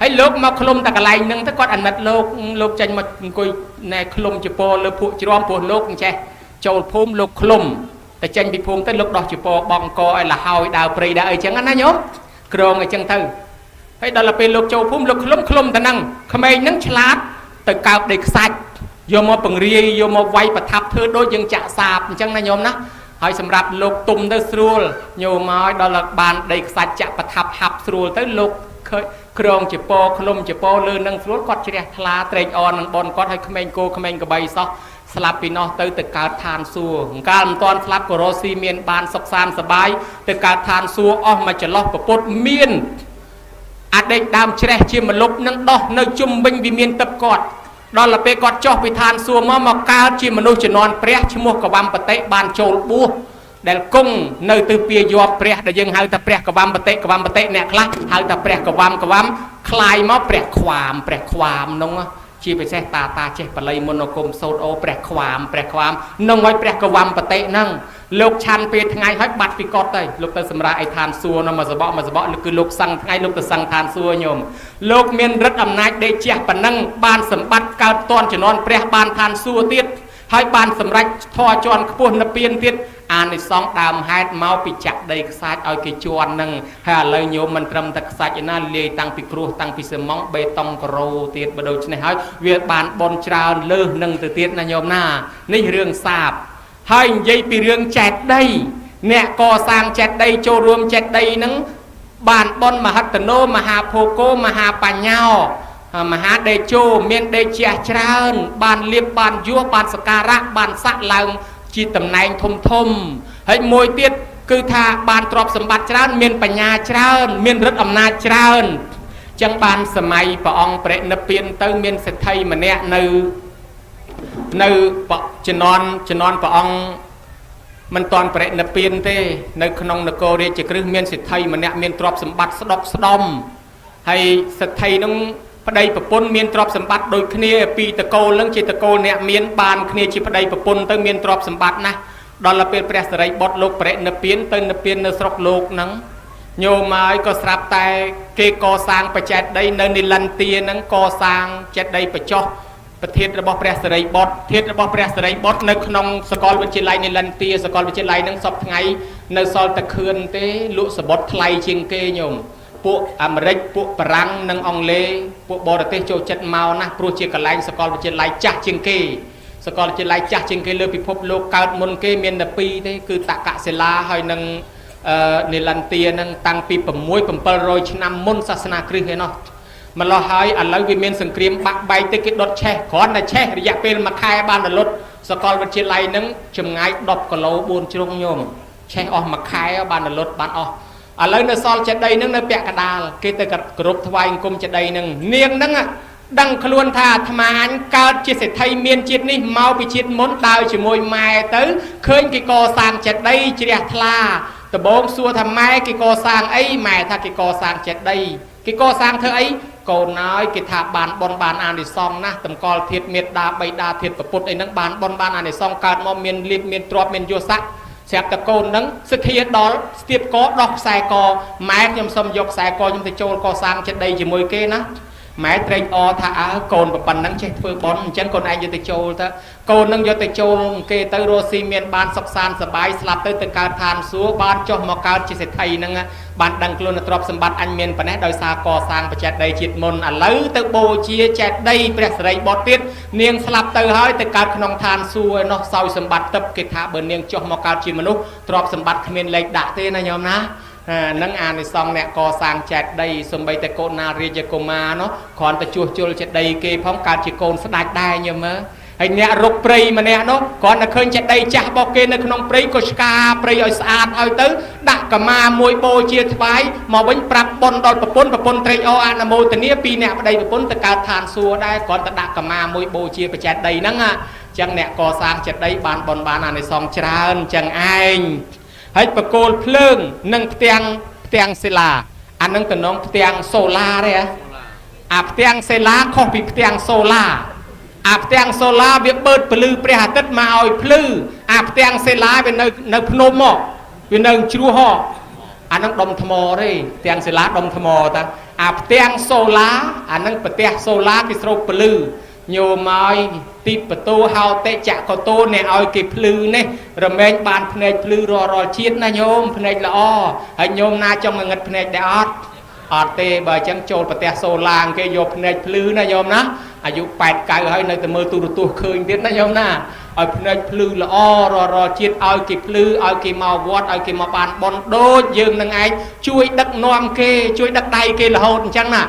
ហើយលោកមកឃ្លុំតែកន្លែងហ្នឹងទៅគាត់អាណិតលោកលោកចេញមកអង្គុយណែឃ្លុំជាពលើភក់ជ្រាំព្រោះលោកអញ្ចេះចូលភូមិលោកឃ្លុំតែចេញពីភូមិទៅលោកដោះជាពបងកឲ្យលហើយដើរព្រៃដើរអីចឹងណាញោមក្រងអីចឹងទៅហើយដល់ពេលលោកចូលភូមិលោកឃ្លុំឃ្លុំតែហ្នឹងក្មេងហ្នឹងឆ្លាតទៅកើបដីខ្សាច់យកមកពង្រាយយកមកវាយប្រថាប់ធ្វើដូចយើងចាក់សាបអញ្ចឹងណាញោមណាហើយសម្រាប់លោកទុំទៅស្រួលញោមមកដល់បានដីខ្សាច់ចាក់ប្រថាប់ហាប់ស្រួលទៅលោកឃើញក្រងជាពឃ្លុំជាពលើនឹងស្រួលគាត់ជ្រះថ្លាត្រេកអរនឹងបនគាត់ឲ្យក្មេងគោក្មេងកបីសោះស្លាប់ពីនោះទៅទៅកើតឋានសួគ៌កាលមិនទាន់ស្លាប់ក៏រស់ស៊ីមានបានសុខសាន្តសបាយទៅកើតឋានសួគ៌អស់មកចន្លោះពពុទ្ធមានអតីតដើមច្រេះជាមលុបនឹងដោះនៅជុំវិញវិមានទឹកគាត់ដល់ទៅពេលគាត់ចុះពីឋានសួគ៌មកមកកើតជាមនុស្សជំនាន់ព្រះឈ្មោះកវំបតិបានចូលបួសដែលគង់នៅទិសពាយ័ព្យព្រះដែលយើងហៅថាព្រះកវំបតិកវំបតិអ្នកខ្លះហៅថាព្រះកវំកវំคลายមកព្រះខ្វាមព្រះខ្វាមនោះជាពិសេសតាតាចេះបល័យមុនគមសូត្រអូព្រះខ្វាមព្រះខ្វាមនឹងឲ្យព្រះកវំបតិហ្នឹងលោកឆាន់ពេលថ្ងៃហើយបាត់ពីកត់ទៅលោកទៅសម្រាប់ឯឋានសួគ៌នៅមួយសបកមួយសបកគឺលោកសឹងថ្ងៃលោកទៅសឹងឋានសួគ៌ញោមលោកមានឫទ្ធិអំណាចដេកជះប៉ុណ្ណឹងបានសម្បត្តិកើតតនជំនាន់ព្រះបានឋានសួគ៌ទៀតហើយបានសម្រេចធរជាន់ខ្ពស់និព្វានទៀតអានិសង្សដើមហេតុមកពីចាក់ដីខ្សាច់ឲ្យគេជន់នឹងហើយឥឡូវញោមមិនត្រឹមតែខ្សាច់ឯណាលាយតាំងពីគ្រោះតាំងពីសម៉ង់បេតុងការ៉ូទៀតបើដូច្នេះហើយវាបានបនច្រើនលើសនឹងទៅទៀតណាញោមណានេះរឿងសាបហើយនិយាយពីរឿងចេតដីអ្នកកសាងចេតដីចូលរួមចេតដីនឹងបានបនមហត្តនោមហាភោគោមហាបញ្ញោមហាដេជោមានដេជះច្រើនបានលៀបបានយោបានសការៈបានស័កឡើងជាតំណែងធំធំហើយមួយទៀតគឺថាបានទ្រព្យសម្បត្តិច្រើនមានបញ្ញាច្រើនមានឫទ្ធិអំណាចច្រើនចឹងបានសម័យព្រះអង្គប្រនិព្វានទៅមានសេដ្ឋីម្នាក់នៅនៅជំនាន់ជំនាន់ព្រះអង្គមិនតាន់ប្រនិព្វានទេនៅក្នុងនគររាជក្រឹសមានសេដ្ឋីម្នាក់មានទ្រព្យសម្បត្តិស្ដុកស្ដំហើយសេដ្ឋីនឹងប្តីប្រពន្ធមានទ្រព្យសម្បត្តិដូចគ្នាពីតកូលនឹងជាតកូលអ្នកមានបានគ្នាជាប្តីប្រពន្ធទៅមានទ្រព្យសម្បត្តិណាស់ដល់ពេលព្រះសិរីបុត្រលោកប្រនិព្វានទៅនិព្វាននៅស្រុកលោកហ្នឹងញោមហើយក៏ស្រាប់តែគេកសាងបច្ចេតដីនៅនិលន្ទាហ្នឹងកសាងចេតិយបច្ចោះប្រធានរបស់ព្រះសិរីបុត្រធាតុរបស់ព្រះសិរីបុត្រនៅក្នុងសាកលវិទ្យាល័យនិលន្ទាសាកលវិទ្យាល័យហ្នឹងសពថ្ងៃនៅសល់តែខឿនទេលក់សបុតថ្លៃជាងគេញោមពួកអាមេរិកពួកបារាំងនិងអង់គ្លេសពួកបរទេសចូលចិត្តមកណាស់ព្រោះជាកន្លែងសាកលវិទ្យាល័យចាស់ជាងគេសាកលវិទ្យាល័យចាស់ជាងគេលើពិភពលោកកើតមុនគេមានតែពីរទេគឺតកសិលាហើយនិងនិលន្ទានឹងតាំងពី6 700ឆ្នាំមុនសាសនាគ្រិស្តឯណោះម្ល៉េះហើយឥឡូវវាមានសង្គ្រាមបាក់បែកទៅគេដុតឆេះគ្រាន់តែឆេះរយៈពេលមួយខែបានរលត់សាកលវិទ្យាល័យនឹងចម្ងាយ10គីឡូ4ជ្រុងញោមឆេះអស់មួយខែបានរលត់បានអស់ឥឡូវនៅសល់ចេតិយនឹងនៅពាក់កដាលគេទៅគោរពថ្វាយអង្គមចេតិយនឹងនាងនឹងដឹងខ្លួនថាអាត្មាអញកើតជាសេដ្ឋីមានជាតិនេះមកពីជាតិមុនដើរជាមួយម៉ែទៅឃើញគេកសាងចេតិយជ្រះថ្លាដំបងសួរថាម៉ែគេកសាងអីម៉ែថាគេកសាងចេតិយគេកសាងធ្វើអីកូនហើយគេថាបានបនបានអានិសង្សណាស់តម្កល់ធាតមេត្តាបៃតាធាតប្រពុតអីហ្នឹងបានបនបានអានិសង្សកើតមកមានលៀបមានទ្រព្យមានយស័ក្តិស្រាប់តែកូនហ្នឹងសទ្ធាដល់ស្ទាបកដោះខ្សែកម៉ែខ្ញុំសុំយកខ្សែកខ្ញុំទៅចូលកសាងចេតិយជាមួយគេណាម៉ែត្រេកអរថាអើកូនប៉ុណ្ណឹងចេះធ្វើបន់អញ្ចឹងកូនឯងយកទៅចូលទៅកូននឹងយកទៅចូលគេទៅរស់ស៊ីមានបានសុខសាន្តសប្បាយស្លាប់ទៅទៅកើតឋានសួគ៌បានចុះមកកើតជាសេដ្ឋីហ្នឹងបានដឹងខ្លួនទ្រព្យសម្បត្តិអញមានប៉ុណ្ណេះដោយសារកសាងបច្ចេកដីជាតិមុនឥឡូវទៅបូជាចេតិយព្រះសិរីបុត្រទៀតនាងស្លាប់ទៅហើយទៅកើតក្នុងឋានសួគ៌ឯនោះសោយសម្បត្តិទឹកគេថាបើនាងចុះមកកើតជាមនុស្សទ្រព្យសម្បត្តិគ្មានលេខដាក់ទេណាញោមណា អានឹងអានិសង្សអ្នកកសាងចេតិយសំបីតែកូនណារាជកុមារនោះគ្រាន់តែជួសជុលចេតិយគេផងកើតជាកូនស្ដេចដែរញោមមើលហើយអ្នករុកព្រៃម្នាក់នោះគ្រាន់តែឃើញចេតិយចាស់របស់គេនៅក្នុងព្រៃក៏ឆ្កាព្រៃឲ្យស្អាតឲ្យទៅដាក់កម្មាមួយបូជាថ្វាយមកវិញប្រាប់បុណ្យដល់ប្រពន្ធប្រពន្ធត្រេកអរអនុមោទនាពីអ្នកប្តីប្រពន្ធទៅកើតឋានសួគ៌ដែរគ្រាន់តែដាក់កម្មាមួយបូជាបច្ចេតិយហ្នឹងអញ្ចឹងអ្នកកសាងចេតិយបានបុណ្យបានអានិសង្សច្រើនអញ្ចឹងឯងហើយបកគោលភ្លើងនិងផ្ទាំងផ្ទាំងសិលាអានឹងតំណងផ្ទាំងសូឡាទេអាផ្ទាំងសិលាខុសពីផ្ទាំងសូឡាអាផ្ទាំងសូឡាវាបឺតពលឺព្រះអាទិត្យមកឲ្យភ្លឺអាផ្ទាំងសិលាវានៅនៅភ្នំមកវានៅជ្រោះហោអានឹងដុំថ្មទេផ្ទាំងសិលាដុំថ្មតាអាផ្ទាំងសូឡាអានឹងប្រទេសសូឡាគេស្រូបពលឺញោមឲ្យទីបតោហោតិចកតោអ្នកឲ្យគេភ្លឺនេះរមែងបានភ្នែកភ្លឺរាល់រាល់ជាតិណាញោមភ្នែកល្អហើយញោមណាចង់ងងឹតភ្នែកដែរអត់អត់ទេបើអញ្ចឹងចូលប្រទេសសូឡាងគេយកភ្នែកភ្លឺណាញោមណាអាយុ8 9ហើយនៅតែមើលទូរទស្សន៍ឃើញទៀតណាញោមណាឲ្យភ្នែកភ្លឺល្អរាល់រាល់ជាតិឲ្យគេភ្លឺឲ្យគេមកវត្តឲ្យគេមកបានបុណ្យដូចយើងនឹងឯងជួយដឹកនាំគេជួយដឹកដៃគេរហូតអញ្ចឹងណា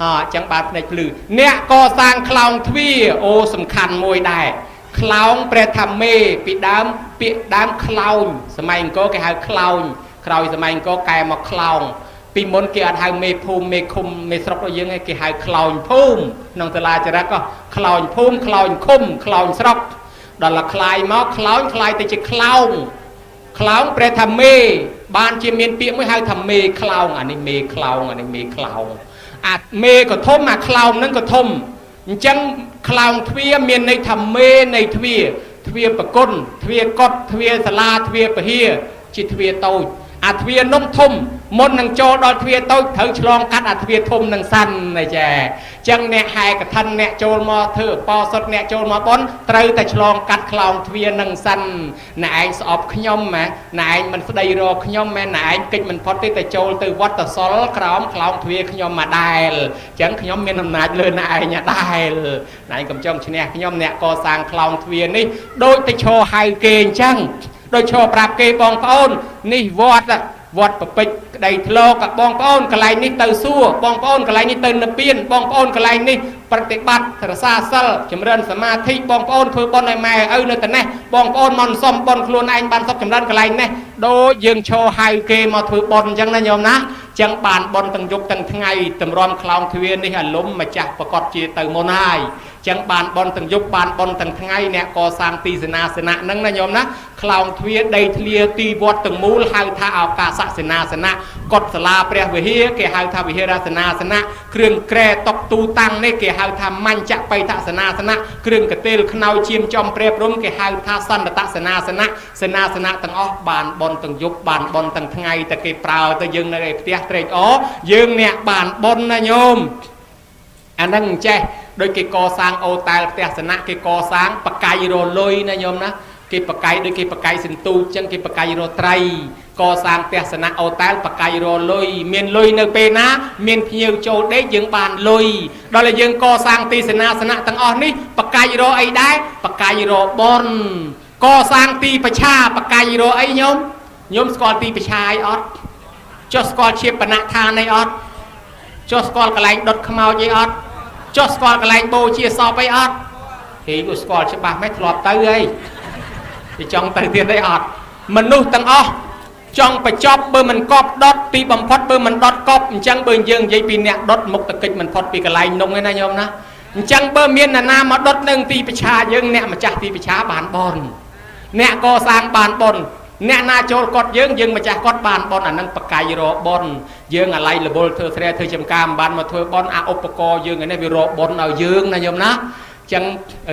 អញ្ចឹងបានភ្នែកភ្លឺអ្នកកសាងខ្លោងទ្វារអូសំខាន់មួយដែរខ្លោងព្រះធម្មេពីដើមពាក្យដើមខ្លោងសម័យអង្គរគេហៅខ្លោងក្រោយសម័យអង្គរកែមកខ្លោងពីមុនគេអត់ហៅមេភូមិមេឃុំមេស្រុកដូចយើងឯងគេហៅខ្លោងភូមិក្នុងសាលាចរិតក៏ខ្លោងភូមិខ្លោងឃុំខ្លោងស្រុកដល់តែខ្លាយមកខ្លោងខ្លាយទៅជាខ្លោងខ្លោងព្រះធម្មេបានជាមានពាក្យមួយហៅថាមេខ្លោងអានេះមេខ្លោងអានេះមេខ្លោងអាមេក៏ធំអាខ្លោងនឹងក៏ធំអញ្ចឹងខ្លោងទ្វាមានន័យថាមេនៃទ្វាទ្វាប្រគុណទ្វាកុដទ្វាសាលាទ្វាពហិជាទ្វាតូចអាទ្វានំធំមុននឹងចូលដល់ទ្វាតូចត្រូវឆ្លងកាត់អាទ្វាធំនឹងសិនណាចាអញ្ចឹងអ្នកហែកឋិនអ្នកចូលមកធ្វើបោសុតអ្នកចូលមកបុណ្យត្រូវតែឆ្លងកាត់ខ្លោងទ្វានឹងសិនណែឯងស្អប់ខ្ញុំម៉ែណែឯងមិនស្ដីរកខ្ញុំម៉ែណែឯងកិច្ចមិនផុតទេតែចូលទៅវត្តតសល់ក្រោមខ្លោងទ្វាខ្ញុំមកដែលអញ្ចឹងខ្ញុំមានអំណាចលើណែឯងដែលណែឯងកុំចង់ឈ្នះខ្ញុំអ្នកកសាងខ្លោងទ្វានេះដូចទៅឈរហៅគេអញ្ចឹងដូចឈរប្រាប់គេបងប្អូននេះវត្តវត្តប្រពេចក្តីធ្លោកបងប្អូនកន្លែងនេះទៅសួរបងប្អូនកន្លែងនេះទៅនិព្វានបងប្អូនកន្លែងនេះប្រតិបត្តិរសាសិលចម្រើនសមាធិបងប្អូនធ្វើបុណ្យឲ្យម៉ែឪនៅតែនេះបងប្អូនមកសុំបុណ្យខ្លួនឯងបានសុខចម្រើនកន្លែងនេះដូចយើងឈរហៅគេមកធ្វើបុណ្យអញ្ចឹងណាញោមណាចឹងបានបុណ្យទាំងយប់ទាំងថ្ងៃតម្រាំខ្លោងទ្វារនេះអាលំម្ចាស់ប្រកាសជាទៅមុនហើយចឹងបានបុណ្យទាំងយប់បានបុណ្យទាំងថ្ងៃអ្នកកសាងទីសេនាសនៈហ្នឹងណាញោមណាខ្លោងទ្វារដីធ្លាទីវត្តទាំងមូលហៅថាឱកាសសេនាសនៈកុដិសាលាព្រះវិហារគេហៅថាវិហារសេនាសនៈគ្រឿងក្រែតុកទូតាំងនេះគេហៅថាមញ្ចបិថសេនាសនៈគ្រឿងកតេលខ្នើយឈាមចំព្រះព្រំគេហៅថាសន្តតសេនាសនៈសេនាសនៈទាំងអស់បានបុណ្យទាំងយប់បានបុណ្យទាំងថ្ងៃតែគេប្រើទៅយើងនៅឯផ្ទះត្រេកអរយើងអ្នកបានបុណ្យណាញោមអាហ្នឹងអញ្ចេះដូចគេកសាងអូតែលផ្ទះសនៈគេកសាងបកាយរលុយណាញោមណាគេបកាយដូចគេបកាយសន្ទូចចឹងគេបកាយរត្រីកសាងផ្ទះសនៈអូតែលបកាយរលុយមានលុយនៅពេលណាមានភ្ញៀវចូលដេកយើងបានលុយដល់តែយើងកសាងទីសេនាសនៈទាំងអស់នេះបកាយរអីដែរបកាយរបនកសាងទីប្រឆាបកាយរអីញោមញោមស្គាល់ទីប្រឆាអីអត់ចុះស្គាល់ជាបណដ្ឋានអីអត់ចុះស្គាល់កន្លែងដុតខ្មោចអីអត់ចុះស្គាល់កន្លែងបូជាសពអីអត់ហេក៏ស្គាល់ច្បាស់ម៉េចធ្លាប់ទៅអីគេចង់ទៅទៀតអីអត់មនុស្សទាំងអស់ចង់បញ្ចប់បើមិនកប់ដុតទីបំផុតបើមិនដុតកប់អញ្ចឹងបើយើងនិយាយពីអ្នកដុតមុខតកិច្ចមិនផុតពីកន្លែងនោះឯណាញោមណាអញ្ចឹងបើមានអ្នកណាមកដុតនឹងទីប្រឆាយើងអ្នកម្ចាស់ទីប្រឆាបានបនអ្នកកសាងបានបនអ្នកណាចូលកត់យើងយើងម្ចាស់គាត់បានបនអានឹងបកាយរបនយើងអាឡ័យរវល់ធ្វើស្រែធ្វើចំការមិនបានមកធ្វើបនអាឧបករណ៍យើងឯនេះវារបនឲ្យយើងណាញោមណាចឹង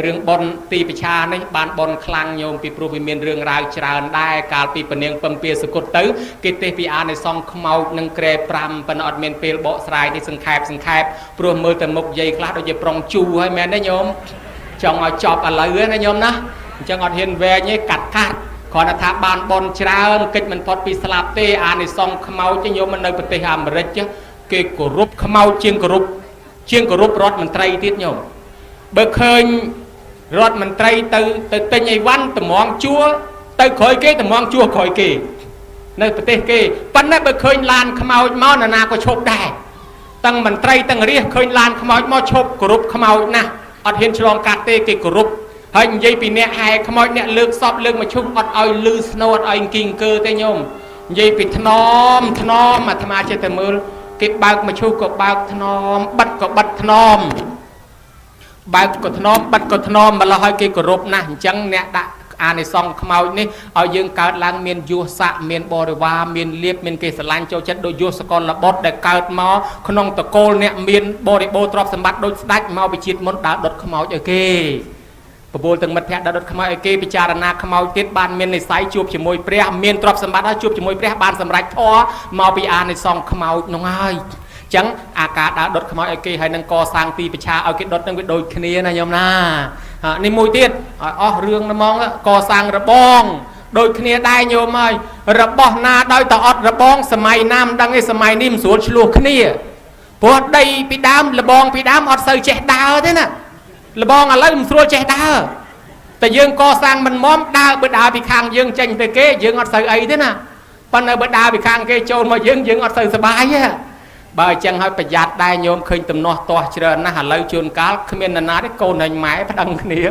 រឿងប៉ុនទីប្រឆានេះបានប៉ុនខ្លាំងញោមពីព្រោះវាមានរឿងរ៉ាវច្រើនដែរកាលពីពនាងពំពាសគុតទៅគេទេសពីអានិសង្សខ្មោចនិងក្រែ5ប៉ុន្តែអត់មានពេលបកស្រាយនេះសង្ខេបសង្ខេបព្រោះមើលតែមុខយាយខ្លះដូចជាប្រុងជូរហើយមែនទេញោមចង់ឲ្យចប់ឥឡូវណាញោមណាអញ្ចឹងអត់ហ៊ានវែងទេកាត់កាត់គ្រាន់តែថាបានប៉ុនច្រើនកិច្ចមិនផុតពីស្លាប់ទេអានិសង្សខ្មោចញោមនៅប្រទេសអាមេរិកគេគោរពខ្មោចជាងគោរពជាងគោរពរដ្ឋមន្ត្រីទៀតញោមបើឃើញរដ្ឋមន្ត្រីទៅទៅទិញអីវ៉ាន់តម្ងជួលទៅក្រោយគេតម្ងជួលក្រោយគេ នៅប្រទេសគេប៉ុន្តែបើឃើញឡានខ្មោចមកនរណាក៏ឈប់ដែរទាំងមន្ត្រីទាំងរាជឃើញឡានខ្មោចមកឈប់គោរពខ្មោចណាស់អត់ហ៊ានឆ្លងកាត់ទេគេគោរពហើយនិយាយពីអ្នកហែខ្មោចអ្នកលើកសពលើកមកឈុំអត់ឲ្យលឺស្នូអត់ឲ្យអង្គីអង្គើទេញោមនិយាយពីថ្នមថ្នមអាត្មាចេះតែមើលគេបើកមកឈុះក៏បើកថ្នមបិទក៏បិទថ្នមបើកក៏ថ្នមបិទក៏ថ្នមម្ល៉េះឲ្យគេគោរពណាស់អញ្ចឹងអ្នកដាក់អានិសង្ឃខ្មោចនេះឲ្យយើងកើតឡើងមានយុស័កមានបរិវារមានលៀបមានគេស្រឡាញ់ចូលចិត្តដូចយុសកលបុត្រដែលកើតមកក្នុងតកូលអ្នកមានបរិបូរទ្រព្យសម្បត្តិដូចស្ដេចមកពីជាតិមុនដើរដុតខ្មោចឲ្យគេបបួលទាំងមិត្តភក្តិដើរដុតខ្មោចឲ្យគេពិចារណាខ្មោចទៀតបានមាននិស័យជួបជាមួយព្រះមានទ្រព្យសម្បត្តិហើយជួបជាមួយព្រះបានសម្រេចធម៌មកពីអានិសង្ឃខ្មោចនោះហើយចឹងអាការដើរដុតខ្មោចឲ្យគេហើយនឹងកសាងទីប្រឆាឲ្យគេដុតនឹងវាដូចគ្នាណាញោមណានេះមួយទៀតឲ្យអស់រឿងហ្មងកសាងរបងដូចគ្នាដែរញោមហើយរបស់ណាដោយតអត់របងសម័យណាមិនដឹងទេសម័យនេះមិនស្រួលឆ្លោះគ្នាព្រោះដីពីដើមលបងពីដើមអត់សូវចេះដើរទេណាលបងឥឡូវមិនស្រួលចេះដើរតែយើងកសាងមិនមមដើរបើដើរពីខាងយើងចេញទៅគេយើងអត់សូវអីទេណាប៉ុន្តែបើដើរពីខាងគេចូលមកយើងយើងអត់សូវសប្បាយទេបើអញ្ចឹងហើយប្រយ័ត្នដែរញោមឃើញទំនាស់ទាស់ច្រើនណាស់ឥឡូវជួនកាលគ្មាននរណាទេកូនឯងម៉ែប្តឹងគ្នា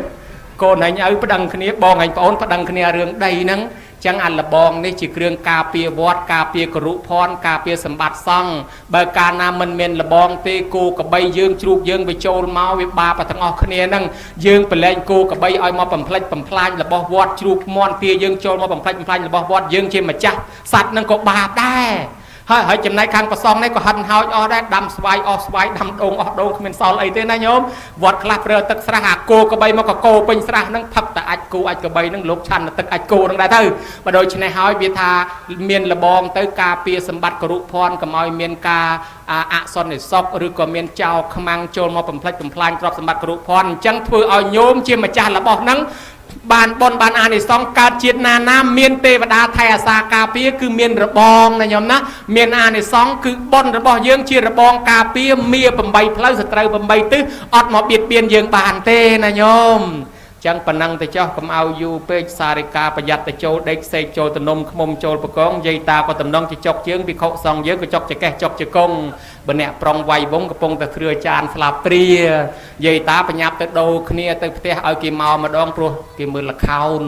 កូនឯងឪប្តឹងគ្នាបងឯងប្អូនប្តឹងគ្នារឿងដីហ្នឹងចឹងអាលបងនេះជាគ្រឿងការពារវត្តការពារគរុភ័ណ្ឌការពារសម្បត្តិសង្ឃបើកាលណាមិនមានលបងទេគោកបីយើងជ្រូកយើងវាចូលមកវាបាបទាំងអស់គ្នាហ្នឹងយើងប្រឡែងគោកបីឲ្យមកបំផ្លិចបំផ្លាញរបស់វត្តជ្រូកមន់ទាយើងចូលមកបំផ្លិចបំផ្លាញរបស់វត្តយើងជាម្ចាស់សត្វហ្នឹងក៏បាបដែរហើយចំណែកខាងប្រសងនេះក៏ហិនហោចអស់ដែរដាំស្វាយអស់ស្វាយដាំដូងអស់ដូងគ្មានសល់អីទេណាញោមវត្តខ្លះប្រើទឹកស្រះអាគោកបីមកកកោពេញស្រះហ្នឹងផឹកតែអាចគោអាចកបីហ្នឹងលោកឆាន់ទឹកអាចគោហ្នឹងដែរទៅបើដូច្នេះហើយវាថាមានលបងទៅការពារសម្បត្តិគរុភ័ណ្ឌកុំឲ្យមានការអសន្តិសុខឬក៏មានចោរខ្មាំងចូលមកបំផ្លិចបំផ្លាញទ្រព្យសម្បត្តិគរុភ័ណ្ឌអញ្ចឹងធ្វើឲ្យញោមជាម្ចាស់របស់ហ្នឹងបានបុណ្យបានអានិសង្សកើតជាតិណាណាមានទេវតាថែអាសាការពារគឺមានរបងណាញោមណាមានអានិសង្សគឺបុណ្យរបស់យើងជារបងការពារមា8ផ្លូវសត្រូវ8ទិសអត់មកបៀតបៀនយើងបានទេណាញោមចឹងប៉ុណ្ណឹងទៅចោះកុំឲ្យយូរពេកសារិកាប្រយ័ត្នទៅចូលដេកសេកចូលទំនំខ្មុំចូលប្រកងយាយតាក៏តំណងជាចុកជើងភិក្ខុសង្ឃយើងក៏ចុកចកេះចុកជង្គង់បើអ្នកប្រុងវាយវងកំពុងតែគ្រឿចានស្លាបព្រាយាយតាបញ្ញាប់ទៅដូរគ្នាទៅផ្ទះឲ្យគេមកម្ដងព្រោះគេមើលល្ខោន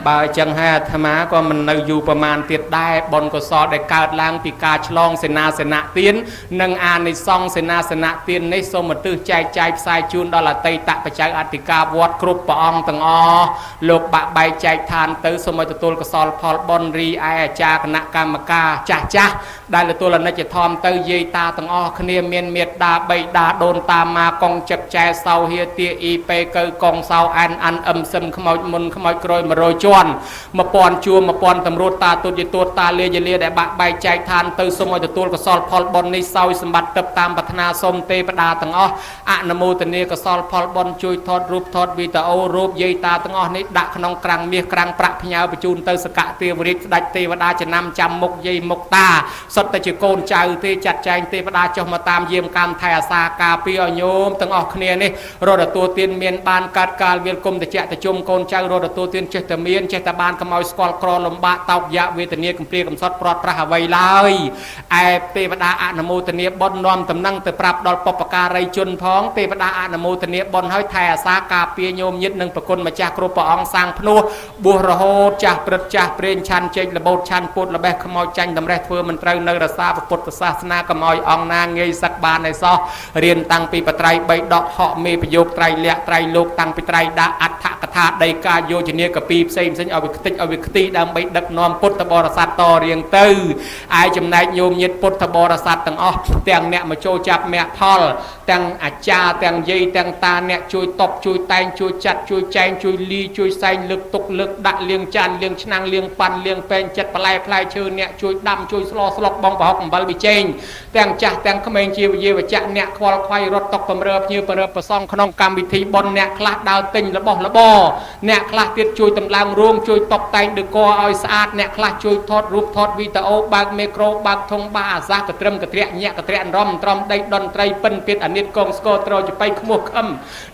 បើអញ្ចឹងហើយអាត្មាក៏មិននៅយូរប្រមាណទៀតដែរបុណ្យកុសលដែលកើតឡើងពីការឆ្លងសេនាសនៈទាននិងអានិសង្សសេនាសនៈទាននេះសូមឧទ្ទិសចែកចាយផ្សាយជូនដល់អតីតបច្ច័យអធិការវត្តគ្រប់ព្រះអង្គទាំងអស់លោកបាក់បែកចែកឋានទៅសូមឲ្យទទួលកុសលផលបុណ្យរីឯអាចារ្យគណៈកម្មការចាស់ចាស់ដែលទទួលអនិច្ចធម៌ទៅយាយតាទាំងអស់គ្នាមានមេត្តាបិតាដូនតាមាកងចឹកចែសោហៀទាអ៊ីពេកៅកងសោអែនអាន់អឹមសឹមខ្មោចមុនខ្មោចក្រោយ100ជាន់1000ជួរ1000តម្រួតតាទូតយទួតតាលាយលាដែលបាក់បែកចែកឋានទៅសូមឲ្យទទួលកុសលផលបុណ្យនេះសោយសម្បត្តិទឹកតាមប្រាថ្នាសូមទេវតាទាំងអស់អនុមោទនាកុសលផលបុណ្យជួយថតរូបថតវីដេអូរូបយាយតាទាំងអស់នេះដាក់ក្នុងក្រាំងមាសក្រាំងប្រាក់ផ្ញើបញ្ជូនទៅសកទេវរាជស្ដេចទេវតាចំណាំចាំមុខយាយមុខតាសុទ្ធតែជាកូនចៅទេចាត់ចែងទេវតាចុះមកតាមយាមកម្មថែអាសាការពារឲ្យញោមទាំងអស់គ្នានេះរត់ទទួលទានមានបានកើតកាលវិលគុំតិចតិជុំកូនចៅរត់ទទួលទានចេះតែមានចេះតែបានកុំឲ្យស្គាល់ក្រលំបាកតោកយ៉ាវេទនាកំព្រាកំសត់ប្រត់ប្រាស់អ្វីឡើយឯទេវតាអនុមោទនាបុណ្យនាំតំណែងទៅប្រាប់ដល់បុព្វការីជនផងទេវតាអនុមោទនាបុណ្យហើយថែអាសាការពារញោមញាតនិងប្រគុណម្ចាស់គ្រប់ព្រះអង្គសាងភ្នោះបួសរហូតចាស់ព្រឹត្តចាស់ព្រេងឆាន់ចេករបូតឆាន់ពុតល្បេះខ្មោចចាញ់តម្រេះធ្វើមិនត្រូវនៅរសាពុទ្ធសាសនាកុំឲ្យអង្គណាងាយសឹកបានឯសោះរៀនតាំងពីបត្រៃបីដកហក់មេប្រយោគត្រៃលក្ខត្រៃលោកតាំងពីត្រៃដាក់អដ្ឋកថាដីកាយោជនាកពីផ្សេងផ្សេងឲ្យវាខ្ទេចឲ្យវាខ្ទីដើម្បីដឹកនាំពុទ្ធបរិស័ទតរៀងទៅឯចំណែកញោមញាតពុទ្ធបរិស័ទទាំងអស់ទាំងអ្នកមកចូលចាប់មគ្គផលទាំងអាចារ្យទាំងយាយទាំងតាអ្នកជួយតបជួយតែងជួយចាត់ជួយចែងជួយលីជួយសែងលើកទុកលើកដាក់លាងចានលាងឆ្នាំងលាងប៉ាន់លាងពែងចិត្តបន្លែផ្លែឈើអ្នកជួយដាំជួយស្លស្លុកបងប្រហុកអំបិលប៊ីចេងទាំងចាស់ទាំងក្មេងជាវិយាវចៈអ្នកខ្វល់ខ្វាយរត់តុកបំរើភ្ញៀវបំរើប្រសងក្នុងកម្មវិធីបុណ្យអ្នកខ្លះដើរទិញរបស់របរអ្នកខ្លះទៀតជួយតម្លើងរូប រោងជួយតុបតែងដេកឲ្យស្អាត អ្នកខ្លះជួយថតរូបថតវីដេអូ បើកមេក្រូ បើកធុងបាអាសាសកត្រឹមកត្រែកញាក់កត្រែករំត្រំដី តន្ត្រីពិនពៀតអានិតកងស្គរត្រចបៃខ្មោះខឹម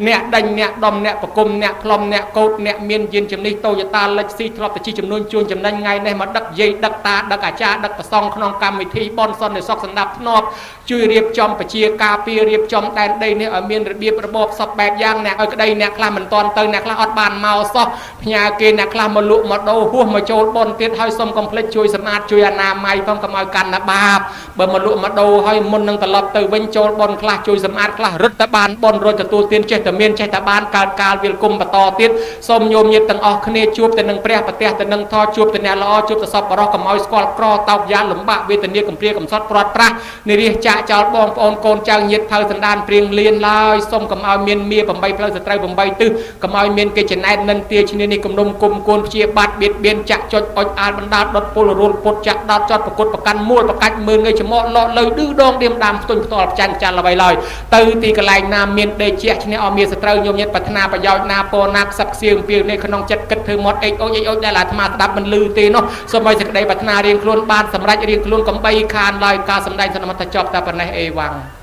អ្នកដេញ អ្នកដំ អ្នកប្រគុំ អ្នកផ្លុំ អ្នកកោត អ្នកមានយានជំនិះតូយតាលិចស៊ី ធ្លាប់តែជិះចំនួនជួនចំណេញ ថ្ងៃនេះមកដឹកយាយ ដឹកតា ដឹកអាចារ្យ ដឹកប្រសង ក្នុងកម្មវិធីបនសន្តិសុខសន្តាប់ធ្នាប់ ជួយរៀបចំពជាការពារ រៀបចំដែនដីនេះឲ្យមានរបៀបរបបសពបែបយ៉ាង អ្នកឲ្យក្តី អ្នកខ្លះមិនតាន់ទៅ អ្នកខ្លះអត់បានមកសោះ ផ្ញើគេ អ្នកខ្លះមកលក់មកដូរហួសមកចូលបនទៀតហើយ សូមកុំភ្លេចជួយសម្អាត ជួយអនាម័យផង កុំឲ្យកាន់តែបាប។ បើមកលក់មកដូរហើយ មុននឹងត្រឡប់ទៅវិញ ចូលបនខ្លះ ជួយសម្អាតខ្លះ រត់តែបានបន រត់ទទួលទាន ចេះតែមាន ចេះតែបាន កើតកាលវិលគុំបន្តទៀត។ សូមញោមញាតិទាំងអស់គ្នាជួបតែនឹងព្រះ ប្រទះតែនឹងធម៌ ជួបតែអ្នកល្អ ជួបតែសពបរោះ កុំឲ្យស្គាល់ក្រតោកយ៉ាលំបាកវេទនា កំព្រាកំសត់ព្រាត់ប្រាស និរិះចាកចោលបងប្អូនកូនចៅញាតិផៅសន្តានព្រៀងលៀនឡើយ។ សូមកុំឲ្យមានមៀ8ផ្លូវ សត្រូវ8ទិស កុំឲ្យមានគេចំណែននិនទាឈ្នានេះ គំនុំគុំគួន ព្យាបាទបៀតបៀន ចាក់ចុចអុចអាលបណ្ដាល ដុតពលរួលពុត ចាក់ដោតចត់ប្រគុតប្រកាន់ មួលប្រកាច់មើលងាយ ច្មោកលកលើ ឌឺដងឌៀមដាម ផ្ទុញផ្ទាល់ផ្ចាញ់ចាល់អ្វីឡើយ។ ទៅទីកន្លែងណាមានដេកជះឈ្នះ អមានសត្រូវ ញោមញាតិប្រាថ្នាប្រយោជន៍ណា ពរណាខ្សឹបខ្សៀងពីនេះក្នុងចិត្ត គិតធ្វើមាត់អេកអូចអេកអូច ដែលអាត្មាស្ដាប់មិនលឺទេនោះ សូមឲ្យសេចក្តីប្រាថ្នារៀងខ្លួនបានសម្រេចរៀងខ្លួន កំបីខានឡើយ។ ការសម្ដែងសន្មតចប់តែប៉ុណ្ណេះ អេវ៉ាំង។